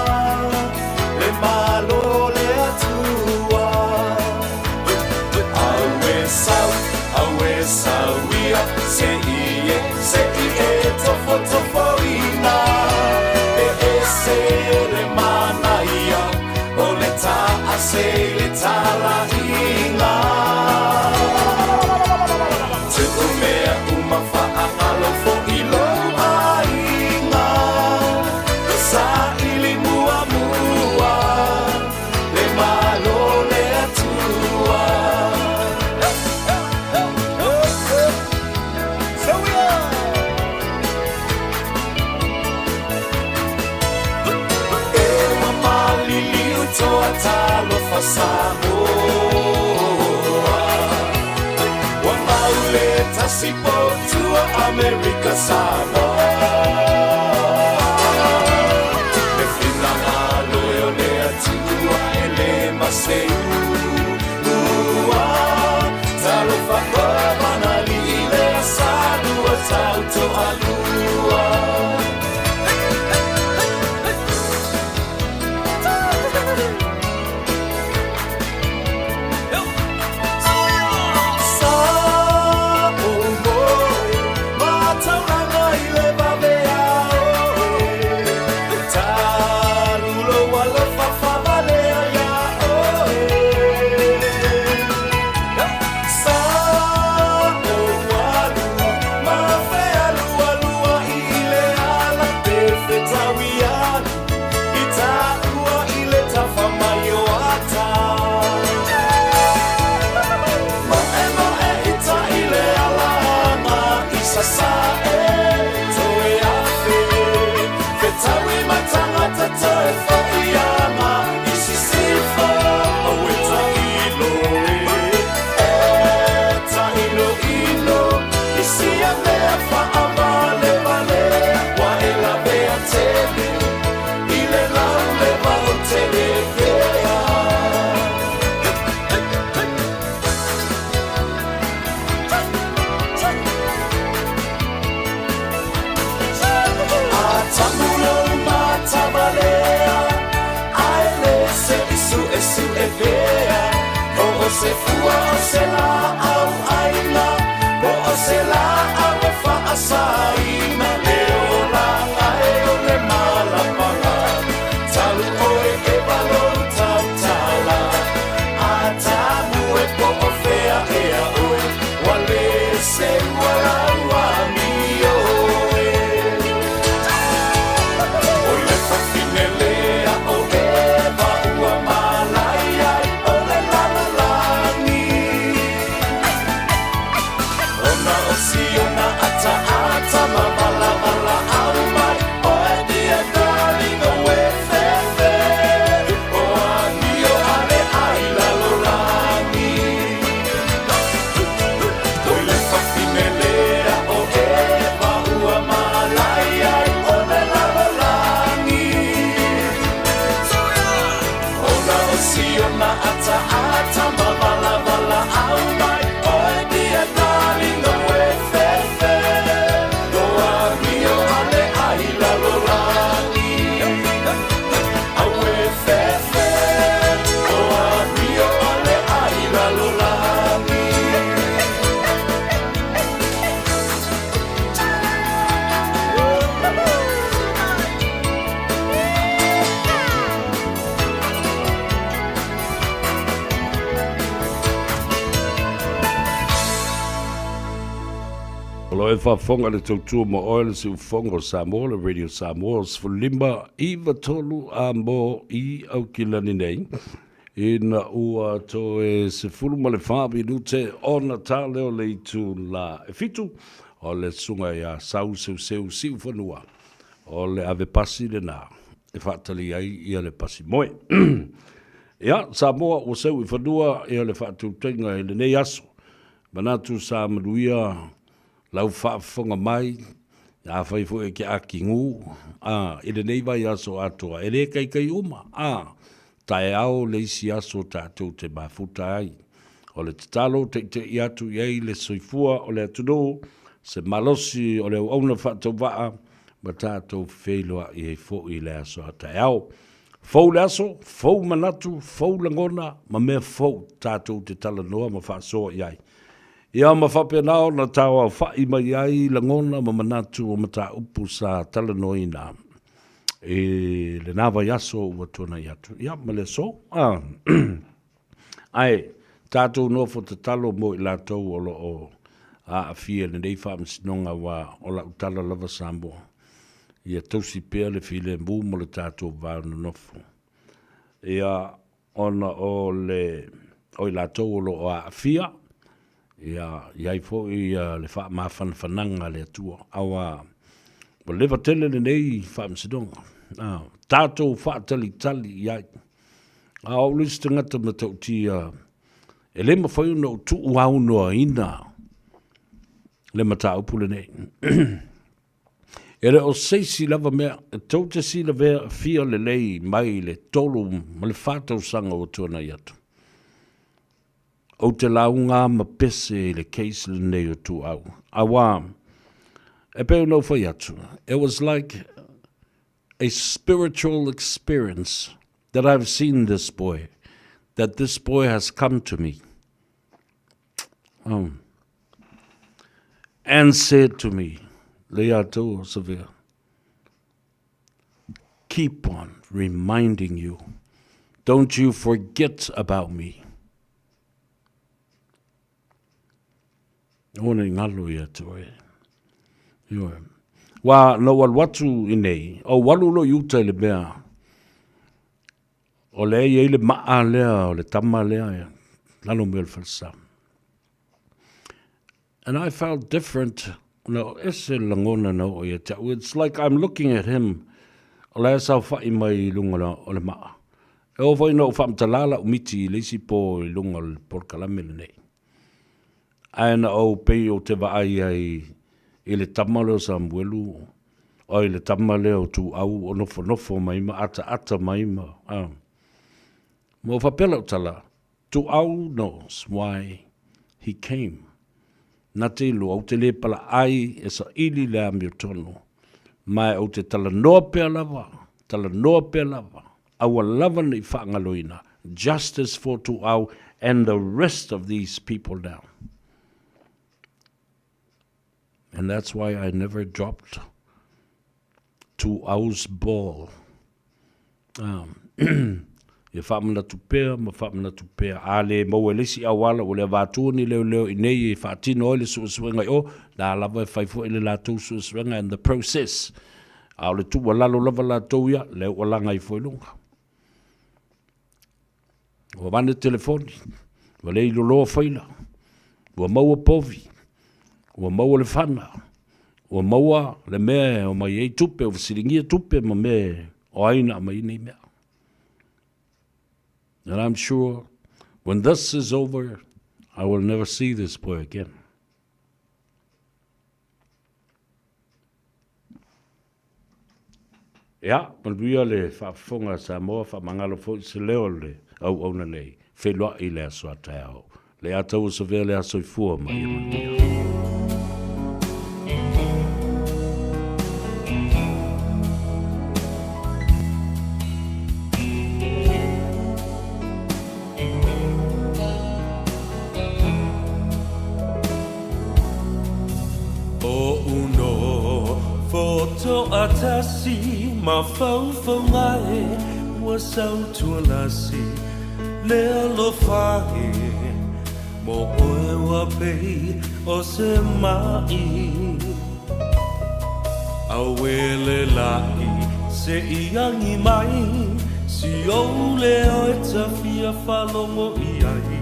le Malo le Atua. Aue sau, aue sau ia, se i e, se i e tofotofoina. E ese le manaia, o le taase i le talaiga. Tuu mea uma faagalo fo'i lou aiga. Saili muamua, le Malo le Atua. E ua maliliu toa talofa Samoa. Ua maule tasi potua Amerika Samoa. Le finagalo e o le Atua e le maseu ua. Talofa o manalii le asalua tautoalua. Sa o moe, mataulanga i le vavea oe. Talulo alofa faavalea iā oe. Sa o alu, ma fealualua i le ala pe fetaui alu. I taua i le tafa mai o ata. Moe moe i ta i le alaga i sasae toe afe. Fetaui ma tagata toe fo'i aga i sisifo. Aue tailo e, e ta'ilo'ilo i sia mea fa'avalevalea. Ua e lavea tele i le lauleva o telekea. Atamu lou matavalea, ae le se i su'esu'e pea. Po o se fua o se lā'au ʻaina, po o se lā'au e fa'asāina. Le olaga e o le malapala, talu oe e valou tautala. Atamu e po o fea ea oe, ua lē seua lau amio e. Oi le fafine lea o Eva ua malai ai o le lalolagi. Ona o siona ataata ma valavala'au mai oe dear darling oe fefe. O amio ale ai lalolagi. Oi le fafine lea o Eva ua malai ai o le lalolagi. Ona o siona ataata ma valavala'au mai oe dear darling oe fefe. O lo o e faafofoga i le tautua ma oe le siufofoga o Samoa, le Radio Samoa, 15 93 a mo i Aukilani nei, ina ua toe 14 minute ona tale o le itula e fitu, o le susuga ia Sau Seuseu Siufanua, o le ave pasi lena e faatali ai ia le pasi moe. Ia, Samoa ua seu i fanua ia le faatautaiga i lenei aso. Manatu sa manuia lau faafofoga mai, afai foi e te atigu, a, i lenei vaiaso atoa, e le kaikai uma, a, taeao le isi aso tatou te mafuta ai. O le tatalo teitei atu i ai le soifua o le atunuu, se malosi o le auauna faatauvaa, ma tatou feiloai ai foi i le aso a taeao. Fou le aso, fou manatu, fou lagona ma mea fou tatou te talanoa ma faasoa i ai. Ia ma faapena ona tauaofa'i mai ai lagona ma manatu o mataupu sa talanoaina i lena vaiaso ua tuanai atu. Ia ma le aso. Ae tatou nofo tatalo mo i latou o lo o aafia i lenei faamasinoga aua o lau tala lava Samoa, ia tausi pea le filemu mo le tatou va nonofo. Ia ona o le o i latou o lo o aafia, ia i ai foi le faamafanafanaga a le Atua, aua ua leva tele lenei faamasinoga, tatou faatalitali i ai. A o au le isi tagata matautia e le mafai ona ou tuuaunoaina le mataupu lenei. E le o se isi lava mea e tou te silafia lelei mai le 3 ma le 4 tausaga ua tuanai atu. Ou te lauga ma pese i le case lenei o Tuuau. Aua, e pei ona ou fai atu, it was like a spiritual experience that I've seen this boy, that this boy has come to me and said to me, Leato Savea, keep on reminding you. Don't you forget about me. Ona i ngalo ia te oe. Ioe. Wa, na ou alu atu i nei, ou alu loa i uta i le mea, o lea e i ai le maa lea o le tama lea, lalo mai o le falesa. And I felt different, na o ese le lagona na oo ia te au. It's like I'm looking at him, o la e saofai mai i luga o le maa. E oo foi ina ou faamatala lau miti i le isi po i luga o le polokalame lenei. Ae na ou pei ou te vaai ai i le tama lea o Samuelu, oi le tama lea o Tuau o nofonofo mai ma ataata mai ma, a. Ma ua faapea lau tala, Tuau knows why he came. Na te iloa, ou te le palaai e saili le amiotonu, ma ou te talanoa pea lava, talanoa pea lava, aua lava ne i faagaloina, justice for Tuau and the rest of these people now. And that's why I never dropped Tuau's ball. Ia faamanatu pea ma faamanatu pea. A le maua i le isi auala ua le avatua ni leoleo i nei e faatino ai le suesuega i o, na lava e fai foi le latou suesuega and the process. A o le tuualalo lava latou ia, lea ua laga ifo i luga. Ua avane telefoni, ua le iloloa faila, ua maua povi, ua maua le fana, ua maua le mea e omai ai tupe, ua fesiligia tupe ma mea o ai na aumai ai nei mea. And I'm sure when this is over, I will never see this boy again. Ia, manuia le faafofoga a Samoa, faamagalo foi se leo o le auauna nei, feiloai i le aso a taeao. Le ataua savea le a soifua ma ia manuia. o se ma'i Auē le la'i se i agi mai Si ou leo e ta fia faalogo i ai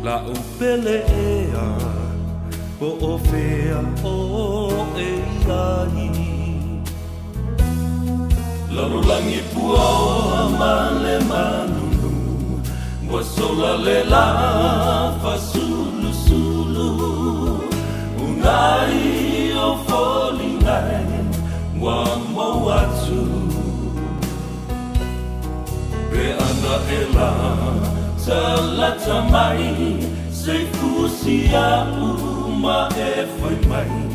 La'u pele ea po o fea oe i ai Lalolagi puaoa ma le manunu Ua sola le lā fasulusulu Unai o foliga e ua mou atu Pe ana e la talata mai Se i fusi a'u ma e fai mai.